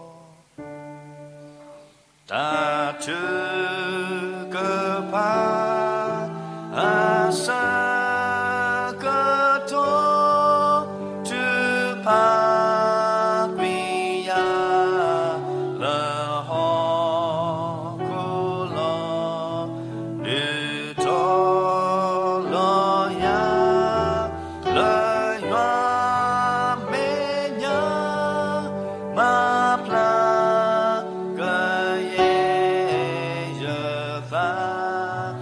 တၢ်ထုကဖၣ်အဆၢကတီၢ် ထုကဖၣ်ကွံာ်ယၤလၢဟီၣ်ခိၣ်လီၤ. ဒုးထီၣ်လီၤယၤ လၢယွၤမဲာ်ညါ မၤဖျါကယဲၢ် ယသး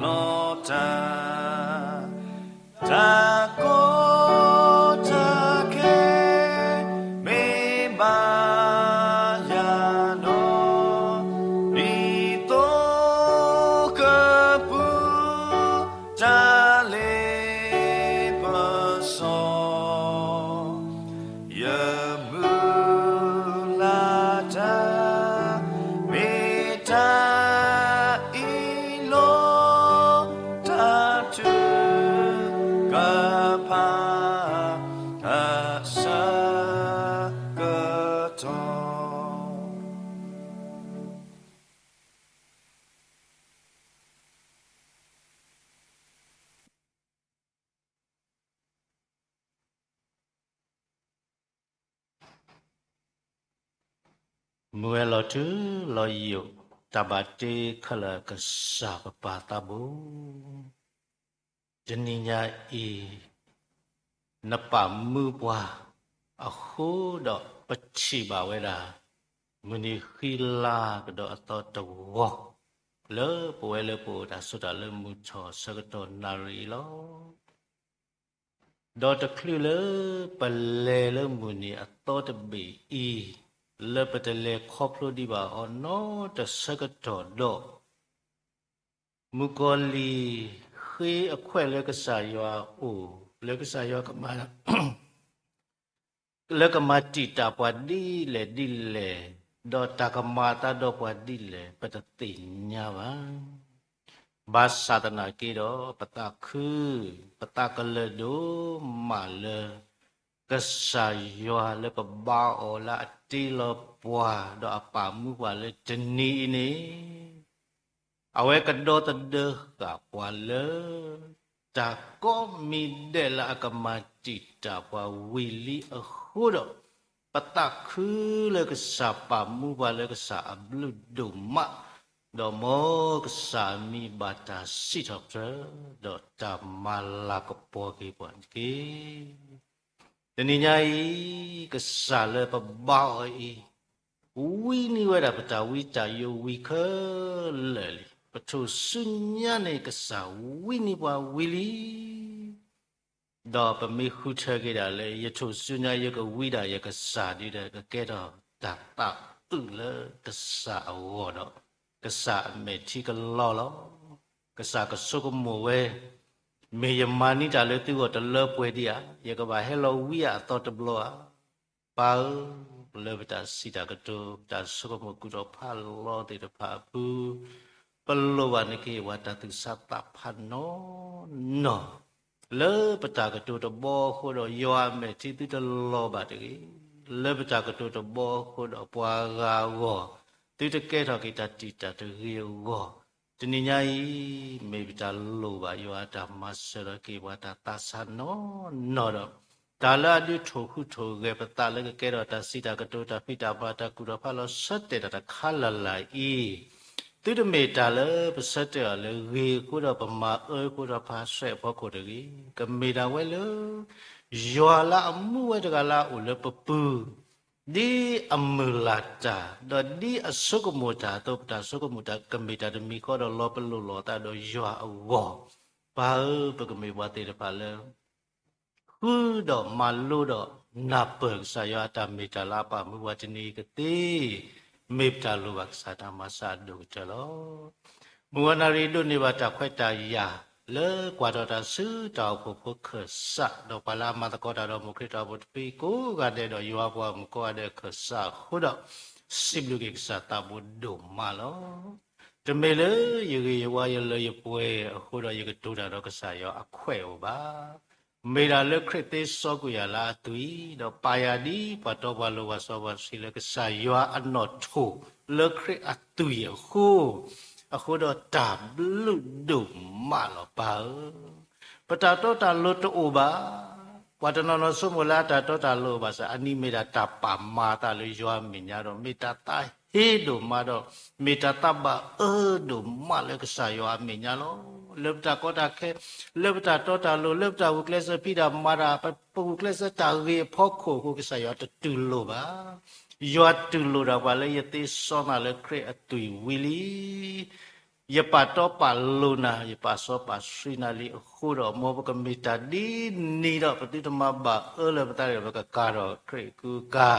လီၤတၢ် မုၢ်ဝဲလီၤထူလီၤယိာ် တၢ်ဘၣ်တ့ခဲလၢာ်ကစၢ်ပပၢ်သးဘိ, တနံၤညါအံၤ နပာ်မူပှၤအဃိဒီး ပထံၣ်ဘၣ်ဝဲဒၣ် မုၢ်နံၤဃံလၤကဒီးအသီတဝီ လၢပဝဲလၢပအိၣ်တၢ်ဆိးတၢ်လၢမုၢ်ထီၣ်ဆၢကတီၢ်နၣ်ရံၣ်အံၤလီၤ. ဒီးတချုးလၢပလဲၤလၢမုၢ်နံၤအသီတဘ့ၣ်အံၤ, လၢပတလဲၤခီဖျိဒံးဘၣ်အီၤနီတဆၢကတီၢ်ဒီး, မုၣ်ကီၤလံၢ်ဃ့အခွဲးလၢကစၢ်ယွၤအအိၣ်, လၢကစၢ်ယွၤကမၤ လၢကမၤတံာ်တာ်ပှၤဒ်လဲၣ်ဒ်လဲၣ်, ဒီးတၢ်ကမၤအသးဒီးပှၤဒ်လဲၣ် ပတသ့ၣ်ညါဘၣ်. ဘၣ်ဆၣ်သနာ်က့ဒီး ပသးခု, ပသးကလၢာ်ဒိၣ်မးလၢ ကစၢ်ယွၤလၢပဘါအီၤလၢအတ့လီၤပှၤ ဒီးအပာ်မူပှၤလၢတနံၤအံၤန့ၣ် အဝဲကဒီသဒၢဃာ်ပှၤလၢ တၢ်ကိးမံၤဒဲးလၢအကမၤတံာ်တာ်ပှၤဝံၤလံအဃိဒီး, ပသးခုလၢကစၢ်ပာ်မူပှၤလၢကစၢ်အဘျုးဒိၣ်မး, ဒီးမ်ကစၢ်မံၤဘၣ်တၢ်စံးထီၣ်ပတြၢၤ, ဒီးတၢ်မၤလၤကပီၤက့ၤပှၤတက့ၢ်. တနံၤညါအံၤ ကစၢ်လၢပဘါအီၤအံၤ ဝံနံၤဝဲဒၣ်ပတၢ်ဝံတၢ်ယိးဝံၤခဲလၢာ်လံ. ပထူၣ်စုညါန့ၣ် ကစၢ်ဝံနံၤပှၤဝံၤလံ. ဒီးပမ့ၢ်ဃုထၢက့ၤဒၣ်လၢ ယထူၣ်စုညါယကဝံဒၣ်ယကစၢ်ဒ်ဒီး ကကဲထီၣ်တၢ်သးအုးလၢကစၢ်အဂီၢ်ဒီး ကစၢ်အမဲာ်ထံကလီလီၤ. ကစၢ်ကဆိကမိၣ်ဝဲ, မ့ၢ်ယမၤန့ၢ်တၢ်လၢသုဂီၢ်တလၢပှဲၤဒံးဧါ, ယကဘၣ်ဟဲလီၤဝံအသီတဘျီဧါ. ပၢ်ဧၢ, လၢပတၢ်စံးတၢ်ကတိၤ ပတၢ်ဆိကမိၣ်ကူၣ်ထီၣ်ဖးလီၤသ့ၣ်တဖၣ်အပူၤ, ပလိၣ်ဘၣ်နကဟ့ၣ်ပှၤတၢ်သူၣ်ဆါသးဖးနီၢ်နီၢ် လၢပတၢ်ကတိၤတဘီအဃိဒီး ယွၤအမဲာ်ထံသုတလီၤဘၣ်တဂ့ၤ. လၢပတၢ်ကတိၤတဘီအဃိဒီး ပှၤဂၤအဂီၢ် သုတကဲထီၣ်က့ၤတၢ်တံာ်တာ်တဂ့ၤအဂီၢ်, တနံၤညါအံၤ မ့ၢ်ပတၢ်လိၣ်ဘၣ်ယွၤအတၢ်မၤစၢၤဒီးကဟ့ၣ်ပှၤတၢ်သးဆါနီၢ်နီၢ်ဒီး တၢ်လၢအဒုးထိၣ်ဟူးထိၣ်ဂဲၤပသးလၢကကဲထီၣ်တၢ်စံးတၢ်ကတိၤ တၢ်ဖံးတၢ်မၤ တၢ်ကူၣ်ထီၣ်ဖးလီၤဆၢတဲာ်တၢ်တခါလၢ်လၢ်အံၤ, သုတမ့ၢ်တၢ်လၢပဆၢတဲာ်အီၤလၢဂ့ၤအဃိဒီး ပမၤအၢအဃိဒီး ပဟးဆှဲးအဖီခိၣ်တဂ့ၤ. ကမ့ၢ်ဒၣ်ဝဲလၢ ယွၤလၢအမူဝဲတဂၤလၢအအိၣ်လၢပပူၤ ဒ်အမုၢ်လၢ်တၢ် ဒီးဒ်အဆိကမိၣ်တၢ်အသိး ပတၢ်ဆိကမိၣ်တၢ်ကမ့ၢ်တၢ်တမံၤဃီဒီး လီၤပလိာ်လိာ်သးဒီးယွၤအဂီၢ်, ပၢ်ဧၢ, ပကမ့ၢ်ပှၤသ့ၣ်တဖၣ်လၢ ဃုဒီးမၤလိဒီးနၢ်ပၢၢ်ကစၢ်ယွၤအတၢ်မ့ၢ်တၢ်လၢအပာ်မူပှၤတနံၤအံၤကသ့, မ့ၢ်ပတၢ်လိၣ်ဘၣ်ကစၢ်တၢ်မၤစၢၤအဒိၣ်ကတၢၢ်လီၤ. မုၢ်ဝဲနၣ်ရံၣ်ဒိးန့ၢ်ဘၣ်တၢ်ခွဲးတၢ်ယာ် လၢကွၢ်ထီၣ်တၢ်ဆူတၢ်အိၣ်ဖှိၣ်ဖိခၢၣ်စး ဒီးပှၤလၢအမၤသကိးတၢ်ဒီးမိၢ်ခရံာ်တၢ်အိၣ်ဖှိၣ်တဖုကိးဂၤဒဲးဒီးယွၤပှၤမုၣ်ကိးဂၤဒဲးခၢၣ်စးအဃိဒီး စံးဘျုးက့ၤကစၢ်သးဘိဒိၣ်မးလီၤ. တမ့ၢ်လၢယဂ့ၢ်ယဝါယလၢယပှဲၤအဃိဒီး ယကတိၤတၢ်ဒီးကစၢ်ယွၤအခွဲးအအိၣ်ဘၣ်. မ့ၢ်ဒၣ်လၢခရံာ်သ့စီကွံာ်ယၤလၢအသွံၣ်, ဒီးပာ်ယၤဒ်ပှၤတီပှၤလိၤဘၣ်စီဘၣ်ဆှံလၢကစၢ်ယွၤအနီၣ်ထိၣ်လၢခရံာ်အသွံၣ်အဃိ, အဃိဒီးတၢ်ဘျုးဒိၣ်မးလီၤပၢ်ဧၢ. ပတၢ်တီတၢ်လိၤတအိၣ်ဘၣ်. ပှၤတနီၤနီၤဆိကမိၣ်လၢအတၢ်တီတၢ်လိၤဘၣ်ဆၣ် အနံၤမ့ၢ်ဒၣ်တၢ်ပာ်မၤအသးလၢယွၤအမဲာ်ညါဒီး မ့ၢ်တၢ်သးဟ့ဒိၣ်မးဒီး မ့ၢ်တၢ်သးဘၣ်အၢဒိၣ်မးလၢကစၢ်ယွၤအမဲာ်ညါလီၤ. လၢပတၢ်ကီတၢ်ခဲ, လၢပတၢ်တီတၢ်လိၤ, လၢပတၢ်ဂုာ်ကျဲးစၢးဖံးတၢ်မၤတၢ်, ပဂုာ်ကျဲးစၢးတၢ်ဂ့ၤအဖီခိၣ်အဃိ ကစၢ်ယွၤတတူၢ်လိာ်ဘၣ်. ယွၤတူၢ်လိာ်တၢ်ပှၤလၢယသ့စီနၤလၢခရံာ်အသွံၣ်ဝံၤလံ. ယပာ်တီပာ်လိၤနၤ, ယပာ်စီပာ်ဆှံနၤလံအဃိဒီး မ်ပကမ့ၢ်တၢ်ဒ်န့ၣ်ဒီး ပသုတမၤဘၣ်အၢလၢပသးဒီး ပကကၤထီၣ်ခရံာ်အကူအကၤ,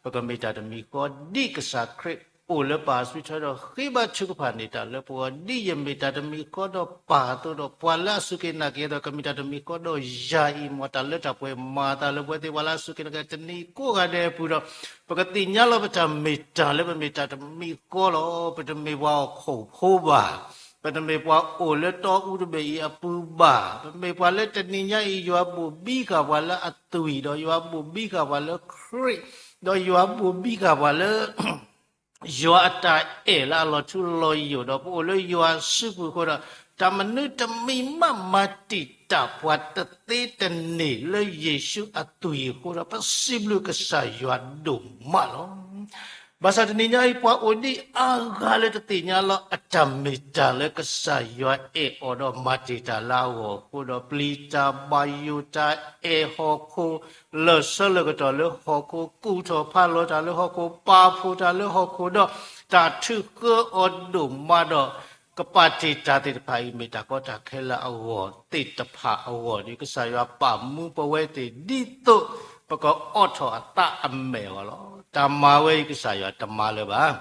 ပကမ့ၢ်တၢ်တမံၤဃီဒ်ကစၢ်ခရံာ်အိၣ်လၢပၢ်အစုထွဲဒီး ဃ့ဘါထုကဖၣ်န့ၢ်တၢ်လၢပဂီၢ်, ဒ်ယမ့ၢ်တၢ်တမံၤဃီဒီးပၢ်အသိးဒီး ပှၤလၢအစူၢ်က့ၤနာ်က့ၤဒီး ကမ့ၢ်တၢ်တမံၤဃီဒီးယၤအံၤ, မ်တၢ်လၢတၢ်ပှဲၤမၤအသးလၢပဝဲသ့ၣ်ပှၤလၢအစူၢ်က့ၤနာ်က့ၤတနံၤကိးဂၤဒဲးအပူၤဒီး ပကသ့ၣ်ညါလီၤပတၢ်မ့ၢ်တၢ်လၢပမ့ၢ်တၢ်တမံၤဃီလီၤ. ပတမ့ၢ်ပှၤဟီၣ်ခိၣ်ဖိဘၣ်, ပတမ့ၢ်ပှၤအိၣ်လၢတီအူတဘ့ၣ်အံၤအပူၤဘၣ်, ပမ့ၢ်ပှၤလၢတနံၤညါအံၤ ယွၤဘိၣ်ဘံဃာ်ပှၤလၢအသွံၣ်ဒီး ယွၤဘိၣ်ဘံဃာ်ပှၤလၢခရံာ်, ဒီးယွၤဘိၣ်ဘံဃာ်ပှၤလၢ ယွၤအတၢ်အဲၣ်လၢအလီၤထူလီၤယိာ်ဒီး ပအိၣ်လၢယွၤစုပူၤအဃိဒီး တၢ်မနုၤတမံၤမးမၤတံာ်တာ်ပှၤတသ့တန့ၢ်လၢယ့ၣ်ၡူးအသွံၣ်အဃိဒီး ပစံးဘျုးကစၢ်ယွၤဒိၣ်မးလီၤ. ဘၣ်ဆၣ်တနံၤညါအံၤ ပှၤအိၣ်ဒံးအါဂၤလၢတသ့ၣ်ညါလီၤ အတၢ်မ့ၢ်တၢ်လၢကစၢ်ယွၤအဲၣ်အီၤဒီးမၤတ့ၢ်တၢ်လၢအဂီၢ်အဃိဒီး ပျံၤတၢ်ဘၣ်ယိၣ်တၢ်အဲၣ်ဟီၣ်ခိၣ် လၢာ်ဆၢလၢာ်ကတီၢ်လၢဟီၣ်ခိၣ် ကူၣ်ထီၣ်ဖးလီၤတၢ်လၢဟီၣ်ခိၣ် ပာ်ဖှိၣ်တၢ်လၢဟီၣ်ခိၣ်ဒီး တၢ်ထုးဃၢအီၤဒိၣ်မးဒီး ကပာ်တ့ၢ်တၢ်သ့ၣ်တဖၣ်အံၤ မ့ၢ်တၢ်ကီတၢ်ခဲလၢအဂီၢ်သ့ၣ်တဖၣ်အဂီၢ်ဒီး ကစၢ်ယွၤပာ်မူပဝဲသ့ၣ် ဒ်သိးပကအိးထီၣ်အသးအမဲာ်အဂီၢ်လီၤ. တၢ်မၤဝဲအံၤ ကစၢ်ယွၤတမၤလၢၤဘၣ်.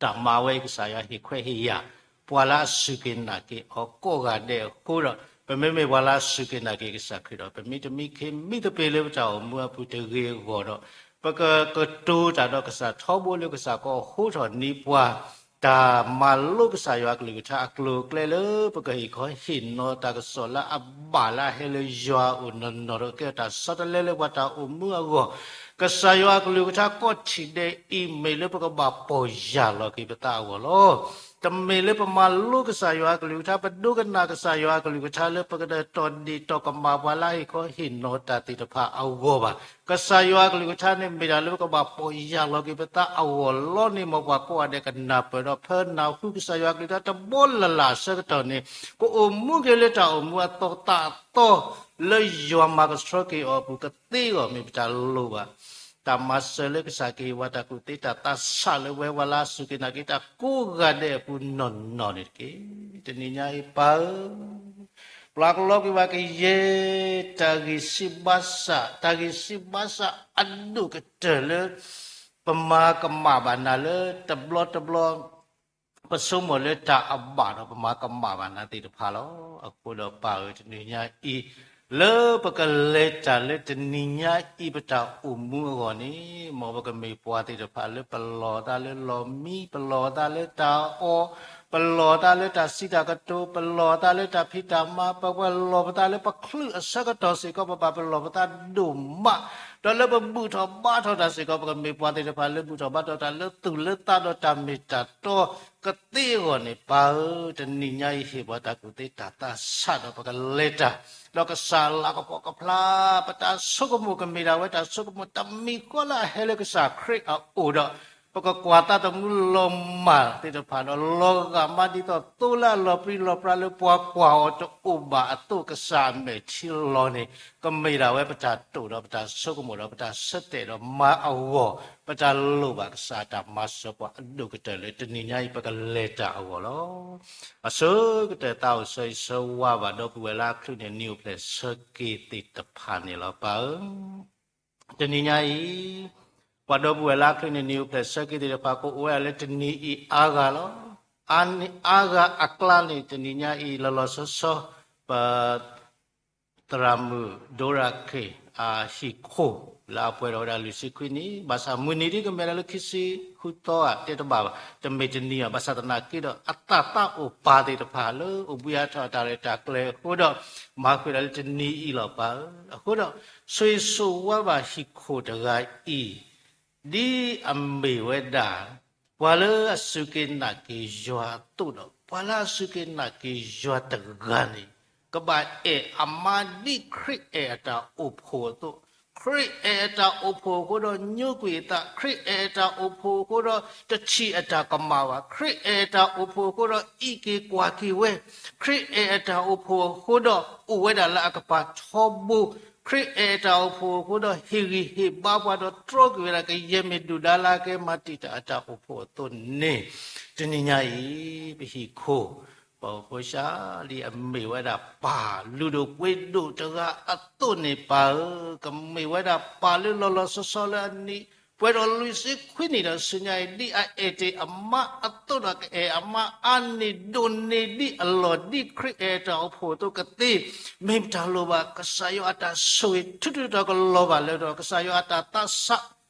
တၢ်မၤဝဲအံၤ ကစၢ်ယွၤဟ့ၣ်ခွဲးဟ့ၣ်ယာ် ပှၤလၢအစူၢ်က့ၤနာ်က့ၤအီၤကိးဂၤဒဲးအဃိဒီး ပမ့မ့ၢ်ပှၤလၢအစူၢ်က့ၤနာ်က့ၤကစၢ်ခရံာ်ဒီး ပမ့ၢ်တမံခ့မံသပ့ၤလၢပတၢ်အိၣ်မူအပူၤတဂ့ၤအဂီၢ်ဒီး ပကကတိၤတၢ်ဒီးကစၢ်ထီဘိလၢကစၢ်ကအိးထီၣ်န့ၢ်ပှၤ တၢ်မၤလိကစၢ်ယွၤအကလုၢ်ကထါအကျိၤအကျဲလၢ ပကဟ့ၣ်ခီဟ့ၣ်နီၤတၢ်ကစီၣ်လၢအဘၣ်လၢအဟဲလၢယွၤအအိၣ်နီၢ်နီၢ်ဒီး ကဲထီၣ်တၢ်ဆီတလဲလၢပှၤတၢ်အိၣ်မူအဂီၢ်, ကစၢ်ယွၤအကလုၢ်ကထါကိးထံၣ်ဒဲးအံၤ မ့ၢ်လၢပကဘၣ်ပီၢ်ယၢ်လီၤက့ၤပသးအဂီၢ်လီၤ. တမ့ၢ်လၢပမၤလိကစၢ်ယွၤအကလုၢ်ကထါ ပဒိကနၣ်ကစၢ်ယွၤအကလုၢ်ကထါလၢ ပကဒိးတီၢ်ဒ့ၣ်တီၢ်ကမၣ်ပှၤလၢအဟ့ၣ်ခီဟ့ၣ်နီၤတၢ်သ့ၣ်တဖၣ်အဂီၢ်ဘၣ်. ကစၢ်ယွၤအကလုၢ်ကထါန့ၣ် မ့ၢ်တၢ်လၢပကဘၣ်ပီၢ်ယၢ်လီၤက့ၤပသးအဂီၢ်လီၤန့ၣ် မ်ပှၤကိးဂၤဒဲးကနၢ်ပၢၢ်ဒီး ဖဲနၢ်ဟူကစၢ်ယွၤအကလုၢ်ကထါတဘီလၢ်လၢ်အဆၢကတီၢ်န့ၣ် ကအိၣ်မူက့ၤလၢတၢ်အိၣ်မူအသီသးအသီ လၢယွၤမၤကဆှီက့ၤအီၤအပူၤ ကသ့အဂီၢ် မ့ၢ်ပတၢ်လိၣ်ဘၣ်. တၢ်မၤစၢၤလၢကစၢ်ကဟ့ၣ်ပှၤတၢ်ကူၣ်သ့တၢ်သးဆးလၢပဝဲပှၤလၢအစူၢ်က့ၤနာ်က့ၤတၢ်ကိးဂၤဒဲးအပူၤနီၢ်နီၢ်န့ၣ်တက့ၢ်. တနံၤညါအံၤပၢ်ဧၢ, ပျၢ်ကလီကွံာ်ဘၣ်ကယဲၢ် တၢ်ဂံၢ်စၢ်ဘါစၢ်, တၢ်ဂံၢ်စၢ်ဘါစၢ်အဒိၣ်ကတၢၢ်လၢ ပမၤကမၣ်ဘၣ်နၤလၢတဘျီတဘျီ ပဆိကမိၣ်လၢတၢ်အဘၣ်ဒီး ပမၤကမၣ်ဘၣ်နၤသ့ၣ်တဖၣ်လီၤ. အဃိဒီးပၢ်ဧၢ တနံၤညါအံၤ လၢပကလဲၤတၢ်လၢတနံၤညါအံၤ ပတၢ်အိၣ်မူအဂီၢ်န့ၣ် မ်ပကမ့ၢ်ပှၤသ့ၣ်တဖၣ်လၢပလီၢ်သးလၢလီၢ်မံ, ပလီၢ်သးလၢတၢ်အီ, ပလီၢ်သးလၢတၢ်စံးတၢ်ကတိၤ, ပလီၢ်သးလၢတၢ်ဖံးတၢ်မၤ, ပဝဲလီၢ်ပသးလၢပချုးအဆၢကတီၢ်စ့ၢ်ကီး ပဘၣ်ပလီၢ်ပသးဒိၣ်မး, ဒီးလၢပဘူၣ်ထီၣ်ဘါထီၣ်တၢ်စ့ၢ်ကီး ပကမ့ၢ်ပှၤသ့ၣ်တဖၣ်လၢဘူၣ်ထီၣ်ဘါထီၣ်တၢ်လၢသူၣ်လၢသးဒီးတၢ်မ့ၢ်တၢ်တီ ကသ့အဂီၢ်န့ၣ် ပၢ်ဧၢ, တနံၤညါအံၤဟ့ၣ်ပှၤတၢ်ကူၣ်သ့တၢ်သးဆးဒီးပကလဲၤတၢ်, ဒီးကစၢ်လၤကပီၤကဖျါ ပတၢ်ဆိကမိၣ်ကမ့ၢ်ဒၣ်ဝဲတၢ်ဆိကမိၣ်တမံၤဃီလၢအဟဲလၢကစၢ်ခရံာ်အအိၣ်ဒီး ပကကွၢ်သးသမူလီၤမၢ်သ့ၣ်တဖၣ်ဒီး လီၤဂာ်မးဒ်သိးသိလၢအလီၤပြံလီၤပြါလၢပှၤကွၢ်အီၤတအိၣ်ဘၣ်အသိး ကစၢ်အမဲာ်ထံလီၤန့ၣ် ကမ့ၢ်ဒၣ်ဝဲပတၢ်တိာ်ဒီးပတၢ်ဆိကမိၣ်ဒီးပတၢ်ဆၢတဲာ်ဒီးမၤအဂီၢ် ပတၢ်လိၣ်ဘၣ်ကစၢ်တၢ်မၤစၢၤပှၤအဒိၣ်ကတၢၢ်လၢတနံၤညါအံၤပကလဲၤတၢ်အဂီၢ်လီၤ. အဆိကတၢၢ်သးအိၣ်ဆၢဂ့ၤဆၢဝါဘၣ်ဒီပုၢ်ဝဲၢ်လၢအချုးန့ၣ် နံၤအိၣ်ဖျဲၣ်ဆၢက့ၤသ့ၣ်တဖၣ်န့ၣ်လီၤ ပၢ်ဧၢ. တနံၤညါအံၤ ပှၤဒီပုၢ်ဝဲၢ်လၢအချုးန့ၣ် နံၤအိၣ်ဖျဲၣ်ဆၢက့ၤသ့ၣ်တဖၣ် ကအိၣ်ဝဲဒၣ်လၢတနံၤအံၤအါဂၤလီၤ. အါန့ၣ်အါဂၤအကျါန့ၣ် တနံၤညါအံၤ လီၤလီၤဆီဆီ ပ သရၣ်မုၣ်ဒိရၤခ့ၣ် အဟံၣ်ခိၣ် လၢအပှဲၤထီၣ်ဝဲဒၣ်လွံၢ်ဆံခွံနံၣ်, ဘၣ်ဆၣ်မုၢ်နံၤဒ်ကမ့ၢ်ဒၣ်လၢခံဆံဃုသီဧါ တဲတဘၣ်ဘၣ်, တမ့ၢ်တနံၤဘၣ်, ဘၣ်ဆၣ်သနာ်က့ဒီး အတၢ်သးအိၣ်ပၢ်သ့ၣ်တဖၣ်လၢအိၣ်ဘှံးအါထီၣ်အတၢ်ရဲၣ်တၢ်ကျဲၤအဃိဒီး မၤဃုာ်ဒၣ်လၢတနံၤအံၤလီၤ ပၢ်ဧၢ. အဃိဒီး ဆိၣ်ဂ့ၤဆိၣ်ဝါဘၣ်ဟံၣ်ခိၣ်တဂၤအံၤ ဒ်အမ့ၢ်ဝဲဒၣ် ပှၤလၢအစူၢ်က့ၤနာ်က့ၤယွၤအသိးဒီး ပှၤလၢအစူၢ်က့ၤနာ်က့ၤယွၤတဂၤန့ၣ် ကဘၣ်အဲၣ်အမါဒ်ခရံာ်အဲၣ်အတၢ်အိၣ်ဖှိၣ်အသိး, ခရံာ်အဲၣ်အတၢ်အိၣ်ဖှိၣ်အဃိဒီးညိကွံာ်အသး, ခရံာ်အဲၣ်အတၢ်အိၣ်ဖှိၣ်အဃိဒီးတထံၣ်အတၢ်ကမၣ်ဘၣ်, ခရံာ်အဲၣ်အတၢ်အိၣ်ဖှိၣ်အဃိဒီးအံးက့ၤကွၢ်က့ၤဝဲ, ခရံာ်အဲၣ်အတၢ်အိၣ်ဖှိၣ်အဃိဒီးအိၣ်ဝဲဒၣ်လၢအကပၤထီဘိ, ခရံာ်အဲၣ်အတၢ်အိၣ်ဖှိၣ်အဃိဒီးဟ့ၣ်ဂံၢ်ဟ့ၣ်ဘါပှၤဒီးတြီကွံာ်ဝဲဒၣ် ကယဲၢ်မ့ၢ်ဒုၣ်ဒါလၢအကဲမၤတံာ်တာ်အတၢ်အိၣ်ဖှိၣ်အသိးန့ၣ်, တနံၤညါအံၤ ပဟံၣ်ခိၣ် ပှၤဖိဆှါလံ အမ့ၢ်ဝဲဒၣ်ပၢ်လုၢ်ဒိၣ်ပှ့ၤဒိၣ်တဂၤအသိးန့ၣ် ပၢ်ဧၢ, ကမ့ၢ်ဝဲဒၣ်ပၢ်လၢလီၤလီၤဆီဆီလၢအနံၣ် ပှဲၤဒီးလွံၢ်ဆံခွံနံၣ်ဒီးဆူညါအံၤ ဒ်အအဲၣ်တ့ၢ်အမါအသိးဒီး ကအဲၣ်အမါအါန့ၢ်ဒိၣ်န့ၢ်ဒ်အလီၢ်ဒ်ခရံာ်အဲၣ်တၢ်အိၣ်ဖှိၣ်အသိးကသ့, မ့ၢ်ပတၢ်လိၣ်ဘၣ် ကစၢ်ယွၤအတၢ်ဆိၣ်ဂ့ၤထူထူတီၤကလီၤဘၣ်လၢဒီး ကစၢ်ယွၤအတၢ်သးဆး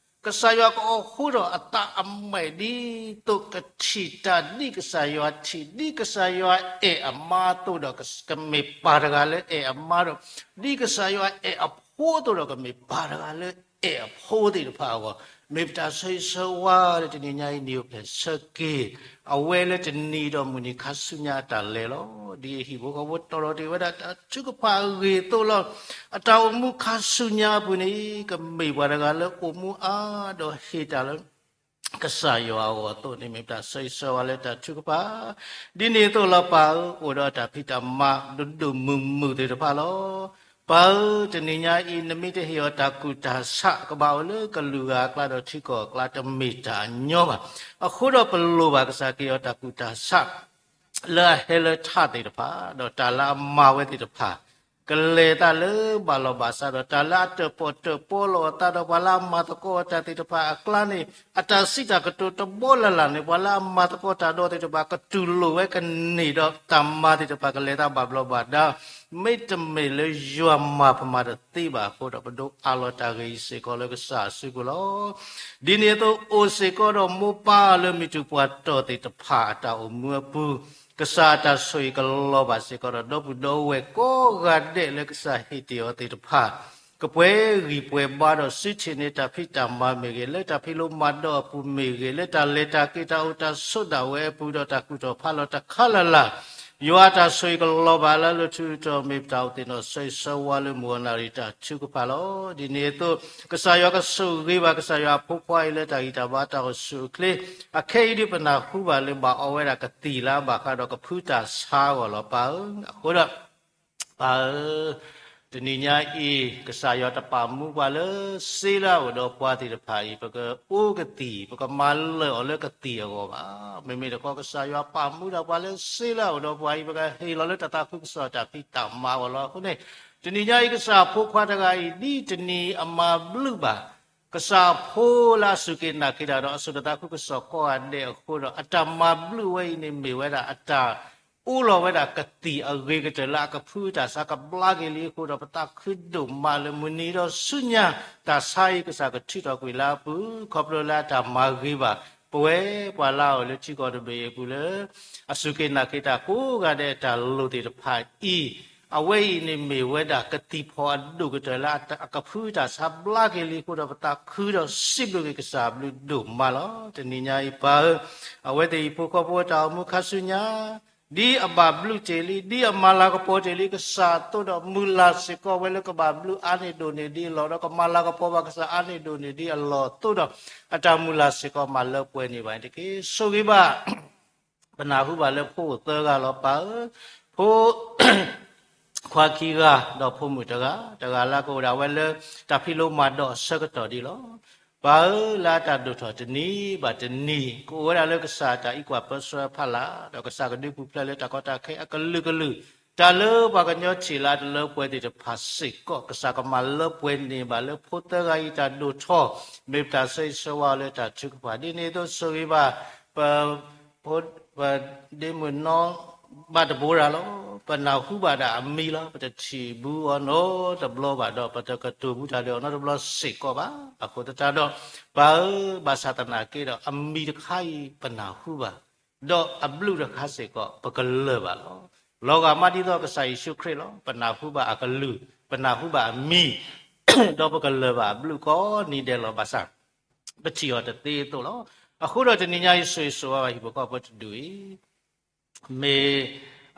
ကစၢ်ယွၤကအိးထီၣ်အသးအမဲာ်ဒ်သိးကထံၣ်တၢ်ဒ်ကစၢ်ယွၤထံၣ်, ဒ်ကစၢ်ယွၤအဲၣ်အမါအသိးဒီး ကမ့ၢ်ပၢ်တဂၤလၢအဲၣ်အမါဒီး ဒ်ကစၢ်ယွၤအဲၣ်အဖိအသိးဒီး ကမ့ၢ်ပၢ်တဂၤလၢအဲၣ်အဖိသ့ၣ်တဖၣ်အဂီၢ်, မ့ၢ်ပတၢ်ဆိၣ်ဂ့ၤဆိၣ်ဝါလၢတနံၤညါအံၤ နံၤအိၣ်ဖျဲၣ်ဆၢက့ၤ အဝဲလၢတနံၤဒီးမုၢ်နံၤခါဆူညါအတၢ်လဲၤလီၤ. ဒ်အဟံၣ်ဖိဃီဖိတီၤလီၤတ့ၢ်ဝဲဒၣ်တၢ်ထုကဖၣ်အဂ့ၢ်အသိးလီၤ. အတၢ်အိၣ်မူခါဆူညါအပူၤန့ၣ် ကမ့ၢ်ပှၤတဂၤလၢအိၣ်မူအါဒီးဟ့ၣ်တၢ်လၢ ကစၢ်ယွၤအဂီၢ်အသိးန့ၣ် မ့ၢ်ပတၢ်ဆၢဂ့ၤဆၢဝါလၢတၢ်ထုကဖၣ်, ဒ်န့ၣ်အသိးလီၤပၢ်ဧၢ, အိၣ်ဒီးတၢ်ဖံးတၢ်မၤဒိၣ်ဒိၣ်မုၢ်မုၢ်သ့ၣ်တဖၣ်လီၤ. ပၢ်ဧၢ, တနံၤညါအံၤ နမ့ၢ်တဟ့ၣ်အီၤတၢ်ကူၣ်တၢ်ဆး ကဘၣ်အိၣ်လၢကလုာ်ဂၤအကျါဒီးထံကီၢ်အကျါ တမ့ၢ်တၢ်ညီဘၣ်. အဃိဒီးပလိၣ်ဘၣ်ကစၢ်ကဟ့ၣ်အီၤတၢ်ကူၣ်တၢ်ဆး လၢအဟဲလၢထးသ့ၣ်တဖၣ်, ဒီးတၢ်လၢအမၤဝဲသ့ၣ်တဖၣ် ကလဲၤတၢ်လၢဘၣ်လီၢ်ဘၣ်စးဒီး တၢ်လၢအတၢၣ်ပီၣ်တၢၣ်ပီလီၤအသးဒီးပှၤလၢအမၤသကိးအတၢ်သ့ၣ်တဖၣ်အကျါန့ၣ် အတၢ်စံးတၢ်ကတိၤတဘီလၢ်လၢ်န့ၣ် ပှၤလၢအမၤသကိးတၢ်ဒီးသ့ၣ်တဖၣ် ကတူၢ်လိာ်ဝဲကန့ၢ်ဒီးတၢ်မၤသ့ၣ်တဖၣ် ကလဲၤတၢ်ဘၣ်ဘျီးဘၣ်ဒါ, မ့တမ့ၢ်လၢယွၤမၤပမၤတသ့ဘၣ်အဃိဒီး ပဒိးအးလီၤတၢ်ဂ့ၤအံၤစ့ၢ်ကီးလၢကစၢ်အစုပူၤလီၤ. ဒ်န့ၣ်အသိးအိၣ်စ့ၢ်ကီးဒီးမိၢ်ပၢ်လၢမုၢ်တူၢ်ပှၤတီၢ်သ့ၣ်တဖၣ်အတၢ်အိၣ်မူအပူၤ, ကစၢ်အတၢ်ဆိၣ်ဂ့ၤကလီၤဘၣ်စ့ၢ်ကီးဒီး ဒီပုၢ်ဒီဝဲၢ်ကိးဂၤဒဲးလၢကစၢ်ဟ့ၣ်တ့ၢ်အီၤသ့ၣ်တဖၣ် ကပှဲၤဂံၢ်ပှဲၤဘါဒီးစုထံၣ်န့ၢ်တၢ်ဖံးတၢ်မၤမ့ၢ်ဂ့ၤ, လၢတၢ်ဖံးလိမၤဒိးအပူၤမ့ၢ်ဂ့ၤ, လၢတၢ်လဲၤတၢ်က့ၤတၢ်အိၣ်တၢ်ဆိးဒၣ်ဝဲအပူၤဒီးတၢ်ကူၣ်ထီၣ်ဖးလီၤတခါလၢ်လၢ်, ယွၤအတၢ်ဆိၣ်ဂ့ၤကလီၤဘၣ်လၢလၢထူထီၣ် မ့ၢ်ပတၢ်အိၣ်သ့ၣ်နီၣ်ဆိၣ်ဂ့ၤဆၢဝါလၢမုၢ်အနၣ်ရံၣ်တၢ်ထုကဖၣ်လီၤ. ဒ်န့ၣ်အသိး ကစၢ်ယွၤကဆိၣ်ဂ့ၤဘၣ် ကစၢ်ယွၤအဖိခွါအံၤလၢတၢ်ဂံၢ်တၢ်ဘါတၢ်အိၣ်ဆူၣ်အိၣ်ချ့, အခဲအံၤဒုးပနၢ်ဟူဘၣ်လၢဘၣ်အီဝဲဒၣ်ကသံၣ်လၢအဘၣ်ဃးဒီး ကဖုတၢ်ဆါအဂီၢ်လီၤပၢ်ဧၢ. အဃိဒီး ပၢ်ဧၢ, တနံၤညါအံၤ ကစၢ်ယွၤတပာ်မူပှၤလၢစ့လၢအအိၣ်ဒီးပှၤသ့ၣ်တဖၣ်အံၤ ပကအိၣ်ကသံၣ် ပကမၤလၢာ်အီၤလၢကသံၣ်အဂီၢ်ဘၣ်. မ့မ့ၢ်တခီ ကစၢ်ယွၤပာ်မူဒၣ်ပှၤလၢစ့လၢအအိၣ်ဒီးပှၤအံၤ ပကဟ့ၣ်လီၤလၢတၢ်သးခုကစီၣ်တၢ်ဖံးတၢ်မၤအဂီၢ်လီၤ. အဃိန့ၣ် တနံၤညါအံၤ ကစၢ်အဖိခွါတဂၤအံၤ ဒ်တနံၤအမၤဘျုးဘၣ် ကစၢ်အဖိလၢအစူၢ်က့ၤနာ်က့ၤတၢ်ဒီး အစိာ်တၢ်သးခုကစီၣ်ကိးဂၤဒဲးအဃိဒီး အတၢ်မၤဘျုးဝဲအံၤန့ၣ် မ့ၢ်ဝဲဒၣ်အတၢ် အိၣ်လီၤဝဲဒၣ်ကသံၣ်အဂ့ၤကတၢၢ်လၢအကဖုတၢ်ဆါကဘျါက့ၤလံအဃိဒီး ပသးခုဒိၣ်မးလၢမုၢ်နံၤဒီးဆူညါ တၢ်ဆါအံၤကစၢ်ကထုးထီၣ်ကွံာ်လၢအပူၤ ခီဖျိလၢအတၢ်မၤဂ့ၤဘၣ် ပဝဲပှၤလၢအအိၣ်လၢထံကီၢ်တဘ့ၣ်အပူၤလၢ အစူၢ်က့ၤနာ်က့ၤတၢ်ကိးဂၤဒဲးအတၢ်လိၣ်သ့ၣ်တဖၣ်အံၤ အဝဲအံၤန့ၣ်မ့ၢ်ဝဲဒၣ်ကသံၣ်ဖီၣ်အဒိၣ်ကတၢၢ်လၢအကဖုတၢ်ဆါဘျါက့ၤလံအဃိဒီး ပသးခုဒီးစံးဘျုးက့ၤကစၢ်အဘျုးဒိၣ်မးလီၤ. တနံၤညါအံၤပၢ်ဧၢ, အဝဲသ့ၣ်အံၤဖိဃီဖိတၢ်အိၣ်မူခါဆူညါ ဒ်အဘၣ်ဘျုးတ့ၢ်လံ ဒ်အမၤလၤကပီၤတ့ၢ်လံ ကစၢ်အသိးဒီး မုၢ်လၢ်စ့ၢ်ကီးဝဲလၢကဘၣ်ဘျုးအါန့ၢ်ဒိၣ်န့ၢ်ဒ်အလီၢ်ဒီး ကမၤလၤကပီၤဘၣ်ကစၢ်အါန့ၢ်ဒိၣ်န့ၢ်ဒ်အလီၢ်အသိးဒီး အတၢ်မုၢ်လၢ်စ့ၢ်ကီးမၤလၢပှဲၤန့ၢ်ဘၣ်န့ၣ်တက့ၢ်. ဆိၣ်ဂ့ၤဘၣ် ပနၢ်ဟူဘၣ်လၢဖိအိၣ်သၢဂၤလီၤပၢ်ဧၢ, ဖိခွါခံဂၤ ဒီးဖိမုၣ်တဂၤ, တဂၤလၢကအိၣ်ဒၣ်ဝဲလၢ တၢ်ဖံးလိမၤဒိးအဆၢကတီၢ်ဒံးလီၤ. ပၢ်ဧၢ, လၢအတၢ်ဒိၣ်ထီၣ်တနံၤဘၣ်တနံၤ ကအိၣ်ဝဲဒၣ်လၢကစၢ်အတၢ်အံးကွၢ်ပၢဆှၢဖီလာ် ဒီးကစၢ်ကဒုးပူၤဖျဲးလၢတၢ်ကီတၢ်ခဲအကလုာ်ကလုာ်, တၢ်လၢပှၤကညီထံၣ်လၢအတလၢပှဲၤသ့ၣ်တဖၣ်စ့ၢ်ကီး ကစၢ်ကမၤလၢပှဲၤန့ၢ်ဘၣ်လၢဖိသၢဂၤအံၤတၢ်ဒိၣ်ထီၣ်, မ့ၢ်ပတၢ်ဆၢဂ့ၤဆၢဝါလၢတၢ်ထုကဖၣ် ဒ်န့ၣ်အသိးဆိၣ်ဂ့ၤဘၣ် ပ ဖိ ပဒ့မုၣ်နီ ဘၣ်တဘိရၤလီၤ. ပနၢ်ဟူဘၣ်ဒၣ်အမံၤလီၤ. ပတထံၣ်ဘူးအီၤနီတဘျီဘၣ်ဒီး ပတကတိၤဘူးတၢ်ဒီးအီၤနီတဘျီစ့ၢ်ကီးဘၣ်. အဃိသတးဒီး ပၢ်ဧၢ, ဘၣ်ဆၣ်သနာ်က့ဒီး အမံၤတခါအံၤပနၢ်ဟူဘၣ်, ဒီးအဘျုးတခါစ့ၢ်ကီး ပကလၢၢ်ဘၣ်လီၤ. လီၤဂာ်မးဒ်သိးကစၢ်ယ့ၣ်ၡူးခရံာ်လီၤ. ပနၢ်ဟူဘၣ်အကလုၢ်, ပနၢ်ဟူဘၣ်အမံၤ, ဒီးပကလၢၢ်ဘၣ်အဘျုးကိးနံၤဒဲးလီၤ. ဘၣ်ဆၣ် ပထံၣ်အီၤတသ့အသိးလီၤ. အဃိဒီးတနံၤညါအံၤ ဆိၣ်ဂ့ၤဆိၣ်ဝါဘၣ်ဟံၣ်ဖိဃီဖိတဒူၣ်အံၤ မ့ၢ်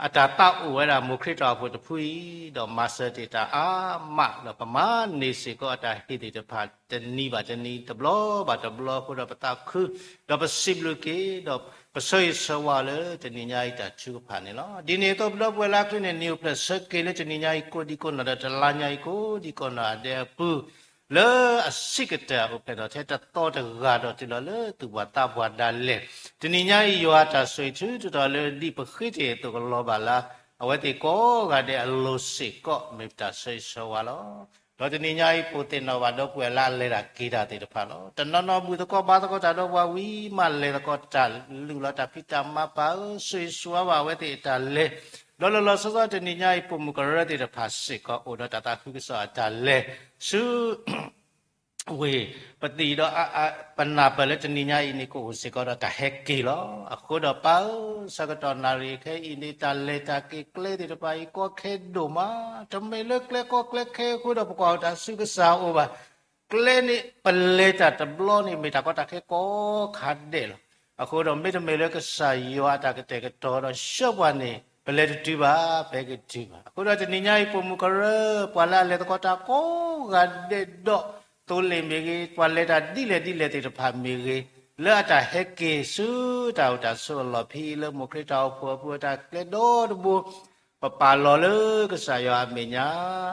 အတၢ်သးအိၣ်ဝဲဒၣ်မိၢ်ခရံာ်တၢ်အိၣ်ဖှိၣ်တဖုအံၤ ဒီးမၤစၢၤတ့ၢ်တၢ်အါမး ဒီးပမၤန့ၢ်စ့ၢ်ကီးအတၢ်ဟ့ၣ်သ့ၣ်တဖၣ် တနံၤဘၣ်တနံၤ တဘျီဘၣ်တဘျီအဃိဒီး ပသးခု ဒီးပစံးဘျုးက့ၤ ဒီးပဆၢဂ့ၤဆၢဝါလၢတနံၤညါအံၤတၢ်ထုကဖၣ်န့ၣ်လီၤ. ဒ်န့ၣ်အသိး ပဒီပုၢ်ဝဲၢ်လၢအချ့န့ၣ် နံၤအိၣ်ဖျဲၣ်ဆၢက့ၤလၢတနံၤညါအံၤကိးဒံကိးနီၢ်ဒီး တလါညါအံၤကိးဒံကိးနီၢ်ဒဲးအပူၤ လၢအဆံးကတၢၢ်အိၣ်ဖျဲၣ်ထီၣ်ထဲတသီတဂၤဒီး တုၤလီၤလၢသူၣ်ပှၤသးပှၢ်ဒၣ်လဲာ် တနံၤညါအံၤ ယွၤအတၢ်ဆိၣ်ဂ့ၤထုးထီၣ်လၢဒ်ပဃ့တ့ၢ်အသိးကလီၤဘၣ်လၢ အဝဲသ့ၣ်ကိးဂၤဒဲးအလိၤစ့ၢ်ကီး မ့ၢ်ပတၢ်ဆၢဂ့ၤဆၢဝါလီၤ. ဒီးတနံၤညါအံၤ ပသ့ၣ်နီၣ်ဘၣ်ဒီပုၢ်ဝဲၢ်လၢအလဲၤတၢ်က့ၤတၢ်သ့ၣ်တဖၣ်လီၤ. တနီၤနီၤဘူၣ်သကိးဘါသကိးတၢ်ဒီးပှၤဝံၤမး လဲၤသကိးတၢ်လုၢ်လီၤတၢ်ဖံးတၢ်မၤ ပၢ်ဧၢ, ဆိၣ်ဂ့ၤဆိၣ်ဝါဘၣ်အဝဲသ့ၣ်အတၢ်လဲၤ ဒီးလီၤလီၤဆီဆီတနံၤညါအံၤ ပိာ်မုၣ်ကရၢသ့ၣ်တဖၣ်စ့ၢ်ကီး အိၣ်ဒီးတၢ်သးခုကစီၣ်အတၢ်လဲၤ ဆူ ဝ့ၢ် ပသံၣ်ဒီး ပနၢ်ပၢၢ်လၢတနံၤညါအံၤန့ၣ် ကအိၣ်စ့ၢ်ကီးဒီးတၢ်ဟဲက့ၤလီၤ. အဃိဒီးပၢ်ဧၢ, ဆၢကတီၢ်နၣ်ရံၣ်ခဲအံၤန့ၣ် တၢ်လဲၤတၢ်က့ၤကျဲသ့ၣ်တဖၣ်အံၤ ကီခဲဒိၣ်မး, တမ့ၢ်လၢကျဲကီကျဲခဲအဃိဒီး ပကွၢ်အီၤတၢ်ဆူကစၢ်အအိၣ်ဘၣ် ကျဲန့ၣ် ပလဲၤတၢ်တဘျီန့ၣ် မ့ၢ်တၢ်ကီတၢ်ခဲကိးခါဒဲးလီၤ. အဃိဒီးမ့တမ့ၢ်လၢကစၢ်ယွၤအတၢ်ကတဲာ်ကတီၤဒီးဆှၢပှၤန့ၣ် ပလဲၤတတုၤဘၣ်, ပဟဲက့ၤတတုၤဘၣ်. အဃိဒီးတနံၤညါအံၤ ပိာ်မုၣ်ကရၢ ပှၤလၢအလဲၤသကိးတၢ်ကိးဂၤဒဲးဒီး သိလ့ၣ်မ့ၢ်ဂ့ၤ, ပှၤလဲၤတၢ်ဒ်လဲၣ်ဒ်လဲၣ်သ့ၣ်တဖၣ်မ့ၢ်ဂ့ၤ လၢအတၢ်ဟဲက့ၤဆူတၢ်အိၣ်တၢ်ဆိးအလီၢ်ဖဲအံၤ လၢမိၢ်ခရံာ်တၢ်အိၣ်ဖှိၣ်အပူၤ အတၢ်ကျဲဒီတဘိ ပပာ်လီၤလၢကစၢ်ယွၤအမဲာ်ညါ,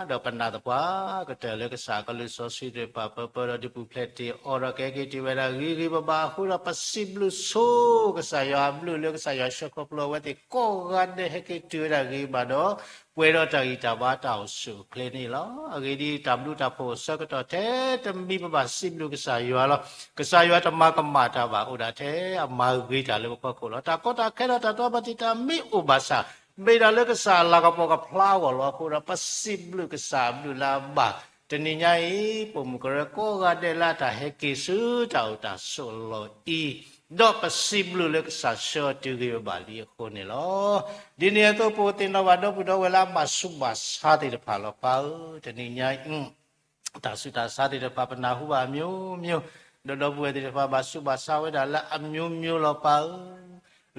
ဒီးပနာ်သပှၢ်ကတၢၢ်လၢကစၢ်ကလုၢ်စီဆှံသ့ၣ်တဖၣ် ပၢပၢဒီးဒုးပူၤဖျဲးတ့ၢ်အီၤဒီး ကဟဲက့ၤတုၤဝဲဒၣ်ဂ့ၤဂ့ၤဘၣ်ဘၣ်အဃိဒီး ပစံးဘျုးဆိကစၢ်ယွၤအဘျုးလၢကစၢ်ယွၤဆှၢခီဖျိအဝဲသ့ၣ်ကိးဂၤဒဲး ဟဲက့ၤတုၤဝဲဒၣ်ဂ့ၤဘၣ်ဒီး ပှဲၤဒီးတၢ်ဂံၢ်တၢ်ဘါတၢ်အိၣ်ဆူၣ်အိၣ်ချ့န့ၣ်လီၤ. အဂ့ၢ်ဒ်အံၤ, တၢ်ဘျုးတၢ်ဖှိၣ်အဆၢကတီၢ်ထဲတမံၤ ပဘၣ်စံးဘျုးကစၢ်ယွၤလီၤ. ကစၢ်ယွၤတမၤကမၣ်တၢ်ဘၣ်, အိၣ်ဒၣ်ထဲအမၤဂ့ၤတၢ်လၢပဖီခိၣ်လီၤ. တၢ်ကီတၢ်ခဲဒီးတၢ်တြီပတံာ်တာ်မ့ၢ်အိၣ်ဘၣ်ဆၣ်, မ့ၢ်ဒၣ်လၢကစၢ်အလၤကပီၤကဖျါအဂီၢ်လီၤ. အဃိဒီး ပစံးဘျုးကစၢ်အဘျုးလၢအဘၣ်. တနံၤညါအံၤ ပိာ်မုၣ်ကရၢကိးဂၤဒဲးလၢအတၢ်ဟဲက့ၤဆူတၢ်အိၣ်တၢ်ဆိးအလီၢ်အံၤ, ဒီးပစံးဘျုးလၢကစၢ်ဆှၢအီၤတုၤဂ့ၤဘၣ်လံအဃိန့ၣ်လီၤ. ဒ်န့ၣ်အသိး ပသ့ၣ်နီၣ်ဘၣ်ဒီပုၢ်ဒီဝဲၢ်လၢအဘၣ်ဆူးဘၣ်ဆါသ့ၣ်တဖၣ်လီၤ ပၢ်ဧၢ, တနံၤညါအံၤ တၢ်ဆူးတၢ်ဆါသ့ၣ်တဖၣ် ပနၢ်ဟူဘၣ်အမျိုးမျိုး, ဒီးဒီပုၢ်ဝဲၢ်သ့ၣ်တဖၣ်ဘၣ်ဆူးဘၣ်ဆါဝဲဒၣ်လၢအမျိုးမျိုးလီၤ ပၢ်ဧၢ.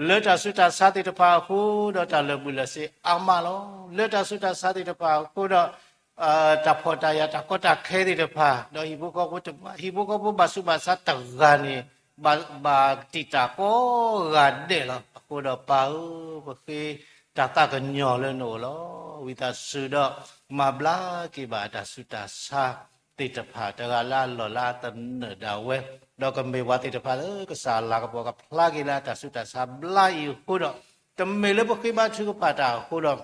လၢတၢ်ဆူးတၢ်ဆါသ့ၣ်တဖၣ်အဃိဒီး တၢ်လၢာ်ဘူၣ်လၢာ်စ့အါမးလီၤ. လၢတၢ်ဆူးတၢ်ဆါသ့ၣ်တဖၣ်အဃိဒီး တၢ်ဖှီၣ်တၢ်ယာ်တၢ်ကီတၢ်ခဲသ့ၣ်တဖၣ်, ဒီးဟံၣ်ဖိဃီဖိတဖၣ်, ဟံၣ်ဖိဃီဖိဘၣ်ဆူးဘၣ်ဆါတဂၤန့ၣ် ဘၣ်, ဘၣ်တံာ်တာ်ကိးဂၤဒဲးလီၤ. အဃိဒီးပၢ်ဧၢ, ပဃ့တၢ်သးကညီၤလၢနအိၣ်လီၤ. ဝံသးစူၤဒီး မၤဘျါက့ၤဘၣ်အတၢ်ဆူးတၢ်ဆါသ့ၣ်တဖၣ် တဂၤလၢအလီၢ်လၢအသနၢၣ်ဒၣ်ဝဲ, ဒီးကမ့ၢ်ပှၤသ့ၣ်တဖၣ်လၢကစၢ်အလၤကပီၤကဖျါက့ၤလၢအတၢ်ဆူးတၢ်ဆါဘျါအံၤအဃိဒီး, တမ့ၢ်လၢပဃ့ဘါထုကဖၣ်တၢ်အဃိဒီး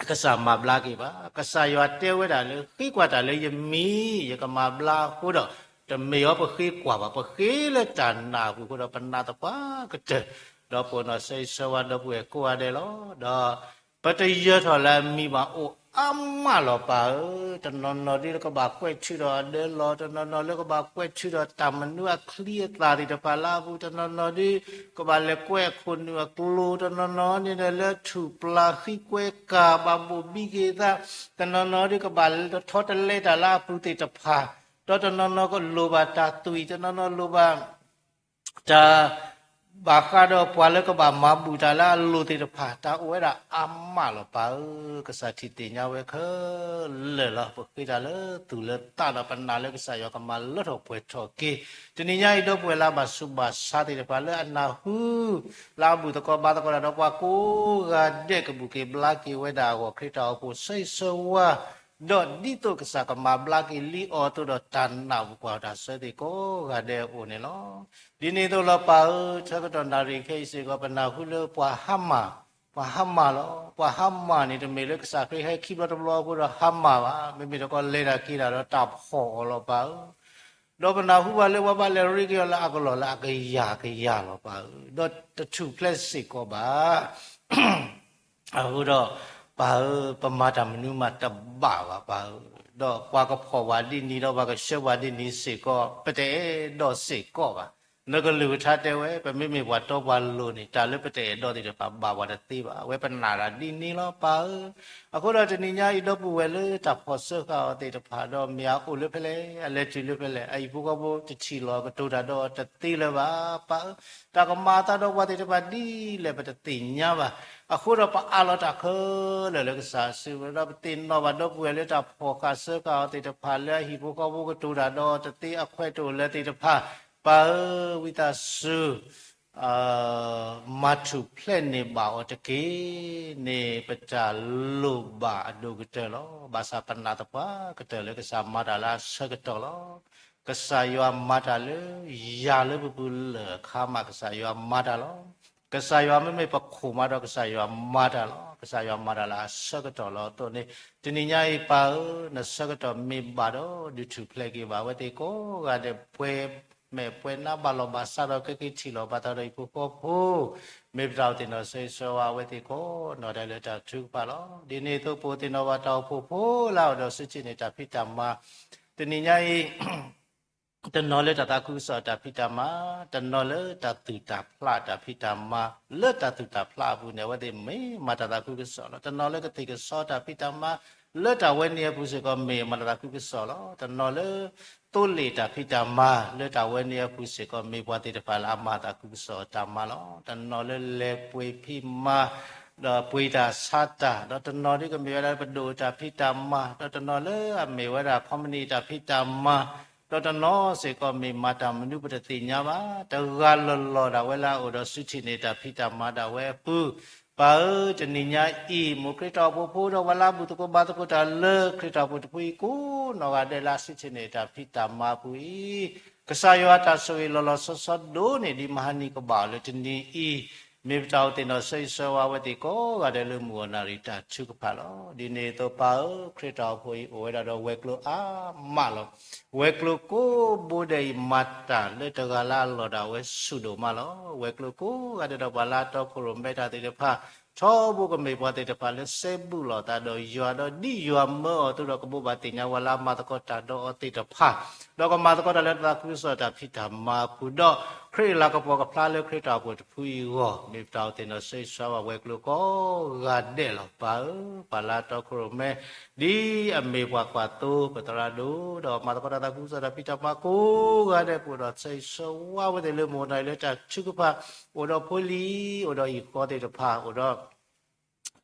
ကစၢ်မၤဘျါက့ၤဘၣ်. ကစၢ်ယွၤတဲဝဲဒၣ်လၢ ဃ့ကွၢ်တၢ်လၢယမံၤ ယကမၤဘျါအဃိဒီး, တမ့ၢ်အီၤပဃ့ကွၢ်ဘၣ်, ပဃ့လၢတၢ်နာ်အပူၤအဃိဒီး ပနာ်သပှၢ်ကတၢၢ်, ဒီးပနီၢ်ဆၢဂ့ၤဆၢဝါဒီပုၢ်ဝဲၢ်ကိးဂၤဒဲးလီၤ. ဒီးပတယၢၤထီၣ်လၢအမံၤဘၣ် အိၣ်အါမးလီၤ ပၢ်ဧၢ, တနီၤနီၤဒ်လၢကဘၣ်ကွဲးထုးဒီးအဒၢလီၤ, တနီၤနီၤလၢကဘၣ်ကွဲးထုးဒီးတၢ်မနုၤအချံအသၣ်သ့ၣ်တဖၣ်လၢအပူၤ, တနီၤနီၤဒ် ကဘၣ်လဲၤကွဲးအခိၣ်နူာ်အကျိၤ, တနီၤနီၤန့ၣ်ဒီးလၢထူၣ်ပျၢ်ဃံကွဲကၤဘၣ်ဘိၣ်ဘံက့ၤသး, တနီၤနီၤဒ်ကဘၣ်ထီတလဲတၢ်လၢအပူၤသ့ၣ်တဖၣ်, ဒီးတနီၤနီၤကလိၣ်ဘၣ်တၢ်သွံၣ်, တနီၤနီၤလိၣ်ဘၣ် တၢ်ဘၣ်ဃးဒီးပှၤလၢကဘၣ်မၤဘူၣ်တၢ်လၢအလိၤသ့ၣ်တဖၣ်, တၢ်အိၣ်ဝဲဒၣ်အါမးလီၤ ပၢ်ဧၢ, ကစၢ်ထံၣ်သ့ၣ်ညါဝဲခဲလၢာ်လီၤ. ပဃ့တၢ်လၢသူၣ်လၢသးဒီးပနာ်လၢကစၢ်ယွၤကမၤလၢထီၣ်ပှဲၤထီၣ်က့ၤ, တနံၤညါအံၤ ဒီပုၢ်ဝဲၢ်လၢအဘၣ်ဆူးဘၣ်ဆါသ့ၣ်တဖၣ်လၢအနၢ်ဟူ လၢအဘူၣ်သကိးဘါသကိးတၢ်ဒီးပှၤကိးဂၤဒဲး ကဘူၣ်က့ၤဘျါက့ၤဝဲဒၣ်အဂီၢ် ခရံာ်တၢ်အိၣ်ဖှိၣ်ဆၢဂ့ၤဆၢဝါ ဒီးဒ်သိးကစၢ်ကမၤဘျါက့ၤလံအီၤအသိးဒီး တၢ်နာ်ပူၤကွၢ်တၢ်ဆၢသ့ၣ်ကိးဂၤဒဲးအအိၣ်န့ၣ်လီၤ. ဒ်န့ၣ်အသိးလီၤ ပၢ်ဧၢ, ဆၢကတီၢ်နၣ်ရံၣ်ခဲအံၤစ့ၢ်ကီး ပနၢ်ဟူလၢပှၤဟါမၢ်, ပှၤဟါမၢ်လီၤ. ပှၤဟါမၢ်န့ၣ် တမ့ၢ်လၢကစၢ်ခရံာ်ဟဲခံဘျီတဘျီအဃိဒီးဟါမၢ်ဘၣ်, မ့မ့ၢ်တခီလဲၤတၢ်က့ၤတၢ်ဒီးတၢ်ဖှီၣ်အီၤလီၤ ပၢ်ဧၢ. ဒီးပနၢ်ဟူဘၣ်လၢပှၤဘၣ်လဲၤရ့က့ၤအီၤလၢအကလီၢ်လၢအကယၤကယၤလီၤ ပၢ်ဧၢ, ဒီးတထူၣ်ဖျဲးစ့ၢ်ကီးဘၣ်. အဃိဒီး ပၢ်ဧၢ, ပမၤတၢ်မနုၤမးတဘၣ်ဘၣ် ပၢ်ဧၢ, ဒီးပှၤကဖှီၣ်ပှၤဒ်န့ၣ်ဒီး ပှၤကဆှၢပှၤဒ်န့ၣ်စ့ၢ်ကီး ပတအဲၣ်ဒိးစ့ၢ်ကီးဘၣ်. နကလုၢ်ကထါတဲဝဲ ပမ့မ့ၢ်ပှၤတီပှၤလိၤန့ၣ် တၢ်လၢပတအဲၣ်ဒိးသ့ၣ်တဖၣ် ဘၣ်ပှၤတသ့ဘၣ်. အဝဲပနာ်တၢ်ဒ်န့ၣ်လီၤ ပၢ်ဧၢ. အဃိဒီးတနံၤညါအံၤ ဒီပုၢ်ဝဲၢ်လၢတၢ်ဖှီၣ်စၢဃာ်အီၤသ့ၣ်တဖၣ်ဒီး မ့ၢ်အအိၣ်လၢဖဲလဲၣ်, အလဲၤတုၤလၢဖဲလဲၣ်, အဟံၣ်ဖိဃီဖိတထံၣ်လီၤကတိၤတၢ်ဒီးအီၤတသ့လၢၤဘၣ် ပၢ်ဧၢ. တၢ်ကမၤအသးဒီးပှၤသ့ၣ်တဖၣ်ဒ်လဲၣ်ပတသ့ၣ်ညါဘၣ်. အဃိဒီးပအးလီၤတၢ်ခဲလၢာ်လၢကစၢ်စုပူၤ ဒီးပသ့ၣ်နီၣ်ဘၣ်ဒီပုၢ်ဝဲၢ်လၢတၢ်ဖှီၣ်ဃာ်စၢဃာ်အီၤသ့ၣ်တဖၣ်လၢအဟံၣ်ဖိဃီဖိကတိၤတၢ်ဒီးအီၤတသ့ အခွဲးတအိၣ်လၢသ့ၣ်တဖၣ်, ပၢ်ဧၢ, ဝံသးစူၤ မၤထူၣ်ဖျဲးန့ၢ်ဘၣ်အီၤတက့ၢ်န့ၣ် ပတၢ်လိၣ်ဘၣ်အဒိၣ်ကတၢၢ်လီၤ. ဘၣ်ဆၣ်ပနာ်သပှၢ်ကတၢၢ်လၢကစၢ်မၤတၢ်လၢအဆၢကတီၢ်လီၤ. ကစၢ်ယွၤမၤတၢ်လၢယၤလၢပပူၤလၢအခါမး ကစၢ်ယွၤမၤတၢ်လီၤ. ကစၢ်ယွၤမ့မ့ၢ်ပခိၣ်မးဒီး ကစၢ်ယွၤမၤတၢ်လီၤ. ကစၢ်ယွၤမၤတၢ်လၢအဆၢကတီၢ်လီၤအသိးန့ၣ် တနံၤညါအံၤ ပၢ်ဧၢ, နဆၢကတီၢ်မ့ၢ်ဘၣ်ဒီး ဒုးထူၣ်ဖျဲးက့ၤဘၣ်အဝဲသ့ၣ်ကိးဂၤဒဲး ပှဲၤမဲာ်ပှဲၤနါ ဘၣ်လီၤဘၣ်စးဒီး ကဲက့ၤထံၣ်လိာ်ဘၣ်သးဒီးဟံၣ်ဖိဃီဖိ, မ့ၢ်ပတၢ်အိၣ်သ့ၣ်နီၣ်ဆၢဂ့ၤဆၢဝါအဝဲသ့ၣ်ကိးနီၢ်ဒဲးလၢတၢ်ထုကဖၣ်လီၤ. ဒ်န့ၣ်အသိး ပအိၣ်သ့ၣ်နီၣ်ဘၣ်တၢ်အိၣ်ဖှိၣ်ဖိလၢအအိၣ်ဒီးစုစ့ၣ်န့ၣ် တၢ်ဖံးတၢ်မၤ တနံၤညါအံၤ တနီၤလၢတၢ်သးခုကစီၣ်တၢ်ဖံးတၢ်မၤ, တနီၤလၢတၢ်သူၣ်တၢ်ဖျးတၢ်ဖံးတၢ်မၤ, လၢတၢ်သူၣ်တၢ်ဖျးအပူၤန့ၣ် အဝဲသ့ၣ်မ့ၢ်မၤတၢ်သးခုကစီၣ်လီၤ. တနီၤလၢကသ့ၣ်ကစီတၢ်ဖံးတၢ်မၤ, လၢတၢ်ဝဲန့ၣ်အပူၤစ့ၢ်ကီး မ့ၢ်မၤတၢ်သးခုကစီၣ်လီၤ. တနီၤလၢ သိလ့ၣ်တၢ်ဖံးတၢ်မၤ, လၢတၢ်ဝဲန့ၣ်အပူၤစ့ၢ်ကီး မ့ၢ်ပှၤသ့ၣ်တဖၣ်လၢအမၤသးခုကစီၣ်အတၢ်မၤလီၤ. တနီၤလၢလဲၤပှ့ၤဖံးမၤ ဒီးပှ့ၤတၢ်ဆါတၢ်, ဒီးတနီၤဒ်ကမ့ၢ်ဝဲဒၣ်ပဒိၣ်တၢ်ဖံးတၢ်မၤ, ဒီးတနီၤလၢအမ့ၢ်ဝဲဒၣ် company တၢ်ဖံးတၢ်မၤ, ဒီးတနီၤစ့ၢ်ကီးမ့ၢ်မၤတၢ်မနုၤပတသ့ၣ်ညါဘၣ်, တဂၤလီၤလီၤဒၣ်ဝဲလၢအအိၣ်ဒီးစုထံၣ်န့ၢ်တၢ်ဖံးတၢ်မၤဒၣ်ဝဲအပူၤ, ပၢ်ဧၢ, တနံၤညါအံၤ မိၢ်ခရံာ်တၢ်အိၣ်ဖှိၣ်ဖိဒီးပှၤလၢအဘူၣ်သကိးဘါသကိးတၢ်လၢခရံာ်တၢ်အိၣ်ဖှိၣ်တဖုအံၤကိးနီၢ်ဂၤဒဲးလၢအစုထံၣ်န့ၢ်တၢ်ဖံးတၢ်မၤအပူၤအံၤ, ကစၢ်ယွၤတၢ်ဆိၣ်ဂ့ၤလီၤလီၤဆီဆီဒိၣ်န့ၢ်ဒံးမဟါနံၤကဘၣ်လၢတနံၤအံၤ, မ့ၢ်ပတၢ်အိၣ်သ့ၣ်နီၣ်ဆိၣ်ဂ့ၤဆိၣ်ဝါဝဲသ့ၣ်ကိးဂၤဒဲးလၢမုၢ်ဂီၢ်နၣ်ရံၣ်တၢ်ထုကဖၣ်လီၤ. ဒ်န့ၣ်အသိးပၢ်ဧၢ, ခရံာ်တၢ်အိၣ်ဖှိၣ်အံၤအိၣ်ဝဲဒၣ်ဒီးဝဲၤကျိၤအါမးလီၤ. ဝဲၤကျိၤကိးဘိဒဲးအံၤမၤတၢ်လၢတဂၤလၢအလီၢ်ဒၣ်ဝဲဆူၣ်ဒိၣ်မးလီၤ. ဝဲၤကျိၤကိးဂၤဒဲးဒီးပှၤလၢအတီခိၣ်ရိၣ်မဲတၢ်သ့ၣ်တဖၣ် ထီဘိကမ့ၢ်ပှၤသ့ၣ်တဖၣ်လၢစဲဘူးလိာ်သးဒီးယွၤဒီးဒ်ယွၤမၢအီၤအသိးဒီးကဘိးဘၣ်သ့ၣ်ညါဝဲလၢအမၤသကိးတၢ်ဒီးအီၤသ့ၣ်တဖၣ်, ဒီးကမၤသကိးတၢ်လၢတၢ်သးခုကစီၣ်တၢ်ဖံးတၢ်မၤအပူၤဒီး ခရံာ်အလၤကပီၤကဖျါလၢခရံာ်တၢ်အိၣ်ဖှိၣ်တဖုအံၤအဂီၢ် မ့ၢ်ပတၢ်အိၣ်သ့ၣ်နီၣ်ဆိၣ်ဂ့ၤဆိၣ်ဝါဝဲၤကျိၤကိးဂၤဒဲးလီၤ. ပၢ်ဧၢ, ပှၤလၢအတီခိၣ်ရိၣ်မဲ ဒ်အမ့ၢ်ပှၤကွၢ်သိပသရၣ်ဒိၣ် ဒီးမၤသကိးတၢ်သးခုကစီၣ်တၢ်ဖံးတၢ်မၤကိးဂၤဒဲး ပအိၣ်ဒီးဆိၣ်ဂ့ၤဆိၣ်ဝါဝဲသ့ၣ်လၢမုၢ်ဂီၢ်နၣ်ရံၣ်လၢတၢ်ထုကဖၣ်, အိၣ်ဒီးဖိလံၤ, အိၣ်ဒီးဟံၣ်ဃီသ့ၣ်တဖၣ်, အိၣ်ဒီး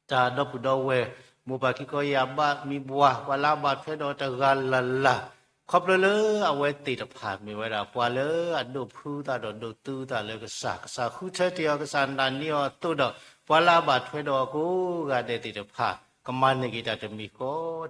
တၢ်ဒီပုၢ်ဒီဝဲၢ်, မိၢ်ပၢ်ခံခီယာ်ဘၣ်မံၤဘှၢ်, ပှၤလၢအဘၣ်ထွဲဒီးတဂၤလၢ်လၢ်, ခီဖျိလၢအဝဲသ့ၣ်တဖၣ်မ့ၢ်ဝဲဒၣ် ပှၤလၢအဒိးဖုးသးဒီးဒိးသူသးလၢကစၢ်, ကစၢ်ဃုထၢတ့ၢ်အီၤ, ကစၢ်နာ်န့ၢ်အီၤအသိးဒီး ပှၤလၢအဘၣ်ထွဲဒီးအီၤကိးဂၤဒဲးသ့ၣ်တဖၣ် ကမၤန့ၢ်က့ၤတၢ်တမံၤဃီ,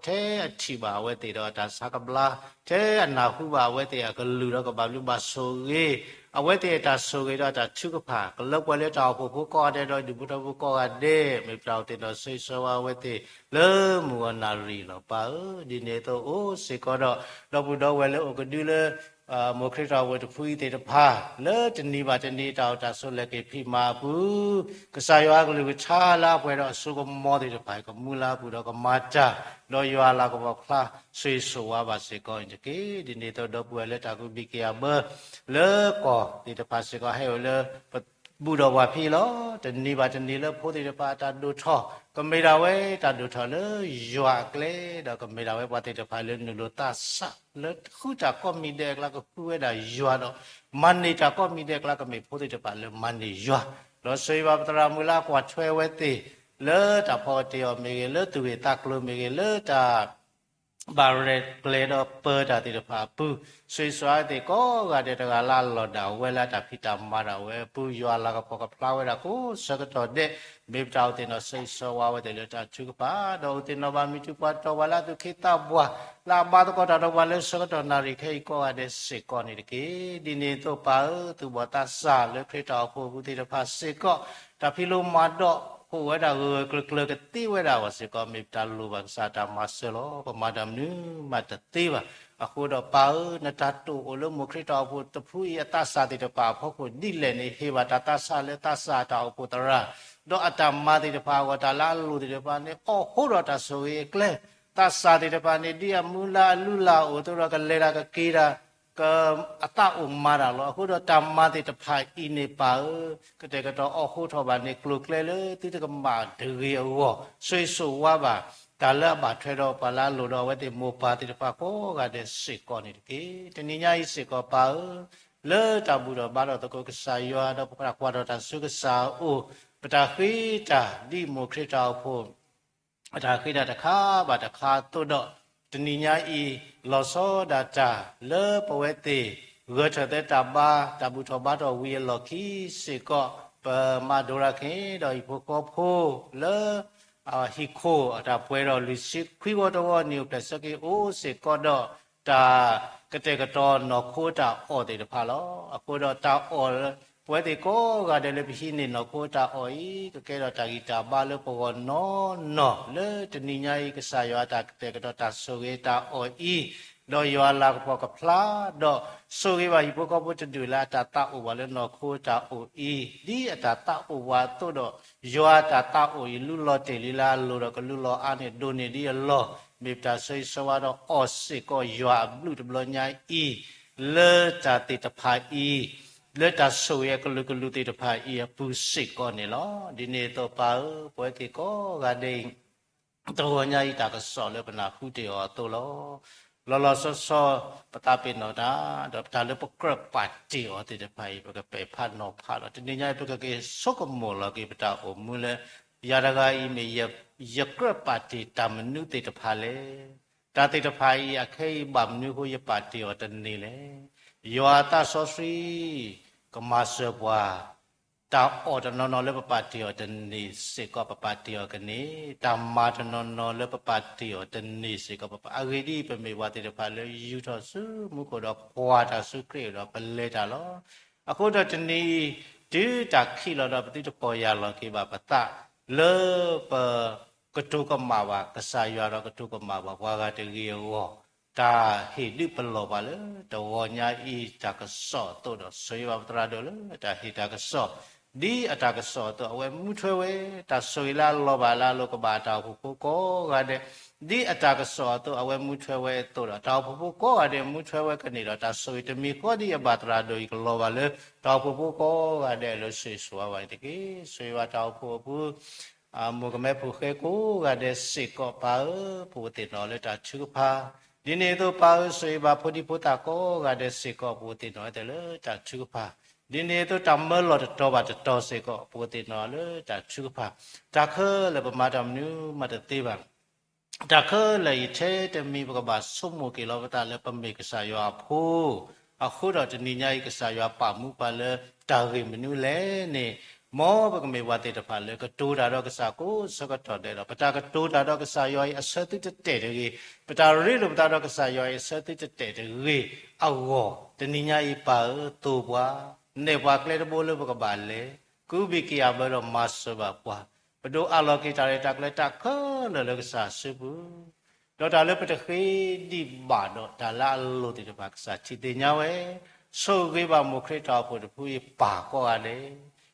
ထဲအထံၣ်ဘၣ်အဝဲသ့ၣ်ဒီးအတၢ်ဆါကဘျါ, ထဲအနၢ်ဟူဘၣ်အဝဲသ့ၣ်အကလုၢ်ဒီးကဘၣ်ဘျုးဘၣ်ဆိၣ်ဂ့ၤ, အဝဲသ့ၣ်အတၢ်ဆိၣ်ဂ့ၤဒီးအတၢ်ထုကဖၣ် ကလၢပှဲၤလၢတၢ်အိၣ်ဖှိၣ်ဖိကိးဂၤဒဲးဒီးဒူၣ်ဖိထၢဖိကိးဂၤဒဲး, မ့ၢ်ပတၢ်အိၣ်သ့ၣ်နီၣ်ဆိၣ်ဂ့ၤဆိၣ်ဝါဝဲသ့ၣ်လၢမုၢ်ဂီၢ်နၣ်ရံၣ်လီၤ. ပၢ်ဧၢ, ဒ်န့ၣ်အသိးအိၣ်စ့ၢ်ကီးဒီး ဒီပုၢ်ဒီဝဲၢ်လၢအိၣ်ကဒုလၢ မိၢ်ခရံာ်တၢ်အိၣ်ဖှိၣ်တဖုအံၤသ့ၣ်တဖၣ် လၢတနံၤဘၣ်တနံၤတၢ်အိၣ်တၢ်ဆိးလဲၤက့ၤဖံးမၤအပူၤ, ကစၢ်ယွၤအကလုၢ်ကထါလၢအပှဲၤဒီးအစိကမီၤသ့ၣ်တဖၣ် ကမူလၢအပူၤဒီးကမၤတၢ်, ဒီးယွၤအလၤကပီၤဖျါဆိၣ်ဂ့ၤဆိၣ်ဝါဘၣ်စ့ၢ်ကီးန့ၣ်တက့ၢ်. ဒ်န့ၣ်အသိးဒီပုၢ်ဝဲၢ်လၢတၢ်ကူၣ်ဘံၣ်က့ၤအဘၢ လၢကီၢ်သ့ၣ်တဖၣ်စ့ၢ်ကီးဟဲအိၣ်လၢ ပဘူၣ်ဒီးပှၤဖဲအံၤလီၤ. တနံၤဘၣ်တနံၤလၢဖိသ့ၣ်တဖၣ်အတၢ်ဒိၣ်ထီၣ် ကမ့ၢ်ဒၣ်ဝဲတၢ်ဒိၣ်ထီၣ်လၢယွၤအကျဲ, ဒီးကမ့ၢ်ဒၣ်ဝဲပှၤသ့ၣ်တဖၣ်လၢနုာ်လီၤသးစၢ် လၢဃုတၢ်ကိးမံၤဒဲးအကျါကဃုဝဲဒၣ်ယွၤဒီး မၤန့ၢ်တၢ်ကိးမံၤဒဲးအကျါကမ့ၢ်ဖိသ့ၣ်တဖၣ်လၢမၤန့ၢ်ယွၤ, ဒီးဆိၣ်ဂ့ၤဘၣ်ပသရၣ်မုၣ်လၢအကွၢ်ထွဲဝဲသ့ၣ် လၢတၢ်ဖီအီၣ်တ့ၢ်အီၤမ့ၢ်ဂ့ၤ, လၢသူၣ်ဂ့ၢ်သးကျိၤမ့ၢ်ဂ့ၤ, လၢတၢ် ဘၣ်ရဲၣ်ကျဲၤဒီးပၢတၢ်သ့ၣ်တဖၣ်အပူၤ, ဆိၣ်ဂ့ၤဆိၣ်ဝါသ့ၣ်ကိးဂၤဒဲးတဂၤလၢအလီၢ်ဒၣ်ဝဲလၢအတၢ်ဖံးတၢ်မၤဒၣ်ဝဲအပူၤ, ယွၤအလၤကပီၤကဖျါဝဲဒၣ်ကိးဆၢကတီၢ်ဒဲး, မ့ၢ်ပတၢ်အိၣ်သ့ၣ်နီၣ်ဆိၣ်ဂ့ၤဆိၣ်ဝါဝဲသ့ၣ်လၢတၢ်ထုကဖၣ်, ဒီးအိၣ်သ့ၣ်နီၣ်ဘၣ်မုၢ်တူာ်ပှၤတီၢ်ပှၤလၢအသူၣ်က့သးပှၢ်, လၢအဘါသကိးတၢ်ဒီးပှၤလၢဆၢကတီၢ်နၣ်ရံၣ်ခဲအံၤကိးဂၤဒဲးစ့ၢ်ကီးန့ၣ်တက့ၢ်. ဒ်န့ၣ်အသိးပၢ်ဧၢ, သူၣ်ဘီၣ်သးစၢ်လၢခရံာ်တၢ်အိၣ်ဖှိၣ်အပူၤသ့ၣ်တဖၣ်စ့ၢ်ကီး တၢ်ဖံးလိမၤဒိး အိၣ်ဝဲဒၣ်ဂၢၢ်ဂၢၢ်ကျၢၤကျၢၤကသ့ဝဲဒၣ်အဂီၢ်စ့ၢ်ကီး မ့ၢ်ပတၢ်လိၣ်ဘၣ်ကစၢ်တၢ်မၤစၢၤလီၤ. ပမၤတၢ်မနုၤမးတသ့ဘၣ်. အဃိဒီးပၢ်ဧၢ, နတၢ်တိာ်အိၣ်လၢမိၢ်ခရံာ်တၢ်အိၣ်ဖှိၣ်တဖုအံၤအသးစၢ်သ့ၣ်တဖၣ်အဖီခိၣ်ဒ်လဲၣ်န့ၣ် ဟ့ၣ်ဘၣ်တၢ်သးစၢ်လၢသးစၢ်တၢ်အိၣ်ဖှိၣ်သရၣ်, ဒီးအတၢ်မၤသ့ၣ်တဖၣ်အဂီၢ် တၢ်လၢအလိၣ်သ့ၣ်တဖၣ်န့ၣ် အိၣ်ဃိဒီးတၢ်ဆိၣ်ဂ့ၤအကျဲ, သးစၢ်သ့ၣ်တဖၣ်န့ၣ် ဒ်အမူလၢအလုၢ်လၢ်အိၣ်အသိးဒီး ကလဲၤတၢ်ကက့ၤတၢ် အသးအိၣ်မၤတၢ်လီၤ. အဃိဒီးတၢ်မၤသ့ၣ်တဖၣ်အံၤန့ၣ်ပၢ်ဧၢ, ကတဲာ်ကတီၤအိၣ်ဃိထီၣ်ဘၣ်န့ၣ် ကျိၤကျဲလၢသုတကမၣ်တဂ့ၤအဂီၢ် ဆိၣ်ဂ့ၤဆိၣ်ဝါဘၣ် တၢ်လၢအဘၣ်ထွဲဒီးပှၤလၢအလိၣ်ဒီးအဝဲသ့ၣ်မိၢ်ပၢ်သ့ၣ်တဖၣ်ကိးဂၤဒဲးစ့ၢ်ကီးန့ၣ်တက့ၢ်. တနံၤညါအံၤစ့ၢ်ကီးပၢ်ဧၢ, လၢတၢ်ဘူၣ်ထီၣ်ဘါထီၣ်သကိးကစၢ်ယွၤ ဒီးပတၢ်ကွၢ်ထီၣ်တၢ်ဆူကစၢ်အအိၣ်, ပတၢ်ဃ့တၢ်ဒ်မိၢ်ခရံာ်တၢ်အိၣ်ဖှိၣ် တၢ်ဃ့တၢ်တခါဘၣ်တခါအသိးဒီး, တနံၤညါအံၤ လီၤဆီဒၣ်တၢ်လၢပဝဲသ့ၣ် ဂဲၤထၢၣ်သဲတၢ်ဘါ တၢ်ဘူၣ်ထီၣ်ဘါထီၣ်ဝံၤအလီၢ်ခံစ့ၢ်ကီး, ပမၤဒိရၣ်ခ့ဒီးဟံၣ်ဖိဃီဖိလၢ ဟံၣ်ခိၣ်အတၢ်ပှဲၤဒီးလွံၢ်ဆံခွံဂီၢ်တဂီၢ် နံၣ်အိၣ်ဖျဲၣ်ဆၢက့ၤအိၣ်စ့ၢ်ကီးဒီး တၢ်ကတဲာ်ကတီၤနီၢ်ခိအတၢ်အီၣ်သ့ၣ်တဖၣ်လီၤ. အဃိဒီးတၢ်အီၣ် ပဝဲသ့ၣ်ကိးဂၤဒဲးလၢပဟံးန့ၢ်နီၢ်ခိအတၢ်အီၣ်အံၤ ကကဲထီၣ်တၢ်ဂံၢ်တၢ်ဘါလၢပဂီၢ်နီၢ်နီၢ် လၢတနံၤညါအံၤ ကစၢ်ယွၤအတၢ်ကတဲာ်ကတီၤတၢ်ဆိၣ်ဂ့ၤတၢ်အီၣ်အံၤ, ဒီးယွၤအလၤကပီၤကဖျါ, ဒီးဆိၣ်ဂ့ၤဘၣ်ဟံၣ်ဖိဃီဖိတဒူၣ်လၢအတၢ်သးအိၣ်ဘၣ်လၢနီၢ်ခိအတၢ်အီၣ်အံၤ, ဒ်အတၢ်သးအိၣ်ဘၣ်အသိးဒီး ယွၤအတၢ်သးအိၣ်အံၤ လုၢ်လီၤတ့ၢ်လံလၢအလိၤဒီးကလုၢ်လီၤအါန့ၢ်ဒိၣ်န့ၢ်ဒံးအလီၢ်, မ့ၢ်ပတၢ်ဆိၣ်ဂ့ၤဆိၣ်ဝါဒီးအီၣ်စ့ၢ်ကီးယွၤအဘျုးတဘျီညါအံၤ, လၢတၢ်သ့ၣ်တဖၣ်အံၤ, လၢတၢ်ဆိၣ်ဂ့ၤအကလုာ်ကလုာ်သ့ၣ်တဖၣ်အံၤအပူၤစ့ၢ်ကီးန့ၣ်လီၤ. ဒ်န့ၣ်အသိးပၢ်ဧၢ, ပဝဲသ့ၣ်ကိးဂၤဒဲးအံၤ တဂီၤညါအံၤတၢ်ကစီၣ်လၢပနၢ်ဟူတ့ၢ်အီၤအသိးလီၤ. လီၤလီၤဆီဆီ ပသးပ့ၤနီၣ်တၢ်, ဒီးပတၢ်လၢပကြၢးပာ်တ့ၢ်အီၤသ့ၣ်တဖၣ်အံၤ ပကပဲာ်ဖးနီၤဖးလီၤ. တနံၤညါအံၤ ပကက့ၤဆိကမိၣ်လီၤက့ၤပတၢ်အိၣ်မူလၢ ယၤတဂၤအံၤမ့ၢ်ယကြၢးပာ်တ့ၢ်တၢ်မနုၤသ့ၣ်တဖၣ်လဲၣ်. တၢ်သ့ၣ်တဖၣ်အံၤ အခဲအံၤဘၣ်မနုၤအဃိ ယပာ်တ့ၢ်အီၤတန့ၢ်လဲၣ်. ယွၤအသးစီဆှံ ကမၤစၢၤပှၤ, တၢ်အီၣ်တနီၤနီၤလၢပပာ်တ့ၢ်အီၤတန့ၢ်စ့ၢ်ကီး ပပာ်တ့ၢ်အီၤကန့ၢ်, တၢ်မၤတနီၤနီၤလၢပပာ်တ့ၢ်အီၤတန့ၢ်စ့ၢ်ကီး ပပာ်, အဂ့ၢ်ဒ်အံၤ, ပမ့ၢ်ပှၤသ့ၣ်တဖၣ်လၢယူာ်ထီၣ်ဆူမူခိၣ်ဒီးကွၢ်တၢ်ဆူခရံာ်အအိၣ်ဒီး ပလဲၤတၢ်လီၤ. အဃိဒီးတနံၤအံၤ တုၤတၢ်ခံးလီၤဒီး ပသုတပီၢ်ယၢ်လီၤက့ၤဘၣ်ပသး လၢပ ကတိၤကမၣ်ဘၣ်ကစၢ်ယွၤဒီး ကတိၤကမၣ်ဘၣ်ပှၤဂၤတဂ့ၤအဂီၢ်, တၢ်ဟ့ၣ်ဒုးပလီၢ်ပှၤလၢတဂီၤညါအံၤ တၢ်ကစီၣ်အသိးဒီး ဆိၣ်ဂ့ၤဘၣ်ပသရၣ်ဒိၣ်လၢတၢ်ဟ့ၣ်တၢ်ကစီၣ်, ဒ်အတၢ်ကစီၣ်အသိး အဝဲမူထွဲဝဲ တၢ်ဆိၣ်ဂ့ၤလၢအလီၤဘၣ်လၢအလိၤကဘၣ်တၢ်အိၣ်ဖှိၣ်ဖိကိးဂၤဒဲး, ဒ်အတၢ်ကစီၣ်အသိး အဝဲမူထွဲဝဲအသိးဒီး တၢ်အိၣ်ဖှိၣ်ဖိကိးဂၤဒဲး မူထွဲဝဲကန့ၢ်ဒီး တၢ်ဆိၣ်ဂ့ၤတမံၤဃီဒ်အဘၣ်သရၣ်ဒိၣ်အံၤ ကလီၤဘၣ်လၢတၢ်အိၣ်ဖှိၣ်ဖိကိးဂၤဒဲးအလိၤ ဆိၣ်ဂ့ၤဆိၣ်ဝါဘၣ်န့ၣ်တက့ၢ်. ဆိၣ်ဂ့ၤဘၣ်တၢ်အိၣ်ဖှိၣ်အပူၤ မိၢ်ကမဲဖိဃဲကိးဂၤဒဲးစ့ၢ်ကီး ပၢ်ဧၢ, ပအိၣ်သ့ၣ်နီၣ်လၢတၢ်ထုကဖၣ်, ဒ်န့ၣ်အသိး ပၢ်ဧၢ, ဆိၣ်ဂ့ၤဘၣ်ဖိဒံဖိသၣ်ကိးဂၤဒဲးစ့ၢ်ကီး ပအိၣ်သ့ၣ်နီၣ်ဝဲသ့ၣ်လၢတၢ်ထုကဖၣ်, ဒ်န့ၣ်အသိး တၢ်မၢလီၢ်တတီၤဘၣ်တတီၤစ့ၢ်ကီး ပအိၣ်သ့ၣ်နီၣ်လၢတၢ်ထုကဖၣ်, တၢ်ခဲလၢာ်ပမၤတၢ်မနုၤမးတသ့ဘၣ် တၢ်ခဲလၢာ်အံၤထဲတမံၤ ပကဘၣ်ဆိကမိၣ်က့ၤလီၤပသးလၢပမ့ၢ်ကစၢ်ယွၤအဖိ, အဃိဒီးတနံၤညါအံၤ ကစၢ်ယွၤပာ်မူပှၤလၢတၢ်ဂ့ၢ်မနုၤလဲၣ်န့ၣ်, မ်ပကမ့ၢ်ပှၤသ့ၣ်တဖၣ်လၢကတိၤတၢ်ဒီးကစၢ်ကိးဆၢကတီၢ်ဒဲးဒီး ပတၢ်ကတိၤတၢ်ဒီးကစၢ်ယွၤအံၤအဆၢသုတတဲာ်တဂ့ၤ, ပတၢ်ရ့လိာ်ပသးဒီးကစၢ်ယွၤအံၤအဆၢသုတတဲာ်တဂ့ၤအဂီၢ်, တနံၤညါအံၤ ပၢ်ဧၢ, သိၣ်ပှၤ, နဲၣ်ပှၤကျဲတဘိလၢပကဘၣ်လဲၤ, ကအုၣ်ဘံၣ်က့ၤအဘၢဒီးမၤစၢၤဘၣ်ပှၤ, ပဒိးအးလီၤက့ၤတၢ်ရဲၣ်တၢ်ကျဲၤတၢ်ခဲလၢာ်လၢကစၢ်အစုပူၤ ဒီးတၢ်လၢပတဃ့ဒံးဘၣ်ဒီးတၢ်လၢအလိၤသ့ၣ်တဖၣ် ကစၢ်ထံၣ်သ့ၣ်ညါဝဲ, ဆိၣ်ဂ့ၤဘၣ်မိၢ်ခရံာ်တၢ်အိၣ်ဖှိၣ်တဖုအံၤပၢ်ကိးဂၤဒဲး,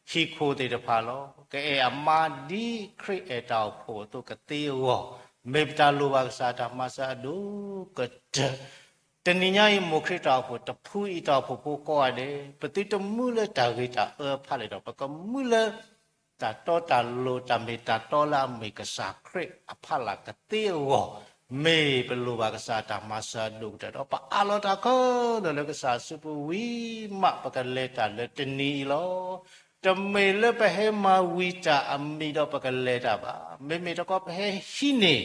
ဟံၣ်ခိၣ်သ့ၣ်တဖၣ်လီၤ. ကအဲၣ်အမါဒ်ခရံာ်အဲၣ်တၢ်အိၣ်ဖှိၣ်အသိးကသ့အဂီၢ်, မ့ၢ်ပတၢ်လိၣ်ဘၣ်ကစၢ်တၢ်မၤစၢၤအဒိၣ်ကတၢၢ် တနံၤညါအံၤ မိၢ်ခရံာ်တၢ်အိၣ်ဖှိၣ်တဖုအံၤ တၢ်အိၣ်ဖှိၣ်ဖိကိးဂၤဒဲး, ပသုတမူလၢတၢ်ဂ့ၤတၢ်အၢအဖးလဲၣ်ဒီး ပကမူလၢ တၢ်တီတၢ်လိၤ တၢ်မ့ၢ်တၢ်တီလၢအမ့ၢ်ကစၢ်ခရံာ်အဖီလာ်ကသ့အဂီၢ်, မ့ၢ်ပလိၣ်ဘၣ်ကစၢ်တၢ်မၤစၢၤအဒိၣ်ကတၢၢ်ဒီး ပအးလီၤတၢ်ခဲလၢာ်လၢကစၢ်အစုပူၤဝံၤမး ပကလဲၤတၢ်လၢတနံၤအံၤလီၤ. တမ့ၢ်လၢပဟဲမၤဝံၤတၢ်အမံၤဒီးပကလဲၤတၢ်ဘၣ်. မ့မ့ၢ်တခီပဟဲဟံးန့ၢ်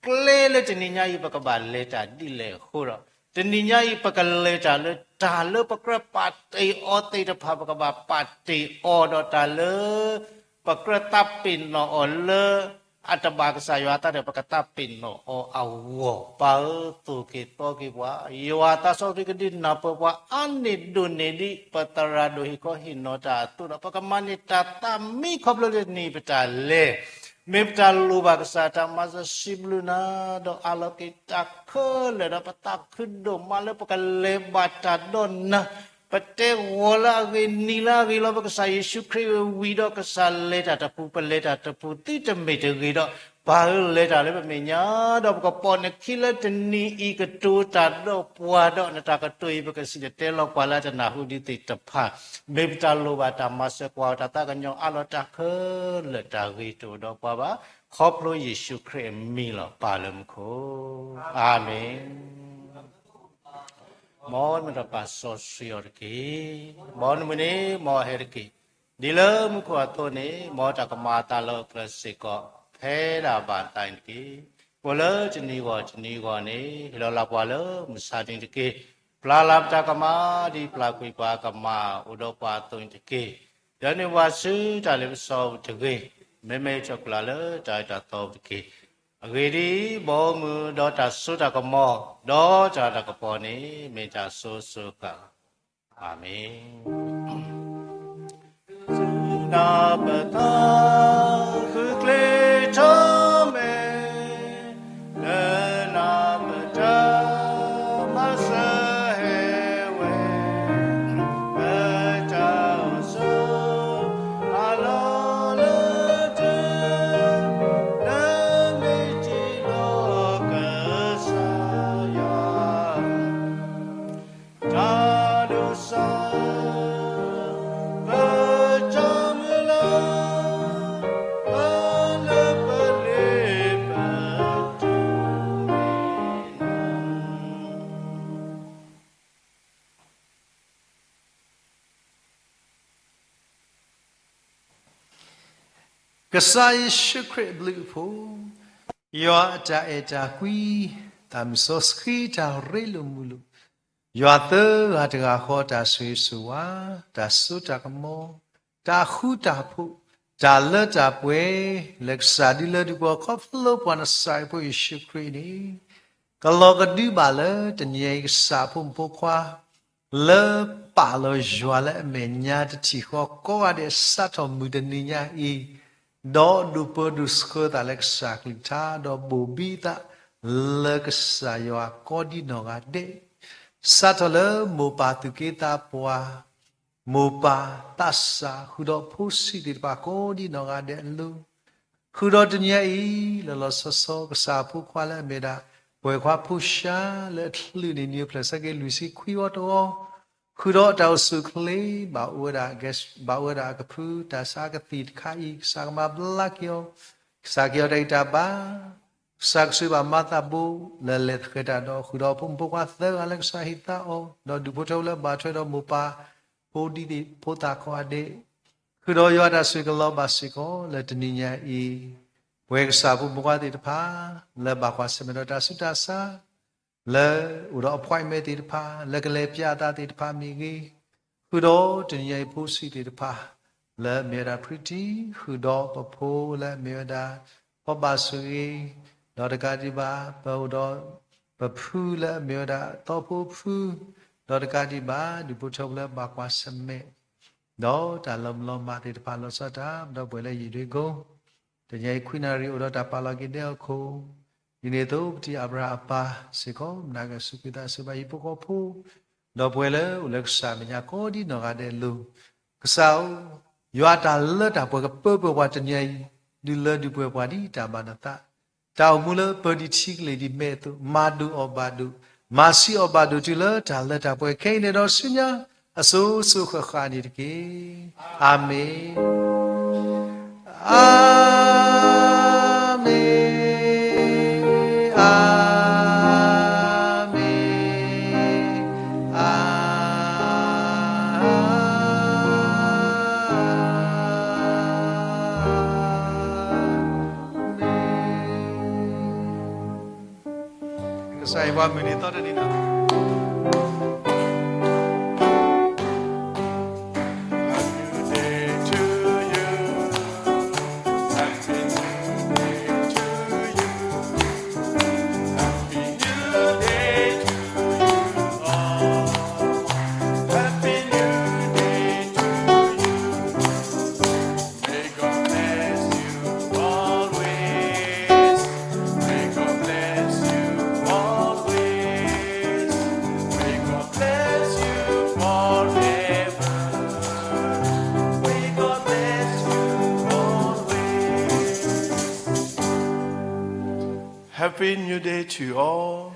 ကျဲလၢတနံၤညါအံၤ ပကဘၣ်လဲၤတၢ်ဒ်လဲၣ်အဃိဒီး, တနံၤညါအံၤ ပကလဲၤတၢ်လၢတၢ်လၢပကြၢးပာ်တ့ၢ်အီၤသ့ၣ်တဖၣ် ပကဘၣ်ပာ်တ့ၢ်အီၤဒီးတၢ်လၢ ပကြၢးသးပ့ၤနီၣ်အီၤလၢ အတဘၣ်ကစၢ်ယွၤအသးဒီး ပကသးပ့ၤနီၣ်အီၤအဂီၢ်, ပၢ်ဧၢ, သိၣ်က့ၤသီက့ၤပှၤ, ယွၤသးစီဆှံကဒုးနၢ်ပၢၢ်ပှၤ အါန့ၢ်ဒိၣ်န့ၢ်ဒ်ပသရၣ်ဒိၣ်ဟ့ၣ်ခီဟ့ၣ်နီၤတၢ်အသိးဒီး ပကမၤန့ၢ်တၢ်သးမံခီဖျိလၢတနံၤပတၢ်လဲၤ မ့ၢ်ပတၢ်လိၣ်ဘၣ်ကစၢ်တၢ်မၤစၢၤ စံးဘျုးနၤ, ဒီးအးလီၤက့ၤတၢ်ခဲလၢာ်ဒီး ပသးခုဒိၣ်မးလၢပကလဲၤဘၣ်တၢ်ဒီးနၤ, ပတဲဂီၤလၢအဂ့ၤ နံၤလၢအဂ့ၤလီၤ. ပကစၢ်ယ့ၣ်ၡူးခရံာ်ဝံၤဒီး ကစၢ်လဲၤတၢ်တပူၤ ပလဲၤတၢ်တပူၤ သုတမ့ၢ်တဂ့ၤဒီး ပၢ်ဧၢ လဲၤတၢ်လၢပမဲာ်ညါ, ဒီးပကပိာ်နခံလၢတနံၤအံၤ ကတိၤတၢ်ဒီးပှၤဒီး နတၢ်ကတိၤအံၤ ပကစံၣ်တဲၤတဲလီၤပှၤလၢအတနၢ်ဟူဒံးသ့ၣ်တဖၣ်, မ့ၢ်ပတၢ်လိၣ်ဘၣ်တၢ်မၤစၢၤ ကွၢ်အီၤတၢ်သးကညီၤ အးလီၤတၢ်ခဲလၢာ် တၢ်ဂ့ၤတအိၣ်ဒီးပှၤဘၣ်, ခီဖျိယ့ၣ်ၡူးခရံာ်အမံၤလီၤ. ပၢ်လၢမူခိၣ်, အၤမ့ၣ်. မ်နမ့ၢ်တၢ်ပာ်စီဆှံအီၤတက့ၢ်. မ်နမုၢ်န့ၣ် မ်အဟဲတက့ၢ်. ဒ်လၢမူခိၣ်အသိးန့ၣ် မ်တၢ်ကမၤအသးလၢအကျဲစ့ၢ်ကီး ဖဲဒၣ်ဘၣ်သးန့ၣ်တက့ၢ်. အိၣ်လၢတနံၤဂီၢ်တနံၤဂီၢ်န့ၣ် ဟ့ၣ်လီၤလၢပှၤလၢမုၢ်ဆါတနံၤတက့ၢ်. ပျၢ်လၢပတၢ်ကမၣ် ဒ်ပျၢ်ကွံာ်ပှၤကမၣ်အိၣ်ဒီးပှၤအသိးန့ၣ်တက့ၢ်. ဒၢနုာ်ပှၤဆူတၢ်လ့ပစီပူၤတဂ့ၤ. မ့မ့ၢ်ထီၣ်ပျၢ်လၢတၢ်အၢတၢ်သီပူၤတက့ၢ်. အဂ့ၢ်ဒ်အံၤ, ဘီမုၢ်ဒီးတၢ်စိတၢ်ကမီၤ ဒီးတၢ်လၤတၢ်ကပီၤန့ၣ် မ့ၢ်တၢ်စိၤစိၤဃၣ်ဃၣ်လီၤ. အၤမ့ၣ်. စူၢ်နာ်ပသးဃုကျဲထီၣ်မဲာ်, လၢနၤပတၢ်မၤစၢၤဟဲဝဲ, ပတၢ်အိၣ်ဆိးအလီၢ်လၢတၢ်, လၢမ့ၢ်တံၢ်လီၤကစၢ်ယွၤ တၢ်ဒိးစၢ် ပတၢ်မုၢ်လၢ် ပလၢပလ့ပတုၤမ့ၢ်နၤ. ကစၢ်ယ့ၣ်ၡူးခရံာ်အဘျုးအဖှိၣ်, ယွၤအတၢ်အဲၣ်တၢ်ကွံ, တၢ်မုၢ်စီဆှံတၢ်ရ့လိာ်မုာ်လိာ်, ယွၤသၢဂၤတဂၤဃီတၢ်ဆိၣ်ဂ့ၤဆိၣ်ဝါ, တၢ်စိတၢ်ကမီၤ, တၢ်ဃူတၢ်ဖိး, တၢ်လၢတၢ်ပှဲၤ, လၢကစၢ်ဒုးလၢဒုးပှဲၤခီဖျိပှၤနစၢ်အဖိယ့ၣ်ၡူးခရံာ်န့ၣ်, ကလီၤကဒုဘၣ်လၢတနံၤအံၤကစၢ်အဖိမုၣ်ဖိခွါ လၢပာ်လီၤယွၤလၢအမဲာ်ညါတထံၣ်ဃီကိးဂၤဒဲးစးထီၣ်မုၢ်တနံၤညါအံၤ, ဒီးဒိၣ်ပၢဒိၣ်ဆှၢသးလၢကစၢ်ကလုၢ်ကထါ, ဒီးဘိၣ်ဘံသးလၢကစၢ်ယွၤကိးဒံနီၢ်ဂၤဒဲး, စးထီၣ်လၢမိၢ်ပၢ်သူၣ်က့သးပှၢ် မိၢ်ပၢ်သးစၢ် ဃုာ်ဒီးဖိဆံးသ့ၣ်တဖၣ်ကိးဒံနီၢ်ဂၤဒဲးအလိၤ, ဃုာ်ဒီးတနံၤအံၤ လီၤလီၤဆီဆီ ကစၢ်အဖိခွါလၢအမ့ၢ်ဝဲဒၣ် ပှဲၤခွါဖိၡါလၢအချုးန့ၣ် နံၣ်အိၣ်ဖျဲၣ်ဆၢက့ၤလွံၢ်ဆံခွံဝီတဝီ, ဃုာ်ဒီးတၢ်အိၣ်ဆူၣ်အိၣ်ချ့ ဘၣ်အိၣ်ဝဲဒၣ် ဘၣ်အိၣ်ဝဲဒၣ်အကဖု တၢ်ဆါကသံၣ်တခါအံၤ ကစၢ်ကမၤဘျါက့ၤအီၤ, ကစၢ်ကဟ့ၣ်အီၤတၢ်ဂံၢ်တၢ်ဘါ ကစၢ်ကဆှၢဘၣ်မၤသးဘိ လၢလဲၤသဃဲၤတၢ်ဒီး ဃုာ်ဒီးဖိမုၣ်ဖိခွါသၢဂၤလၢကစၢ်ဟ့ၣ်သါအီၤ, ဒီးဒူၣ်ဖိထၢဖိလၢဘၣ်ထွဲဒီးမိၢ်ပၢ် ဖိဒံဖိသၣ်ကိးဂၤဒဲး, ဃုာ်ဒီးယွၤတၢ်ဆိၣ်ဂ့ၤကလီၤဘၣ်စ့ၢ်ကီး လၢတနံၤညါအံၤ, ပဝဲကစၢ်ဖိမုၣ်ဖိခွါသ့ၣ်တဖၣ် လၢဘၣ်ကွၢ်ဆၢၣ်မဲာ်ဒီးတၢ်ဆူးတၢ်ဆါ လၢအိၣ်ဒီး appointment သ့ၣ်တဖၣ် လၢကလဲၤပၠးအသးသ့ၣ်တဖၣ်မ့ၢ်ဂ့ၤ, ဃုာ်ဒီးတနံၤညါအံၤဖိဆံးသ့ၣ်တဖၣ် လၢအမ့ၢ်ဝဲဒၣ် Pretty ဃုာ်ဒီးပဖိလၢအမ့ၢ်ဝဲဒၣ် ဖီဘၣ်ဆိၣ်ဂ့ၤ, ဒီးတကးဒံးဘၣ် ပအိၣ်ဒီး ပဖုလၢအမ့ၢ်ဝဲဒၣ်သီဖိဖု, ဒီးတကးဒံးဘၣ် ဒူၣ်ဖိထၢဖိလၢဘၣ်ကွၢ်ဆၢၣ်မဲာ် ဒီးတၢ်လီၤမုၢ်လီၤမၢ်သ့ၣ်တဖၣ် လီၤဆီဒၣ်တၢ် ဒီးပဝဲလၢယံာ်ဒွံကိ တနံၤအံၤခွံနၣ်ရံၣ်အိၣ်ဒီးတၢ်ပာ်လီၤက့ၤဒဲးအခိၣ်, ဒ်န့ၣ်အသိး ပတံၤအၤဘြၤဟၣ်အပၢ်စ့ၢ်ကီး မနၤကစူၢ်က့ၤသးစံးဘၣ်ဟံၣ်ဖိဃီဖိ, ဒီးပဝဲလၢအိၣ်လၢကစၢ်မဲာ်ညါကိးဒံနီၢ်ဂၤဒဲးအလိၤ, ကစၢ်ဧၢ, ယွၤတၢ်လၢတၢ်ပှဲၤကပၢပှဲၤပှၤတနံၤအံၤ, ဒုးလၢဒုးပှဲၤပှၤဒ်တၢ်ဘၣ်နသး, တၢ်အိၣ်မူလၢပၢၤဒံးထံကလ့ၢ်ဒံးမဲာ်အသိး, မၤဒိၣ်အီၣ်ဘၣ်ဒိၣ်, မၤဆံးအီၣ်ဘၣ်ဒိၣ်တုၤလၢတၢ်လၢတၢ်ပှဲၤခဲအံၤန့ၣ်ဒီးဆူညါ အစိၤစိၤဃၣ်ဃၣ်န့ၣ်တက့ၢ်. အၤမ့ၣ်, အၤမ့ၣ်, အၤမ့ၣ်, အၤ ကစၢ်ယွၤမုၢ်နံၤသီတနံၤန့ၣ် Happy New Day to all.